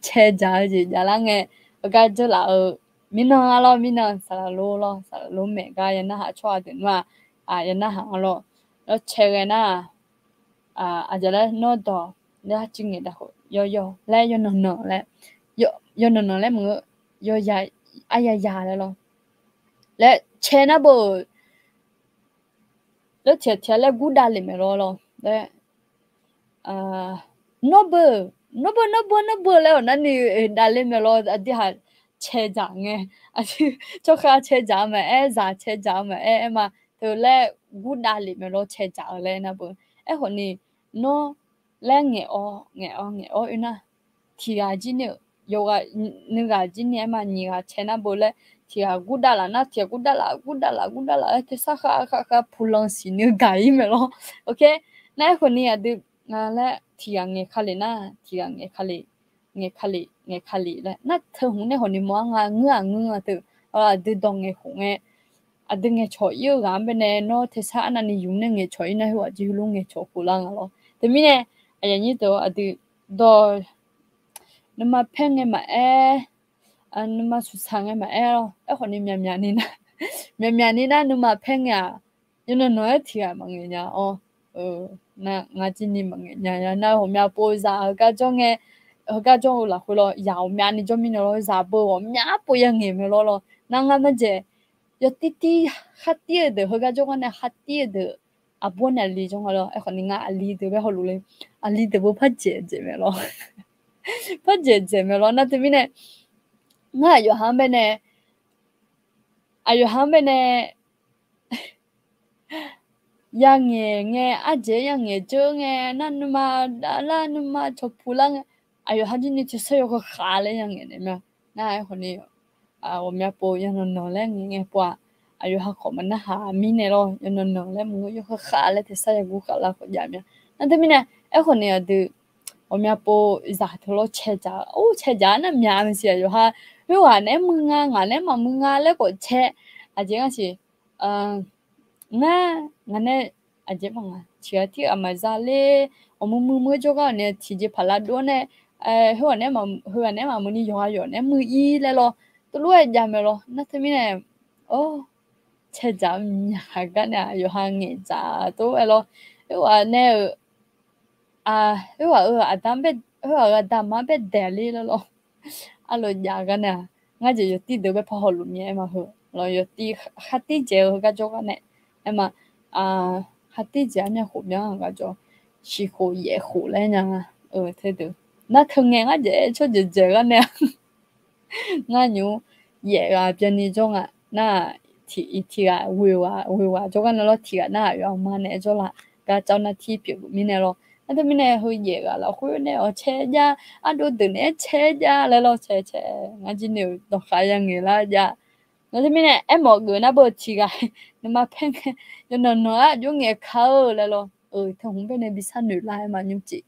cae dzaq-eu jeq javlar ngae, heugar dzeur laf-eu mirnan-a lawr, mirnan saqlaq lor lawr, saqlaq lor maeq gar ya narhaq tsawrhaq deuq nmr-aq, ya narhaq-a lawr. Lawr cae ghae nar-aq, aqjeq laer nawr dawq laer arcuiv ngaeq daq khawf yawyaw laer yawqnan nan laer, yawqnan nan laer maqngeur, yawya, aryaya laer lawr. Laer cae nar beu, lawr tiq ghaq tiq ghaq laer gurdav lef maeq lawr lawr laer, nawr beu, nawr beu, nawr beu, nawr beu laer awq narni dav le maeq lawr. Aqdui haq cae dzaq ngae, aqdui tsawrkhav cae dzaq-eu maqaer, zaq cae dzaq-eu maqaer, aer ma, teu laer gurdav lef maeq lawr cae dzaq-eu laer nar beu. Aerkhawf ni, nawr laer ngaeq-awr ngaeq-awr ngaeq-awr oe nar, tiq ghaq jir ni-euq yawqghaq, nuighaq jir ni aer ma, nyiq ghaq cae nar beu laer tiq ghaq gurdav laf nar, tiq ghaq gurdav laf, gurdav laf, gurdav laf laer tersar khav khav khav pulan siq nuigaq ir maeq lawr. Nar aerkhawf ni aqdui laer tiq ghaq ngaeq ka lef nar, tiq ghaq ngaeq ka lef, ngaeq ka lef, ngaeq ka lef laer nar, teu hmq nae hawq ni mawr-ar nga, ngeur-aq ngeur nga teu, aqdui dawq ngaeq khof ngae, aqdui ngaeqcawq ir-eu ghaq-anr baenae nawr tersar arnavni yumq nae ngaeqcawq ir nar, heughaq jir heulof ngaeqcawq khof lar nga lawr. Teumirnae, aqyuif aqnyir deuq, aqdui dawq nuima paer ngae maqaer, nuima suqsaq ngae maqaer lawr, aerkhawf ni myaqmyaq ni nar, myaqmyaq ni nar nuima paer ngae-aq, yawqnan nan-aer tiq ghaq maqngaeq nya-awr, nar ngar jir ni maqngaeq nya ya nar, ghawqmya pov zaq heugar jawr ngae, heugar jawr-eu lafkhoer lawr, zaq ghawqmyani jawr mirnae lawr, zaq beu ghawqmya pov ya ngaeq mae lawr lawr. Nar ngar marjaeq, yawtir tir khartir-eu deuq heugar jawr gar nae khartir-eu deuq, aqbur nae aqli jawr nga lawr. Aerkhawf ni ngar aqli deuq bae hawluf le, aqli deuq beu par dzaeq dzaeq mae lawr, par dzaeq dzaeq mae lawr. Nar teumirnae, ngar aqyawf ha-anr baenae, aqyawf ha-anr baenae yangaeq ngae, ardzaeq-aer yangaeq dzeur ngae nar, nuima dav lar, nuima cawqpuq lar ngae, aqyawf ha jir ni tersar yawkhav khav laer yangaeq naeq ma. Nar aerkhawf ni, ghawqmya pov yawqnan nan laer ngaeq ngae pov-aq, aqyawf ha khawf maqnarhaq mirnae lawr, yawqnan nan laer maqngeur, yawkhav khav laer tersar yaguv khav lar khawf jav mya. Nar teumirnae, aerkhawf ni aqdui ghawqmya pov zaq teu lawr cae dzaq, or cae dzaq nar myaq maqsiq, aqyawf ha khoerghaq naeq-aer muiq nga, ngaq naeq-aer maqmuiq nga laer khawf cae. Aqjeq ngar siq, ngar ngaq nae aqjeq ma nga, tiq ghaq tirghaq maqza ler, ghawqmuiq muiq muiq-aer jawrgar-awq nae tiqjeq paq lar dov-awr nae, khoerghaq naeq-aer maqmuiq ni yawqha yawq naeq-aer muiq ir laer lawr, teulof-aer jav mae lawr. Nar teumirnae, or, cae dzaq myaq gar nae-aq yawqha ngaeq dzaq tov-aer lawr. Khoerghaq nae-euq, khoerghaq-euq aqda, khoerghaq-euq aqda aqma bae daeq ler laer lawr. Arlof jav gar nae-aq, ngar jeq yawtir deuq bae par hawluf myav-aer ma heu lawr, yawtir khartir dzaeq-eu heugar jawr gar nae, aer ma, khartir dzaeq-ar myavkhof myav-anr gar jawr, shiqkhof yaefkhof laer nya nga. Teudeuq nar teu ngae ngar jeq tsawrjeuq dzaeq gar nae-a, ngar nymr yaef ghaq byanni jawr nga nar-aq, tiq, tiq ghaq ghoeq ghaq jawr gar nae lawr, tiq ghaq nar-aq yawf aqma naeq-aer jawr laf gar cawv nar tir pyeuf mirnae lawr. Nar teumirnae heu yaef ghaq lafkhoer nae awq cae jav, ardov deuq naeq-aer cae jav laer lawr, cae cae ngar jir noeq-euq dawqkhav yangaeq lar jav. Nar teumirnae aermawf geuf nar beu-eu tiqghaq nuima paer ngae, yawqnan nan-aq jov ngaeq ka-eu laer lawr, teu hmq baenae bi sharnoeq lar-aer ma nymrcif.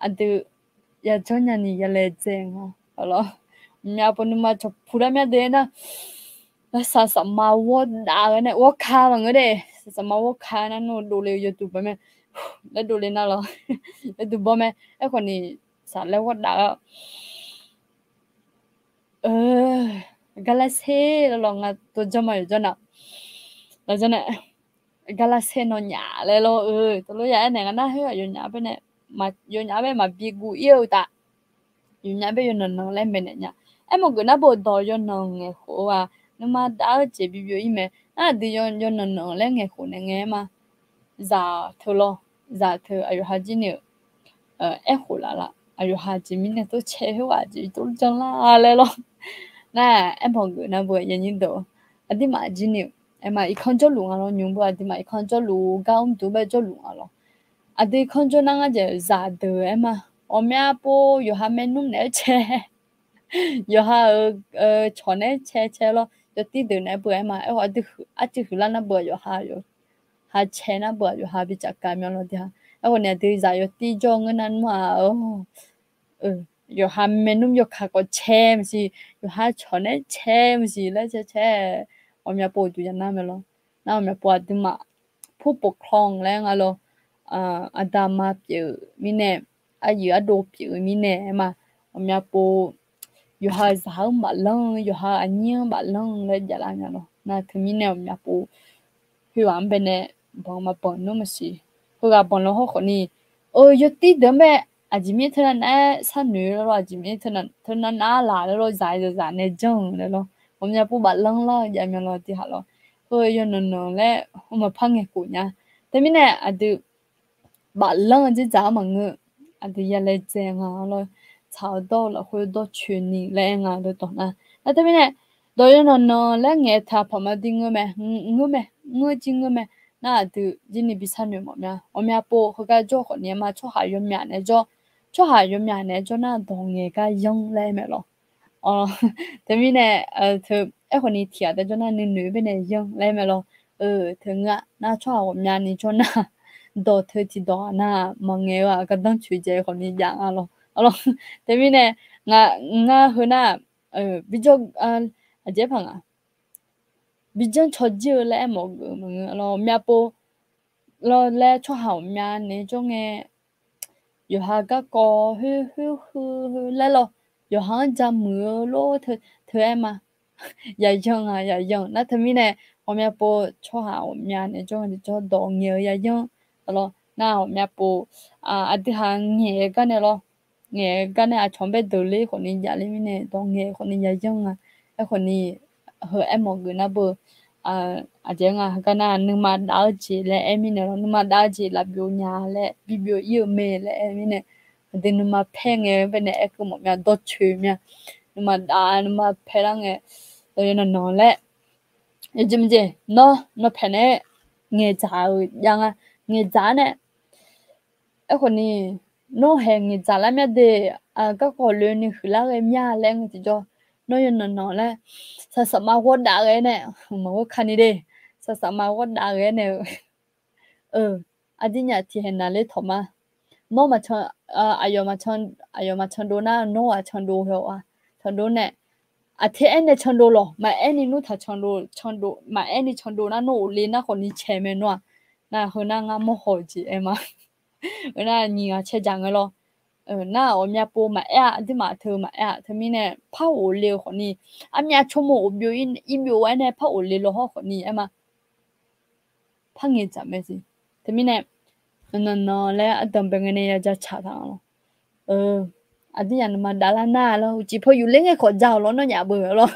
Aqdui yajanr nyani yalaedzae nga lawr. Mqmyav pov nuima cawqpuq lar mya deuq-aer nar, saqsaqma ghawr dav-eu nae ghawr ka maqngeur de. Saqsaqma ghawr ka nar nawr dovle-eu yawduq bawr mae. Laer dovle nar lawr, yawduq bawr mae. Aerkhawf ni saqlaer ghawr dav-a. Aqgar lar ser laer lawr, ngar tov janr ma yawqjawr na. Lawr janr nae, aqgar lar ser nawnyaf laer lawr-eu teulof ya aernaeq nga nar, khoer-aq yawnyaf baenae, yawnyaf bae maqbi guv ir-eu uqtaf, yawnyaf bae yawnan nan laer maeqnaeq nya. Aermawf geuf nar beu dawq yawnan ngaeqkhof-eu-aq nuima dav-eu jeq bibyov ir mae. Nar aqdui yawnan nan laer ngaeqkhof naeq ngae-aer ma. Zaq teu lawr, zaq teu aqyawf ha jir ni-euq aerkhof laf laf, aqyawf ha jeq mirnae tov cae khoerghaq jeq tov janr lar laer lawr. Nar aermawf geuf nar beu yanyir deuq, aqduimaf jir ni-euq aer ma irkanr jawrluf nga lawr, nymq beu aqduimaf irkanr jawrluf gar mr duq bae jawrluf nga lawr. Aqdui irkanr jawr nar ngar jeq zaqdeuq aer ma. Ghawqmya pov yawqha maernmr naeq-aer cae, yawqha-euq cawq naeq-aer cae cae lawr, yawtir deuq naeq-aer beu aer ma. Aerkhawf arcuiv huiqlar nar beu yawqha, ha cae nar beu yawqha bi cafkav myanr lawr de ha. Aerkhawf ni aqdui zaq yawtir jawr ngeur nar nmr-aq, yawqha maernmr yawkaq khawf cae maqsiq, yawqha cawq naeq-aer cae maqsiq laer cae cae, ghawqmya pov uqduq ya nar mae lawr. Nar ghawqmya pov aqduimaf ผู้ปกครอง laer nga lawr, aqda ma pyeuf-euq mirnae, aryuif ardov pyeuf-eu mirnae aer ma. Ghawqmya pov yawqha-euq zaq-anr baflanr, yawqha aqnyir-anr baflanr laer javlar nya lawr. Nar teumirnae ghawqmya pov khoerghaq-anr baenae banq maqbanq nmr maqsiq. Heughaq banq lawr hawrkhawf ni, yawtir deuq-anr bae aqjeq mirnae teunav nav-aer sharnoeq laer lawr, aqjeq mirnae teunav nav-aer laf laer lawr, zaq-eu zaq nae janr-eu laer lawr, ghawqmya pov baflanr lar-eu jav myanr lawr tiqhaq lawr. Heu yawnan nan laer heu maqpar ngaeqkhof nya. Teumirnae aqdui baflanr-eu dzerdzaq-anr maqngeur, aqdui yalaedzae nga lawr, tsaq-eu dawr-eu lafkhoer dawrcoeni laer aer nga dawqtawv nar. Nar teumirnae dawq yawnan nan laer ngaeq taq paq maqdir ngeur mae, ngeur mae, ngeur jir ngeur mae. Nar aqdui jir ni bi sharnoeq mawf mya. Ghawqmya pov heugar jawr khawf ni aer ma, tsawrhaq yawmyaq naeq-aer jawr, tsawrhaq yawmyaq naeq-aer jawr nar dawq ngaeq gar yanr laer aer mae lawr. Teumirnae, aerkhawf ni tiqghaq taef jawr nar nuinoeq baenae yanr laer aer mae lawr. Teu ngeur-a nar tsawrhaq ghawqmyani jawr nar, dawq teu tiqdawq-aq nar maqngaeq-eu-aq gardanr coeqdzae khawf ni jav nga lawr. Teumirnae ngar heu nar, bijawr, aqjeq paq nga, bijanr cawjir-eu laer aermawf geuf maqngeur lawr, ghawqmya pov lawr laer tsawrhaq ghawqmya naeq-aer jawr ngae, yawqha garkawv khoer khoer heu laer lawr, yawqha-anr jamuiq-eu lor teu aer ma. Yaqyan-aq yaqyan nar teumirnae ghawqmya pov tsawrhaq ghawqmya naeq-aer jawr ngae tiqjawr dawq ngaeq-eu yaqyan lawr. Nar ghawqmya pov aqdui ha ngaeq-eu gar nae lawr, ngaeq-eu gar nae aqcawq-anr bae deuq ler khawf ni javler mirnae dawq ngaeq khawf ni yaqyan nga. Aerkhawf ni heu aermawf geuf nar beu aqjeq nga gar nar nuima dav-eu jeq laer aer mirnae lawr, nuima dav-eu jeq laf byov nya laer bibyov ir-eu mae laer aer mirnae, aqdui nuima paer ngae baenae aer keuv mawf mya dawrcoeni mya. Nuima dav nuima paer lar ngae, yawnan nan laer yawjeq maqjeq nawr nawr paeq nae ngaeqdzaq-euq jav nga. Ngaeqdzaq-ar nae aerkhawf ni nawr haeq ngaeqdzaq lar mya de, garkawv loeni huiqlar ghae mya laer ngae tiqjawr, nawr yawnan nan laer saqsaqma ghawrdav ghae-aer nae, maqghawr kani de, saqsaqma ghawrdav ghae-aer nae-eu aqdirnyaf tiqhaeq naqler tawq ma. Nawr maq, aqyawf maq candov nar nawr ghaq candov haw-a, candov nae aqter aer nae candov lawq, maqaer ni nmr taq candov, maqaer ni candov nar nawr ghofle nar khawf ni cae mae nawr-aq. Nar heu nar ngar mawrhaw-eu jeq aer ma. Heu nar nyiq ghaq cae dzaq ngae lawr. Nar ghawqmya pov maqaer-a, aqduimaf teu maqaer-a, teumirnae par ghofle-eu khawf ni, armyav tsawrmawr ghofbyov ir byov-aer nae par ghofle law hawr khawf ni aer ma. Par ngaeqdzaq mae siq. Teumirnae nan nan laer ardanq bae ngae nae ya jacaq taq-a lawr. Aqdirnyaf nuima davlar nar lawr, uqcif paw yufler ngae khawf ja-awq lawr, nawnyaf beu lawr.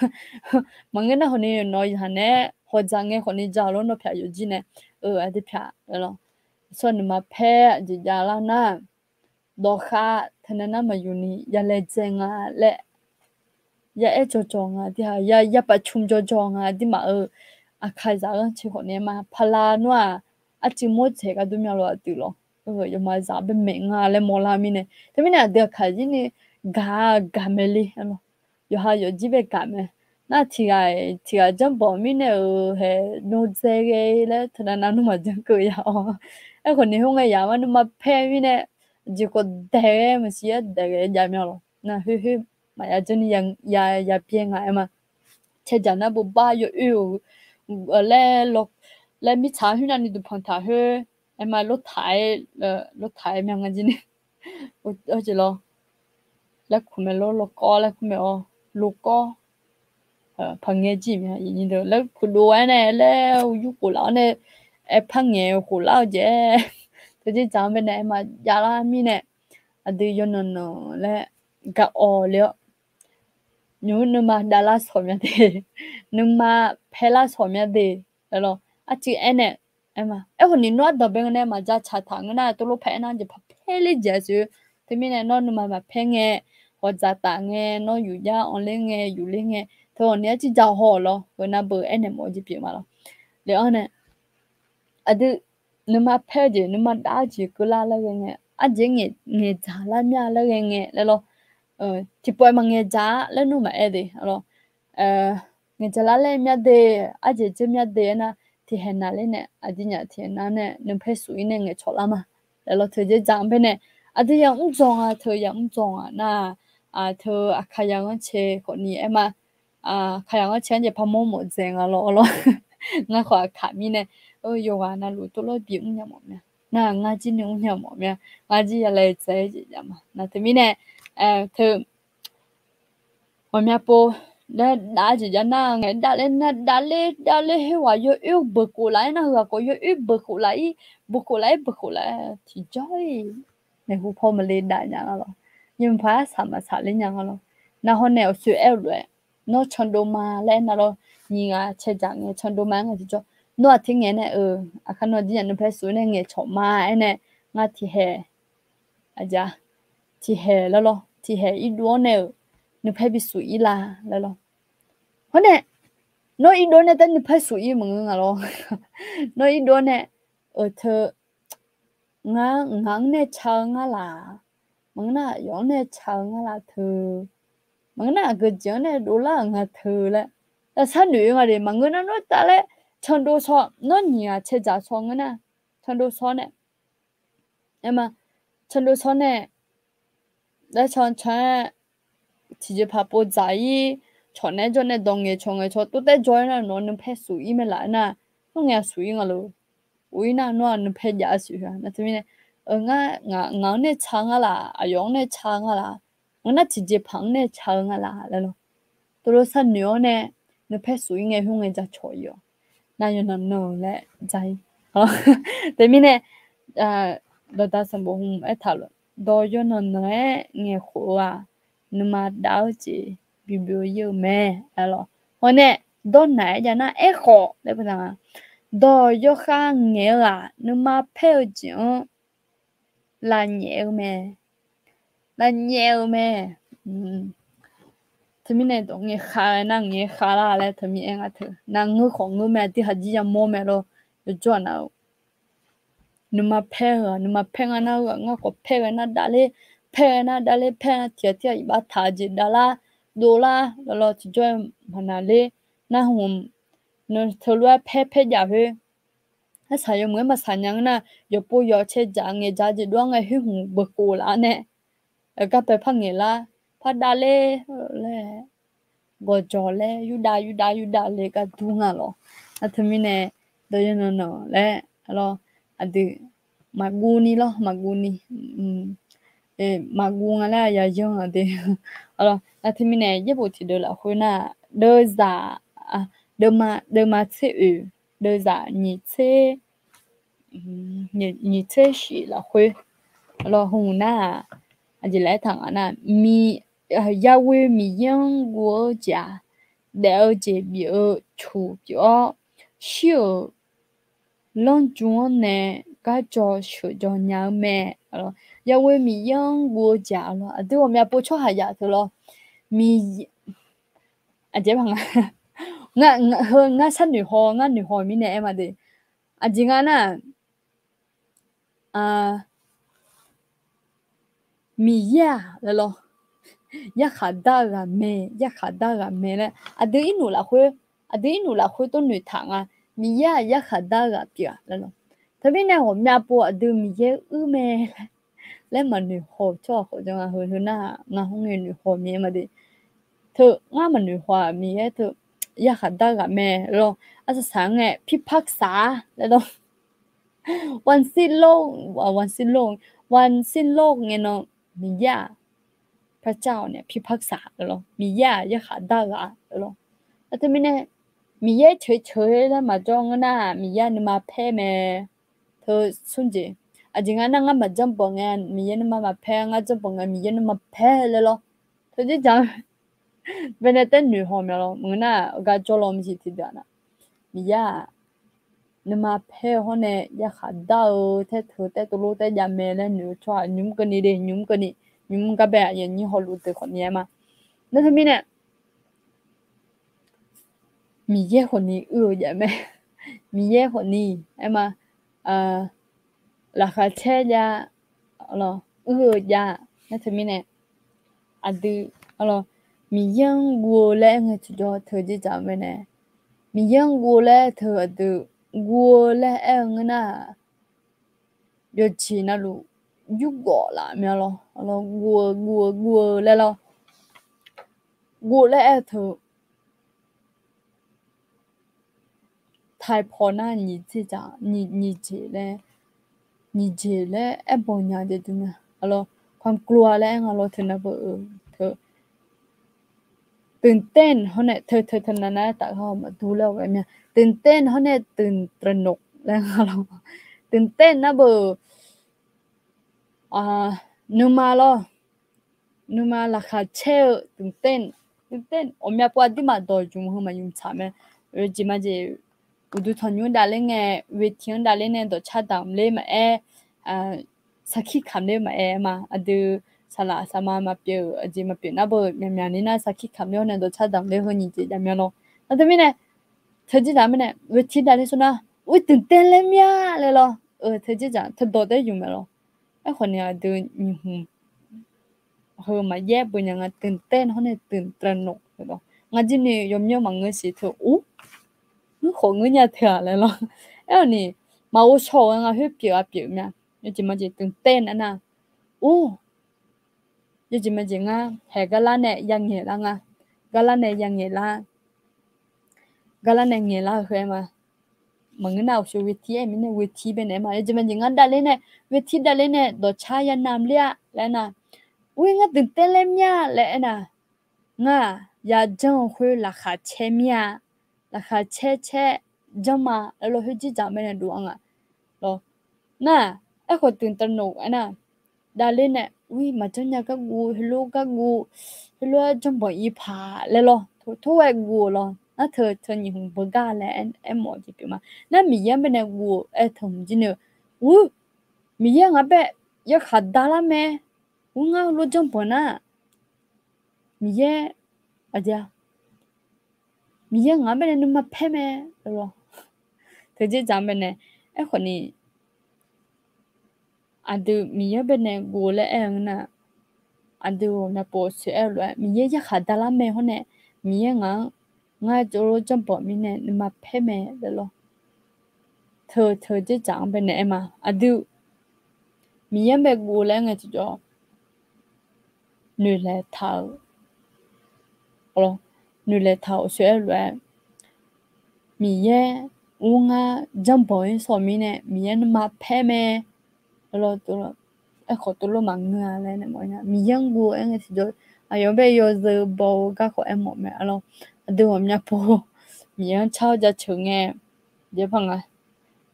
Maqngeur nar khawf ni nawq zaq naeq-aer hawdzaq ngae khawf ni ja-awq lawr, nawr pyaq yawqjir nae. Aqdui pyaq lawr. Sawr nuima paer aqjeq javlar nar, dawqkhav teunav nar maqyuf ni yalaedzae nga laer ya aer jawrjawr nga, aqdui ha ya ya paf cum jawrjawr nga, aqduimaf-euq aqkaqzaq-anr ciq khawf ni aer ma. Pala nawr-aq, arcuiv mawr dzaeq gar dur mya lawr aqdui lawr. Yawfmaf zaq bae maeq nga laer mawrlar mirnae, teumirnae aqdui aqkaq jir ni gaq gaq maeq le. Yawqha yawfjir bae gaq mae. Nar tiq ghaq tiq ghaq janrbanq mirnae-euq haeq nawdzae ghae laer teunav nav nmr maqjan keuv ya-awr. Aerkhawf ni khoerngae yamar nuima paer mirnae, jeq khawf daeq ghae maqsiq-aer daeq ghae jav mya lawq. Nar khoer khoer maqya janr ni ya byae nga aer ma. Caerjaq nar bobar yawoer-euq laer mirtsaq khoer navni duqpanq taq khoer aer ma, lortaq-aer, lortaq-aer mya nga jir ni. Lawr, laer kur mae lawr, lawrkawr laer kur mae-awr, lorkawr paqngae jir mae. Laer puqdov-aer nae laer yur khof laf-awr nae, aer par ngaeq-eu khof lar-eu jeq-aer, teujeq dzaq-anr bae nae aer ma javlar mirnae, aqdui yawnan nan laer gaq-awq le-awr, nymq-mr nuima davlar sawq mya de, nuima paerlar sawq mya de laer lawr. Arcuiv aernae, aer ma, aerkhawf ni nawr ardanqbae nga nae maqja tsaq taq ngeur nar, tov lof paer aernar jeq parpaer ler jeq-a siq. Teumirnae nawr nuima maqpaer ngae, hawq dzaqtaf ngae, nawr yufjar anr ler ngae, yufler ngae, teu ghawqni arcuiv ja haw-awq lawr. Heu nar beu aernaeq mawf-eu jeq pyeuf ma lawr. Le-awr nae, aqdui nuima paer-eu jeq, nuima dav-eu jeq keuvlar laer ghae ngae, arjeq ngaeqdzaq lar mya laer ghae ngae laer lawr. Tiqpawf-aer maqngaeq dzaq-a laer nawr maqaer de lawr. Ngaeqdzaq lar laer mya de, arjeq dzeur mya de aernar, tiqhaeq navler nae aqdui nyaf tiqhaeq nav nae nuipaer suf-ir nae ngaeqcawq lar ma laer lawr. Teujeq dzaq-anr bae nae, aqdui yamr dzaw nga, teu yamr dzaw nga nar, teu aqkaqyaq ghanrcae khawfni aer ma. Aqkaqyaq ghanrcae-anr jeq parmawr mawf dzaeq nga lawr lawr. Ngar khawf aqkaq mirnae, yawqghaq navluf tov lawr bi mrnya mawf mya. Nar ngar jir ni mrnya mawf mya. Ngar jir ya laejae-aer jeq jav ma. Nar teumirnae, teu ghawqmya pov, dav jeq jav nar ngae, davler nar davler davler khoerghaq yawoer beuq khof laf-aer nar, heughaq khawf yawoer beuq khof laf-ir, beuq khof laf-ir, beuq khof laf-aer tiqjawr-iq maeqhu paw maqle dav nya nga lawr. Nymq paq-aer saq maqsaq ler nya nga lawr. Nar hawr nae aqsoeq aer-eu lof-aer, nawr candov ma laer aer nar lawr, nyiq ghaq caerdzaq ngae candov ma-aer ngae tiqjawr, nawr aqtser ngae nae-eu, aqkar nawr jir nya nuipaer suf nae ngaeqcawq ma aer nae, ngar tiqhaeq, aqjeq tiqhaeq laer lawr, tiqhaeq irdov-anr nae-euq nuipaer bisuf-ir la laer lawr. Hawr nae, nawr irdov nae taef nuipaer suf-ir maqngeur nga lawr. Nawr irdov nae, eu teu ngar ngaq-anr nae ca-eu ngar laq, maqngeur nar aqyawf-anr nae ca-eu ngar laf teu, maqngeur nar aqgeujeq-anr nae dovlar-euq nga teu laer, sharnoeq-eu nga de. Maqngeur nar nawr taf laer candov shaw, nawr nyiq ghaq caerdzaq shaw ngeur nar, candov shaw nae, aer ma, candov shaw nae, laer can can-aer tiqjeqpaq pov dzaq-ir, cawq naeq-aer jawr nae dawq ngaeqcawq ngaeqcawq tov taef jawr-aer nar nawq-anr nuipaer suf-ir mae laf-aer nar, nawr ngae-a suf-ir nga lor. Of-ir nar nawr-aq nuipaer jav-a siq heu-a. Nar teumirnae, ngaq-anr nae ca ngar laf, aqyawf-anr nae ca ngar laf, ngaq nar tiqjeqpaq-anr nae ca-eu nga laf laer lawr. Tov lof sharnoeq-awr nae nuipaer suf-ir ngae khoer ngae ja cawq-ir-awq. Nar yawnan nan-eu laer ja-ir. Teumirnae, dawqda sanqbof hmq aertaq lof, dawq yawnan nan-aer ngaeqkhof-eu-aq, nuima dav-eu jeq bibif-eu ir-eu mae. Lawr, hawr nae dawrnaq-aer jav nar aerkhawf laer, dawq yawkhav ngaeq-eu-aq, nuima paer-eu jeq-anr lafnyaef-eu mae. Lafnyaef-eu mae. Teumirnae dawq ngaeqkhav-aer nar ngaeqkhav lar laer teumirnae aer nga teu. Nar ngeur khawf ngeur mae, aqdui haq jir yamawr mae lawr. Yawjawr-aq nar-eu nuima paer-eu-aq, nuima paer nga nar-eu-aq, ngar khawf paer ghae nar davler, paer ghae nar davler, paer nar tiq ghaq tir ghaq iqbax taq-eu jeq davlar, dovlar lawlawr tiqjawr-aer maqnaqler. Nar hmq, teulof-aer paer paer jav khoer, arsaq yawmuiq-aer maqsaq nya ngeur nar, yawqpov yawq caerdzaq ngaeqdzaq jeq dov-aer ngae khoer hmq beuqkhof laf-awr nae, gar pae par ngaeqlar, par davler laer, gawqjawq laer, yurdav yurdav yurdav le gar dur nga lawr. Nar teumirnae dawq yawnan nan laer, lawr, aqdui maqguv ni lawr, maqguv ni, maqguv nga laer ya yanr-aq de. Nar teumirnae yaerbof tiqdeuv lafkhoer nar, deuvzaq, deuvma, deuvma tser oeq, deuvzaq nyiq tser, nyiq tser shif lafkhoer, lawr, hmq nar-aq, aqjeq laer aertaq nga nar, Yaghoe Miqyaer-anr guv-eu jeq-aq, daef-eu jeq bif-eu cuq pyeuf-awr, shir-euq lanrju-anr nae garjaw sheuqjaw nya-eu mae. Yaghoe Miqyaer-anr guv-eu jeq-aq lawr, aqdui ghawqmya pov tsawrhaq yaf teu lawr. Miq, aqjeq, ngar sharnoeq haw, ngar noeq haw mirnae aer ma de. Aqjeq nga nar, Miqyaer-aq laer lawr, yarkhaq dar-eu ghaq mae, yarkhaq dar-eu ghaq mae laer aqdui irnuf lafkhoer, aqdui irnuf lafkhoer tov noeqtaq nga. Miqyaer-aq yarkhaq dar-eu ghaq pyeuf-a laer lawr. Teumirnae ghawqmya pov aqdui Miqyaer uir mae laer maqnoeq haw-eu tsawrhaq khawf jawr nga. Heu heu nar-aq ngar hawr ngae noeq haw-eu Miqyaer ma de. Teu ngar maqnoeq haw-aq Miqyaer teu yarkhaq dar-eu ghaq mae laer lawr. Arsaq saq ngae พิพากษา laer lawr. วันสิ้นโลก วันสิ้นโลก ngae nan Miqyaer-aq พระเจ้าเนี่ย พิพากษา laer lawr. Miqyaer-aq yarkhaq dar-eu ghaq laer lawr. Nar teumirnae Miqyaer ceuq ceuq laer maqjawr ngeur nar-aq Miqyaer nuima paer mae. Teu smr jeq, aqjeq nga nar ngar maqjanr banq ngae Miqyaer nuima maqpaer, ngar janr banq ngae Miqyaer nuima paer laer lawr. Teu dzerdzaq baenae taer noeq haw mya lawr. Maqngeur nar-aq gar jawrlaw maqsiq tiqdeuq-aq nar, Miqyaer-aq nuima paer-eu hawr nae yarkhaq dar-eu taer teu taer tov lor taer jav mae laer noeq-eu tsawrhaq nymr keuvni de, nymr keuvni, nymr gar bae aqyawf nyir hawluf deuq khawfni aer ma. Nar teumirnae Miqyaer khawfni uir-eu jav mae. Miqyaer khawfni aer ma, laqkhaq caer jav, uir-eu jav. Nar teumirnae aqdui Miqyaer-anr guv-eu laer aer ngae tiqjawr teu dzerdzaq-eu mae nae, Miqyaer-anr guv-eu laer teu aqdui guv-eu laer aer-eu ngeur nar-aq, yawqjeq navluf yurgawf laf mya lawr. Guv-eu guv-eu guv-eu laer lawr. Guv-eu laer aer-eu teu taipaw nar nyiq dzerdzaq, nyiq jeq laer, nyiq jeq laer aer bawq nya jeq dui mya. ความกลัว laer aer nga lawr teu nar beu-eu teu ตื่นเต้น hawr nae teu teu teu nav nav aer taf gar maqdur laer-awq ghae mya. ตื่นเต้น hawr nae ตื่นตระหนก laer nga lawr. ตื่นเต้น nar beu nuima lawr, nuima laqkhaq caer-eu ตื่นเต้น, ตื่นเต้น ghawqmya pov aqduimaf dawq ymq heu maqymq tsaq mae. Jeq ma jeq uqduq tanqnymr davler ngae, เวที-anr davler nae dawqcar damq ler maqaer, sarkir kamq ler maqaer ma. Aqdui saqlaq saqma maqpyeuf-euq aqjeq maqpyeuf nar beu myaqmyaq ni nar sarkir kamq ler-awr nae dawqcar damq ler heu nyiq jeq jav mya lawr. Nar teumirnae teu dzerdzaq mirnae เวที davler sawr nar, ur ตื่นเต้น laer mya laer lawr. Teu dzerdzaq teudawq taer ymq mae lawr. Aerkhawf ni aqdui nyiq hmq heu maqyaer beu nya nga. ตื่นเต้น hawr nae ตื่นตระหนก laer lawr. Ngar jir ni yawmyanr maqngeur siq teu ur, ngeur khawf ngeur nya teu-aq laer lawr. Aerkhawf ni maqghov shaw-euq nga khoer pyeuf-a pyeuf mya. Yawjeq majeq ตื่นเต้น aernar, ur, yawjeq majeq ngar haeq gar lar nae ya ngaeq lar nga. Gar lar nae ya ngaeq lar, gar lar nae ngaeq lar-eu heu aer ma. Maqngeur nar uqshoe เวที aer mirnae เวที baenae aer ma. Yawjeq majeq ngar davler nae, เวที davler nae dawqcar ya nam ler-a laer aernar, ur, ngar ตื่นเต้น laer mya laer aernar, ngar-aq yajanr-eu khoer laqkhaq caer mir-a. Laqkhaq caer caer janr ma laer lawr. Khoer dzerdzaq baenae dov-a nga lawr. Nar, aerkhawf ตื่นตระหนก aernar, davler nae, ur, maqjanr nya gar guv, heulof gar guv, heulof-aer janr banq ir paq laer lawr. Tov-aer guv-eu lawr. Nar teu teu nyiq hmq beugar laer aermawf-eu jeq pyeuf ma. Nar Miqyaer-anr baenae guv-eu aer teu hmq jir ni-eu, ur, Miqyaer ngaq bae yarkhaq dalar mae. Ur, ngar lof janr banq nar, Miqyaer, aqjeq-a, Miqyaer ngaq-anr baenae nuima paer mae lawr. Teu dzerdzaq-anr baenae, aerkhawf ni aqdui Miqyaer-anr baenae guv laer aer-eu ngeur nar, aqdui ghawqmya pov-eu sheuq aer-eu lof-aer Miqyaer yarkhaq dalar mae hawr nae, Miqyaer ngaq-anr ngar jov lof janr banq mirnae nuima paer mae laer lawr. Teu teu dzerdzaq-anr baenae aer ma. Aqdui Miqyaer-anr bae guv laer aer ngae tiqjawr noeqlaeq taq-euq, noeqlaeq taq-euq sheuq aer-eu lof-aer, Miqyaer ur ngar janr banq-ir sawq mirnae Miqyaer nuima paer mae. Aerkhawf tov lof maqngeur-a laer nae mawf-ir nar, Miqyaer-anr guv aer ngae tiqjawr aqyawf-anr bae yawzeu baw-eu garkawv aermawf mae lawr. Aqdui ghawqmya pov Miqyaer-anr car-awr jaceuq ngae, jeq par nga,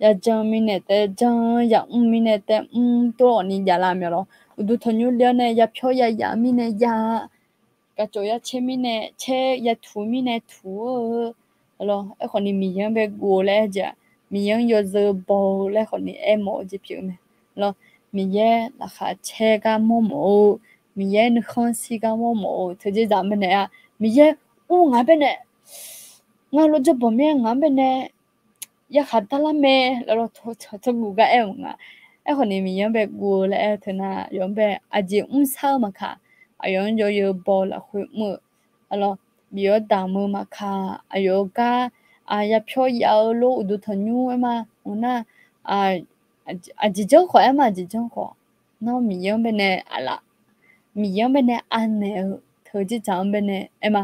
yajanr mirnae taef janr, yamr mirnae taef mr, tov-awq ni javlar mae lawr. Uqduq tanqnymr le-awr nae yapyawr yayaf mirnae ya, gaqcof yacaer mirnae caer, yatuq mirnae tuq-eu lawr. Aerkhawf ni Miqyaer-anr bae guv laer aer jeq-aq, Miqyaer-anr yawzeu baw-eu laer khawf ni aermawf-eu jeq pyeuf-eu mae lawr. Miqyaer laqkhaq caer gar mawrmawf-eu, Miqyaer nuikhanr shir gar mawrmawf-eu teu dzerdzaq-anr baenae-a, Miqyaer ur ngaq-anr baenae, ngar lof janr banq mirnae ngaq-anr baenae yarkhaq dalar mae laer lawr, tawrguf gar aer-euq nga. Aerkhawf ni Miqyaer-anr bae guv-eu laer aer-eu teu nar, aqyawf-anr bae aqjeq mr shar-eu maqkaq, aqyawf-anr yawzeu baw-eu lafkhoer mr-eu, arlawr, bif-awr damq-eu maqkaq, aqyawf-eu gar, yapyawr yav-eu lor, uqduq tanqnymr aer ma, mq nar, aqjeq janr khawf aer ma, aqjeq janr khawf, nawr Miqyaer-anr bae nae aqlaf, Miqyaer-anr bae nae anaeq-eu teu dzerdzaq-anr bae nae aer ma.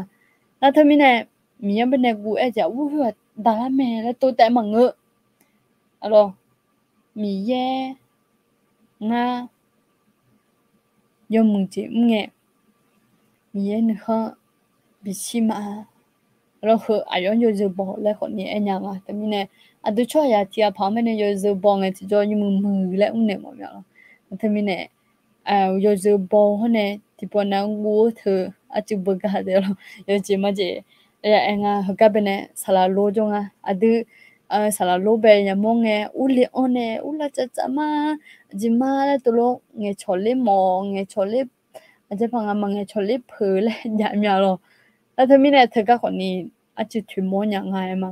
Nar teumirnae, Miqyaer-anr bae nae guv aer jeq aqur khoer-aq daqlar mae laer tov taef maqngeur. Arlawr, Miqyaer ngar yawmuiq jeq mr ngae, Miqyaer nuikhanr bishir ma. Arlawr, heu aqyawf-anr yawzeu baw laer khawf ni aernya nga. Teumirnae, aqdui tsawrhaqzaq tiqghaq paq-anr bae nae yawzeu baw ngae tiqjawr yawmuiq muiq laer mrnaeq mawf mya lawr. Teumirnae, yawzeu baw-eu hawr nae tiqpawf nav guv-eu teu arcuiv beugar taef lawr. Yawjeq majeq, aer nga heugar bae nae saqlaq lor jawr nga. Aqdui saqlaq lor bae yamawr ngae, urle anr nae urlar tsavtsaf ma, aqjeq ma laer teulof ngaeqcawq ler mawf, ngaeqcawq ler, aqjeq paq nga ma ngaeqcawq ler peuq laer jav mya lawr. Nar teumirnae teugar khawf ni arcuiv toeqmawr nya nga aer ma.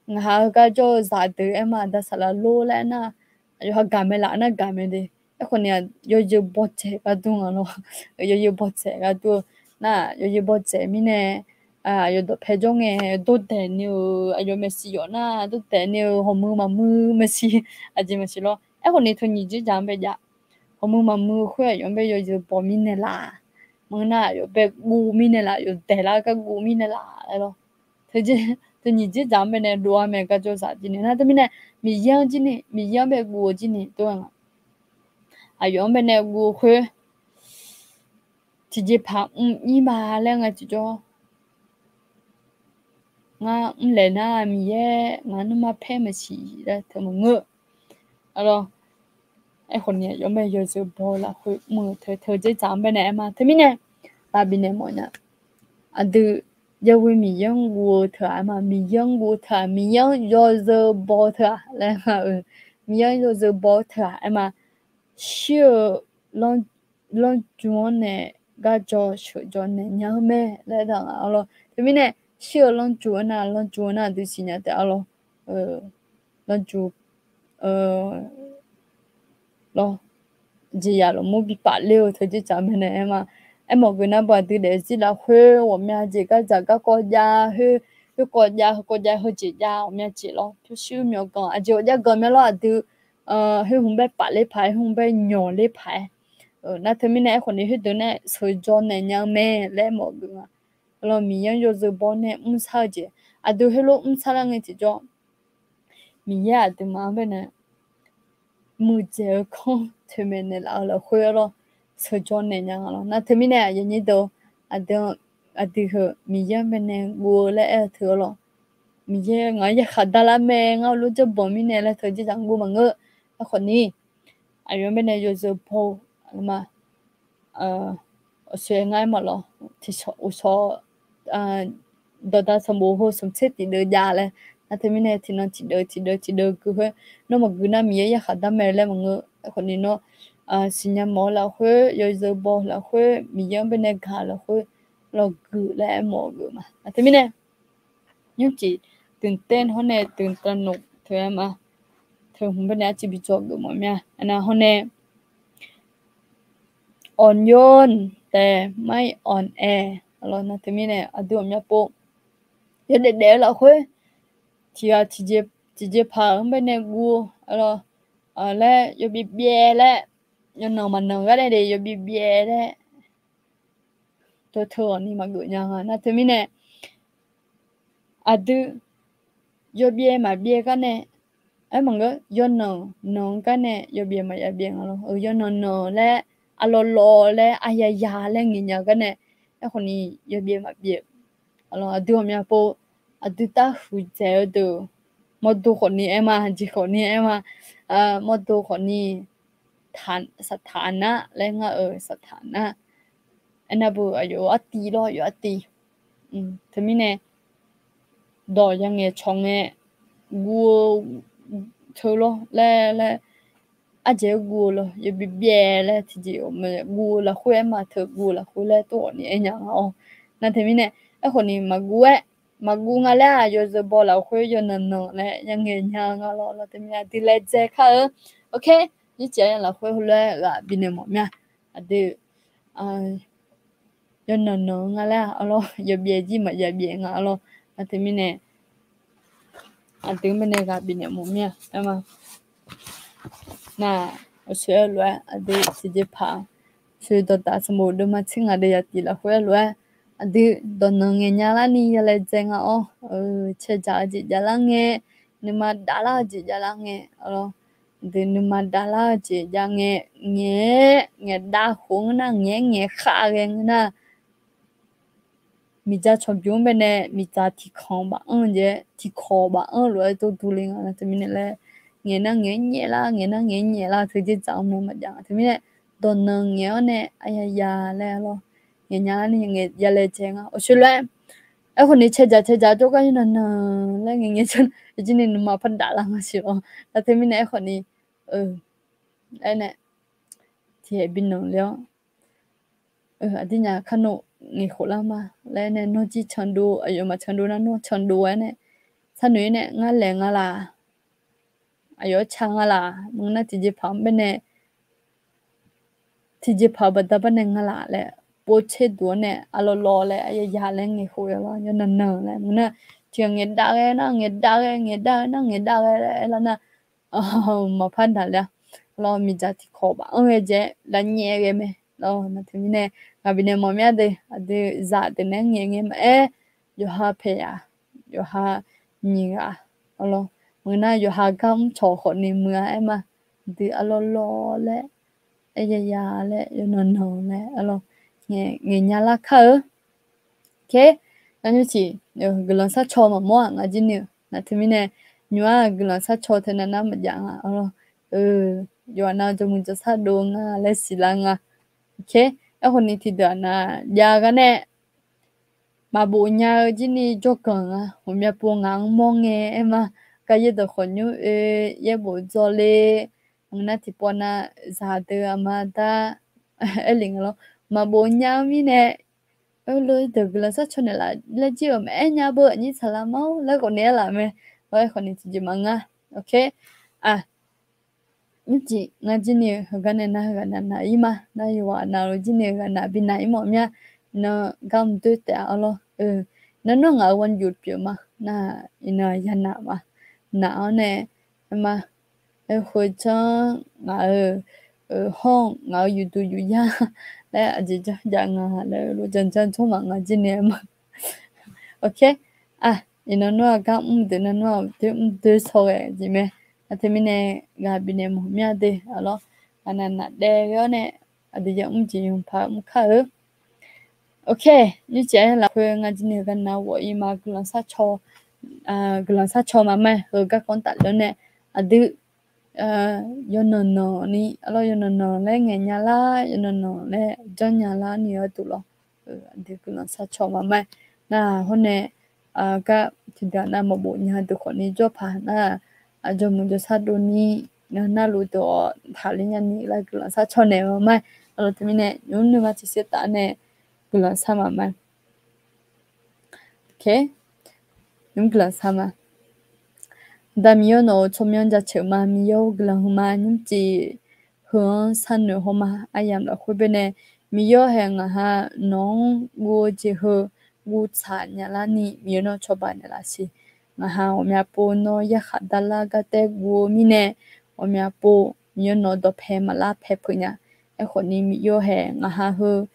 Ngaq ha heugar jawr-eu zaqdeuq aer ma, aqda saqlaq lor laer aer nar, aqyawf ha gaq mae laf nar gaq mae de. Aerkhawf ni yawzeu baw dzaeq gar dur nga lawr. Yawzeu baw dzaeq gar dur-eu nar, yawzeu baw dzaeq mirnae, aqyawf dawqpae jawr ngae dawrdaeq ni-eu, aqyawf maeqshi yawf nar dawrdaeq ni-eu, hawmuiq maqmuiq maeqshi, aqjeq maeqshi lawr. Aerkhawf ni teu nyiq dzerdzaq-anr bae jav, hawmuiq maqmuiq khoer aqyawf-anr bae yawzeu baw mirnae laf, maqngeur nar aqyawf bae guv mirnae laf, aqyawf daeqlar gar guv mirnae laf laer lawr. Teu nyiq dzerdzaq-anr bae nae dov-a mae gar jawrzaq jir ni. Nar teumirnae, Miqyaer-anr jir ni, Miqyaer-anr bae guv-eu jir ni tov-a nga. Aqyawf-anr bae nae guv-eu khoer tiqjeqpaq mr-ir ma laer nga tiqjawr, ngar mrlaeq nar Miqyaer ngaq-anr nuima paer maqsiq laer teu maqngeur. Arlawr, aerkhawf ni aqyawf-anr bae yawzeu baw-eu lafkhoer mr-eu teu teu dzerdzaq-anr bae nae aer ma. Teumirnae, lavbif naeq mawf nya. Aqdui, yawghoe Miqyaer-anr guv-eu teu-aq aer ma, Miqyaer-anr guv-eu teu-aq, Miqyaer-anr yawzeu baw-eu teu-aq laer nga-eu, Miqyaer-anr yawzeu baw-eu teu-aq aer ma. Shir-eu lanrju-anr nae garjaw sheuqjaw naeq nya-eu mae laer aer-a lawr. Teumirnae, shir-eu lanrju-anr nar, lanrju-anr nar aqdui siqnya taef-a lawr. Lanrju lawr, jeqzaq lafmur bi paf ler-eu teu dzerdzaq mae nae aer ma. Aermawf geuf nar, baq aqdui daefzir lafkhoer ghawqmya jeq gardzaq garkawv jav, khoer, khoerkawv jav, heukawv jav, heujeq jav, ghawqmya jeq lawr, pyurshuir myawqganq aqjeq ghawqjav ganq mya lawr aqdui, khoer hmq bae paf ler paq-aer, hmq bae nyawq ler paq-aer. Nar teumirnae aerkhawf ni khoerdeuq nae sheuqjaw naeq nya-eu mae laer mawf geuf nga. Lawr, Miqyaer-anr yawzeu baw nae mrshar-eu jeq, aqdui heulof mrshar lar ngae tiqjawr, Miqyaer aqduimaf-anr bae nae muiqdzaeq-eu kanr toeqmaeq naeqlaf-eu lafkhoer lawr, sheuqjaw naeq nya nga lawr. Nar teumirnae aqyuif aqnyir deuq, aqdui heu Miqyaer-anr bae nae guv-eu laer aer-eu teu-a lawr, Miqyaer ngaq-anr yarkhaq darlar mae, ngar lof janrbanq mirnae laer teu dzerdzaq guv maqngeur. Aerkhawf ni, aqyawf-anr bae nae yawzeu baw-eu ma. Aqshoe ngar aer mawf lawr, tiqshawq uqshawq dawqda sanqbof heu smq tser tiqdeuv jav laer. Nar teumirnae tiqnan tiqdeuv tiqdeuv tiqdeuv gui khoer, nawr maqgui nar Miqyaer yarkhaq dar mae laer maqngeur. Aerkhawf ni nawr siqnya mawf-eu lafkhoer, yawzeu baw-eu lafkhoer, Miqyaer-anr bae nae gaq-eu lafkhoer, lawr gui laer aer mawf-eu geuf ma. Nar teumirnae nymrcif dmqtaer hawr nae dmqtav noeq teu-aer ma. Teu hmq bae nae arciv bi dzaw geuf mawf mya. Aqnav hawr nae อ่อนโยน แต่ไม่อ่อนแอ lawr. Nar teumirnae aqdui ghawqmya pov yawdaef daef-eu lafkhoer, tiqghaq tiqjeq paq-anr bae nae guv-eu lawr, laer yawbyaev byaev laer, yawnanq maqnanq gar nae de yawbyaev byaev laer, teu teu-awq ni maqgeuf nya nga. Nar teumirnae aqdui yawbyaev maqbyaev gar nae, aer maqngeur, yawnanq nanq-eu gar nae yawbyaev maqya byaev nga lawr. Yawnanq nanq laer, arlawr lawr laer, aryaya laer ngaeq nya gar nae, aerkhawf ni yawbyaev maqbyaev. Aqdui ghawqmya pov, aqdui tarhuiq dzaeq-eu deuq, mawrdo khawf ni aer ma, jeq khawf ni aer ma, mawrdo khawf ni, saqtaq nar laer ngar-euq saqtaq nar, aernar beu aqyawf artiv lawr, yawf artiv. Teumirnae dawq ya ngaeq cawq ngae guv-eu teu lawr laer laer, ardzaeq-aer guv-eu lawr, yawbyaev byaev laer tiqjeq-awq mae, guv-eu lafkhoer aer ma, teu guv-eu lafkhoer laer tov-awq ni aer nya nga-awr. Nar teumirnae aerkhawf ni maqguv-aer maqguv nga laer-aq, yawzeu baw lafkhoer yawnan nan laer ya ngaeq nya nga lawr. Lawr teumirnae aqdui laedzae kar-eu. Ok, nyiq ciq aqyawf lafkhoer heulof-aer ghaq bifnaeq mawf mir-a. Aqdui yawnan nan nga laer-aq, arlawr yawbyaev jir maqjav byaev nga arlawr. Lawr teumirnae aqdui mirnae ghaq bifnaeq mawf mir-a. Aer ma, nar, aqshoe-aer lof-aer aqdui tiqjeqpaq, aqshoe dawqdaq sanqbof deuvma tser ngaq deuq yaqtif lafkhoer-aer lof-aer, aqdui dawqnan ngaeq nya larni ya laedzae nga-awr, cae dzaq-eu jeq javlar ngae, nuima davlar-eu jeq javlar ngae, aqdui nuima davlar-eu jeq jav ngae, ngaeq-aer ngaeq dav khof ngeur nar, ngaeq-aer ngaeq khav ghae ngeur nar, miqdzaq cawqbymr baenae miqdzaq tiqkanq baf anr-eu jeq, tiqkawq baf anr-eu lof-aer dovdur le nga. Lawr teumirnae laer, ngaeq nar ngaeq-aer nyaef lar, ngaeq nar ngaeq-aer nyaef lar, teu dzerdzaq-anr maqjav nga. Teumirnae dawqnan ngaeq-awr nae aqyaya laer arlawr, ngaeq nya larni ya laedzae nga. Aqshoe lof-aer, aerkhawf ni cae dzaq cae dzaq jawrgar yawnan nan laer ngaeq ngae jir ni nuima pardaf lar nga siq-awr. Lawr teumirnae aerkhawf ni, aer nae tiqhaeq bi nanq le-awr, aqdirnyaf kar nawr ngaeq khof lar ma laer nae, nawr jir candov, aqyawfmaf candov nar nawr candov-aer nae, sharnoeq-ir nae ngar laeq nga laq, aqyawf-anr ca nga laq, maqngeur nar tiqjeqpaq-anr baenae, tiqjeqpaq-eu baqda bar nae nga laq laer, pov tser duq-awr nae arlawr lawr laer aqyaya laer ngaeq khof-eu lawr, yawnan nan laer maqngeur nar, tiqghaq ngaeq dav ghae nar ngaeq dav ghae, ngaeq dav ghae nar ngaeq dav ghae laer aer lar nar, maqpar daq le-a. Lawr miqdzaq tiqkawq baf anr ghae jeq lavnyaef ghae mae. Lawr nar teumirnae ghaq bifnaeq mawf mir-a de, aqdui zaq deuq nae ngaeq ngae maqaer, yawqha paeq-aq, yawqha nyiq ghaq, arlawr maqngeur nar yawqha gar mr cawq khawf ni muiq-a aer ma, aqdui arlawr lawr laer, aqyaya laer, yawnan nan laer arlawr, ngaeq nya lar kar-eu. Nar nymrciq guiqlanq sharcaw maqmawr-aq ngar jir ni-eu nar teumirnae, nymq-aq guiqlanq sharcaw teu nav nar maqjav nga arlawr, yawqha nav jawrmuiq jawrsar dov nga laer siqlar nga. Aerkhawf ni tiqdeuq-aq nav jav gar nae maqbof nya-eu jir ni jawrganq nga. Ghawqmya pov ngaq-anr mawr ngae aer ma, gar yaerdawq khawqnymr oe, yaerbof dzaw le, maqngeur nar tiqpawf nav zaqdeuq aqma aqda aerlef nga lawr, maqbof nya-eu mirnae, oe lof-aer deuq guiqlanq sharcaw naeqlaf laer jir-euq maqaer nya beu aqnyir saqlaq ma-awr laer khawf ni aerlaf mae. Lawr aerkhawf ni tiqjeq maqnga. Ok, nymrciq ngar jir ni-eu heugar nae nar heughaq nav nav-ir ma. Nar yawqghaq navluf jir ni-eu ghaq nav bi nav-ir mawf mir-a. Iqnan gar mq doer taef-a arlawr. Iqnan nawr ngaq-euq วันหยุด pyeuf ma. Nar iqnan yanaf ma. Nav-awr nae aer ma, aer khoerjanr ngaq-euq hawr-eu ngaq-euq yufduq yufyar laer aqjeq janr jav nga laer lof janr janr jawr maf nga jir ni aer ma. Ok, iqnan nawr-aq gar mr deuq nar nawr-aq doer mr doer shaw ghae jeq mae. Nar teumirnae ghaq bifnaeq mawf mir-a de arlawr. Ghaq nav nav daef ghae-awr nae aqdui ya mr jeq yawqpaq mr kar-eu. Ok, nymrcif-aer lafkhoer ngar jir ni heugar nav ghawf-ir ma. Guiqlanq sharcaw, guiqlanq sharcaw maqma-aer heu garkawv tafler-awr nae aqdui yawnan nan ni arlawr, yawnan nan laer ngaeq nya lar, yawnan nan laer janrnya lar ni gharduq lawr. Aqdui guiqlanq sharcaw maqma-aer nar hawr nae gar tiqdeuq nav maqbof nya deuq khawf ni jawr paq nar, aqjawq muiq jawrsar dov ni, navluf deuq-awq taqler nya ni laer guiqlanq sharcaw naeq-eu ma-aer arlawr. Teumirnae nymr nuima tiqser taf nae guiqlanq shar maqma-aer. Ok, nymr guiqlanq shar ma. Aqda Miqyaer nawq-euq tsawrmyanr jaceuq ma. Miqyaer-or guiqlanq heu ma. Nymrcif heu-anr sharnoeq haw ma. Aryamq lafkhoer baenae Miqyaer-or hae ngaq ha nawq-anr guv-eu jeq heu guv tsaq nya larni Miqyaer nawr cawba naeqlaf siq. Ngaq ha ghawqmya pov nawr yarkhaq darlar gartaer guv-eu mirnae, ghawqmya pov Miqyaer nawq-eu dawqpae maqlar pae peuq nya. Aerkhawf ni Miqyaer-or hae ngaq ha heu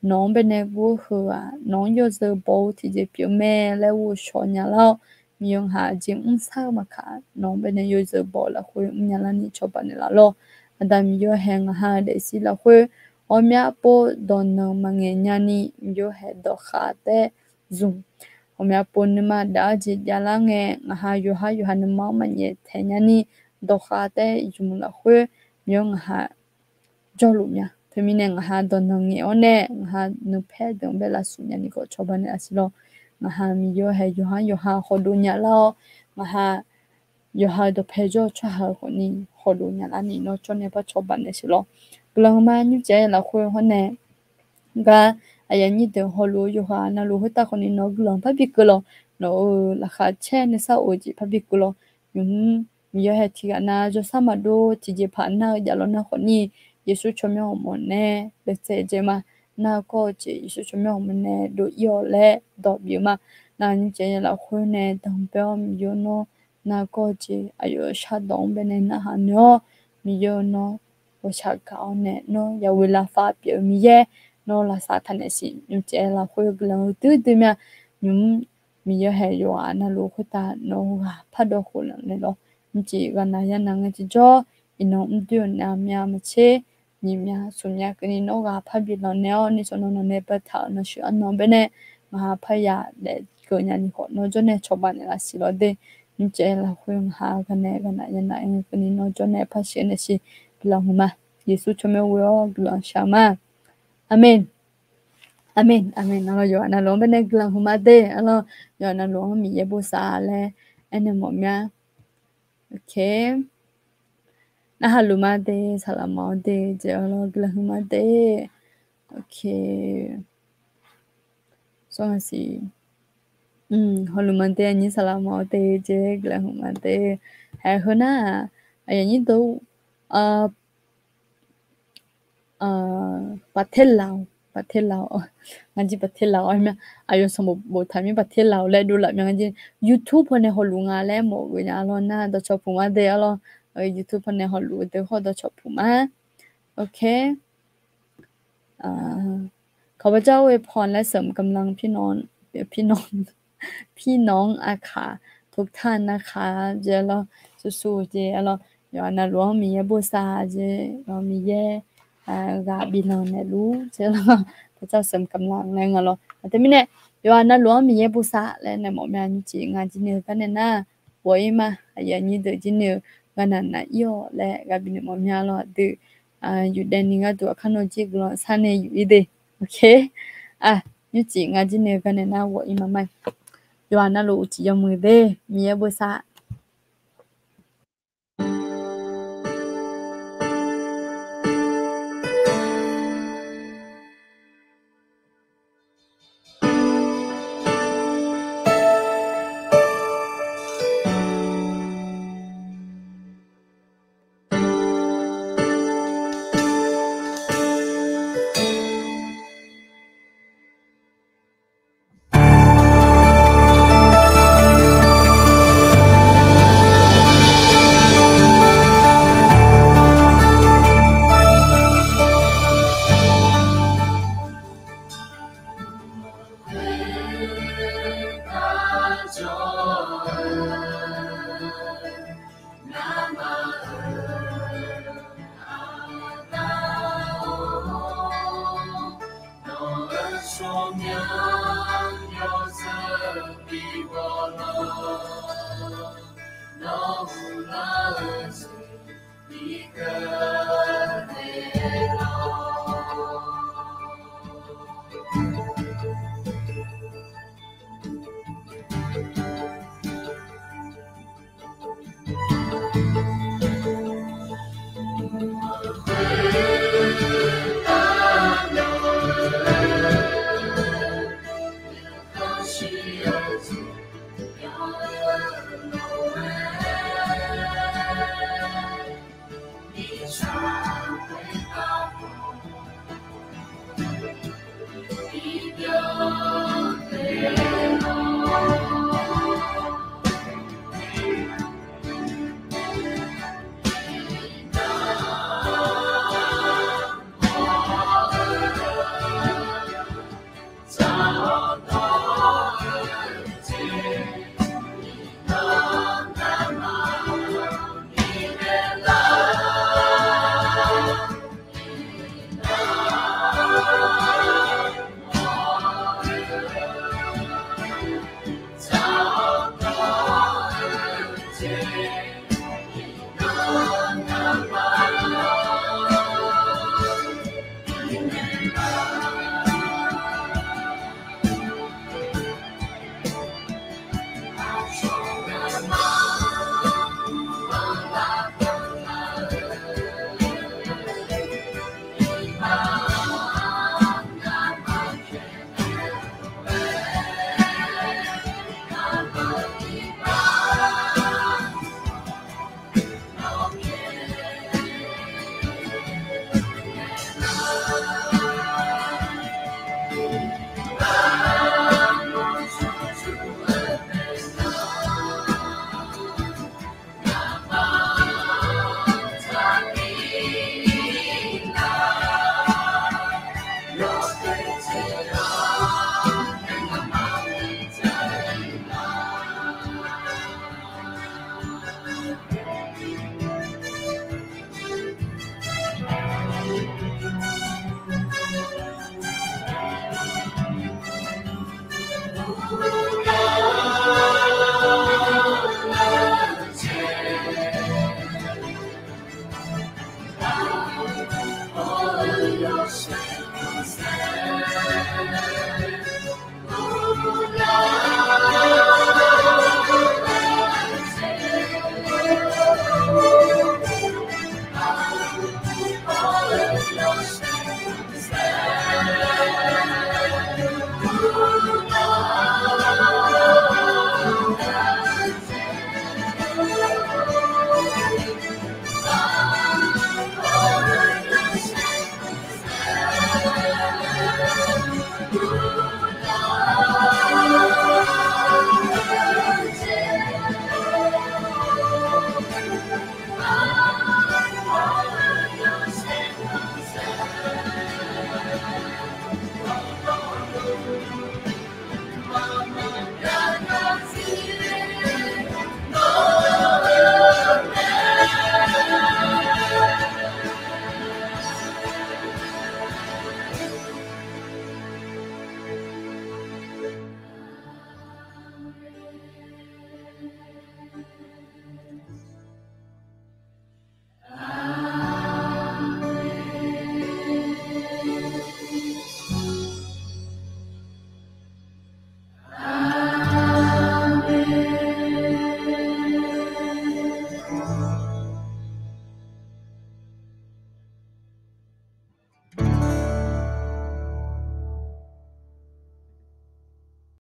nawq-anr baenae guv-eu heu-aq, nawq-anr yawzeu baw-eu tiqjeq pyeuf mae laer ghovshaw nya lar-awr, Miqyaer ngaq ha aqjeq mr shar-eu maqkaq, nawq-anr baenae yawzeu baw-eu lafkhoer mrnya larni cawba naeqlaf lawr. Aqda Miqyaer-or hae ngaq ha daefzir lafkhoer ghawqmya pov dawqnanq maqngaeq nyani, Miqyaer-or hae dawqkhaq taer zmq. Ghawqmya pov nuima daq-eu jeq javlar ngae, ngaq ha yawqhar yawqha nuima-anr maqnyaef taeq nyani, dawqkhaq taer zmq lafkhoer Miqyaer ngaq ha jawrluf mya. Teumirnae ngaq ha dawqnanq ngaeq-awr nae ngaq ha nuipaer deuq-anr bae lavsuf nyani khawf cawba naeqlaf siq lawr. Ngaq ha Miqyaer-or hae yawqhar yawqha hawdov nya lar-awr, ngaq ha yawqha-eu dawqpae jawr-eu tsawrhaq-eu khawf ni hawdov nya larni nawr jawr nae par cawba naeq siq lawr. Guiqlanq ma. Nymrcif-aer lafkhoer hawr nae gar aqyuif aqnyir deuq hawluf-eu yawqha navluf khoertav khawf ni nawq-eu guiqlanq par bi keuv lawq. nawq-euq laqkhaq caer nuisar of-eu jeq parbi keuv lawr. Nymq-mr Miqyaer hae tiqghaq nav jawrsar maqdov tiqjeqpaq nar-eu javlawr nar khawfni, Yeqsur tsawrmyanr ghawqmawf nae deuvtsaev dzae ma. Nargawr-eu jeq Yeqsur tsawrmyanr ghawqmawf nae dov-ir-awq laer dawq bif-eu ma. Nar nymrcaev lafkhoer nae danqbae-awr Miqyaer nawr nargawr-eu jeq aqyawf shardawq-anr baenae narhaq noeq-awr, Miqyaer nawr ghawqshaq gaq-awr nae nawr yaghoe lavfav pyeuf-eu Miqyaer, nawr lavsav taqnaeq siq. Nymrcaev lafkhoer guiqlanq-eu duidui mya. Nymq-mr Miqyaer hae yawqghaq navluf khoertav nawq-eu ghaq pardawv khof lanq naeq lawr. Nymrcif ghaqnaq yanav ngae tiqjawr, iqnan mrdoer-euq navmya maqtser, nyiq mya smq mya keuvni nawr ghaq parbi lanq naeq-awr, nishawq nawq nawq nae baetaq-euq navshuif arnan baenae ngaq ha parya daef keuv nyani khawf nawr jawrnae cawba naeqlaf siq lawr de. Nymrcaev lafkhoer ngaq ha ghaqnaeq ghaqnaq yanav ngae keuvni nawr jawrnae par sheuq naeq siq. Guiqlanq huiqma. Yeqsur tsawrmyanr ghoe-awr guiqlanq shaq ma. Aqmeq. Aqmeq, aqmeq. Arlawr, yawqghaq navluf-anr baenae guiqlanq huiqma de. Arlawr, yawqghaq navluf-anr Miqyaer bosav laer aernaeq mawf mya. Ok. Narhaq luf ma de, saqlaq ma-awr de jeq, arlawr, guiqlanq huiqma de. Ok. Sawr-a siq. Hawluf ma de, aqnyir saqlaq ma-awr de jeq, guiqlanq huiqma de. Haeq heu nar-aq, aqyuif aqnyir deuq-aq, Paqterlaq-awq, Paqterlaq-awq, ngar jir Paqterlaq-awq mya. Aqyawf sanqbof boftaq mir Paqterlaq-awq laer dovlaf mya ngar jir. YouTube pawnae hawluf nga laer mawf-eu nya lawr nar dawqcawq puq ma de, arlawr. YouTube pawnae hawluf-eu deuq khawf dawqcawq puq ma. Ok. ขอพระเจ้าอวยพรและเสริมกำลังพี่น้อง พี่น้อง พี่น้องอาขาทุกท่านนะคะ jeq, arlawr, susu jeq, arlawr, yawqghaq navluf-anr Miqyaer bosav jeq, Miqyaer ghaq biflanq naeqluf jeq, arlawr, พระเจ้าเสริมกำลัง laer nga lawr. Aqteu mirnae, yawqghaq navluf-anr Miqyaer bosav laer naeq mawf mya. Nymrcif ngaq jir ni-eu garnae nar, ghawq-ir ma. Aqyuif aqnyir deuq jir ni-eu ghaqnaq naq-ir-awq laer ghaq bifnaeq mawf mya lawr. Aqdui, yufdaev ni gharduq aqkar nawr jir guiqlanq sar nae yuf-ir de. Ok. Nymrcif ngaq jir ni-eu garnae nar ghawq-ir ma ma. Yawqghaq navluf uqcif yawmuiq de. Miqyaer bosav.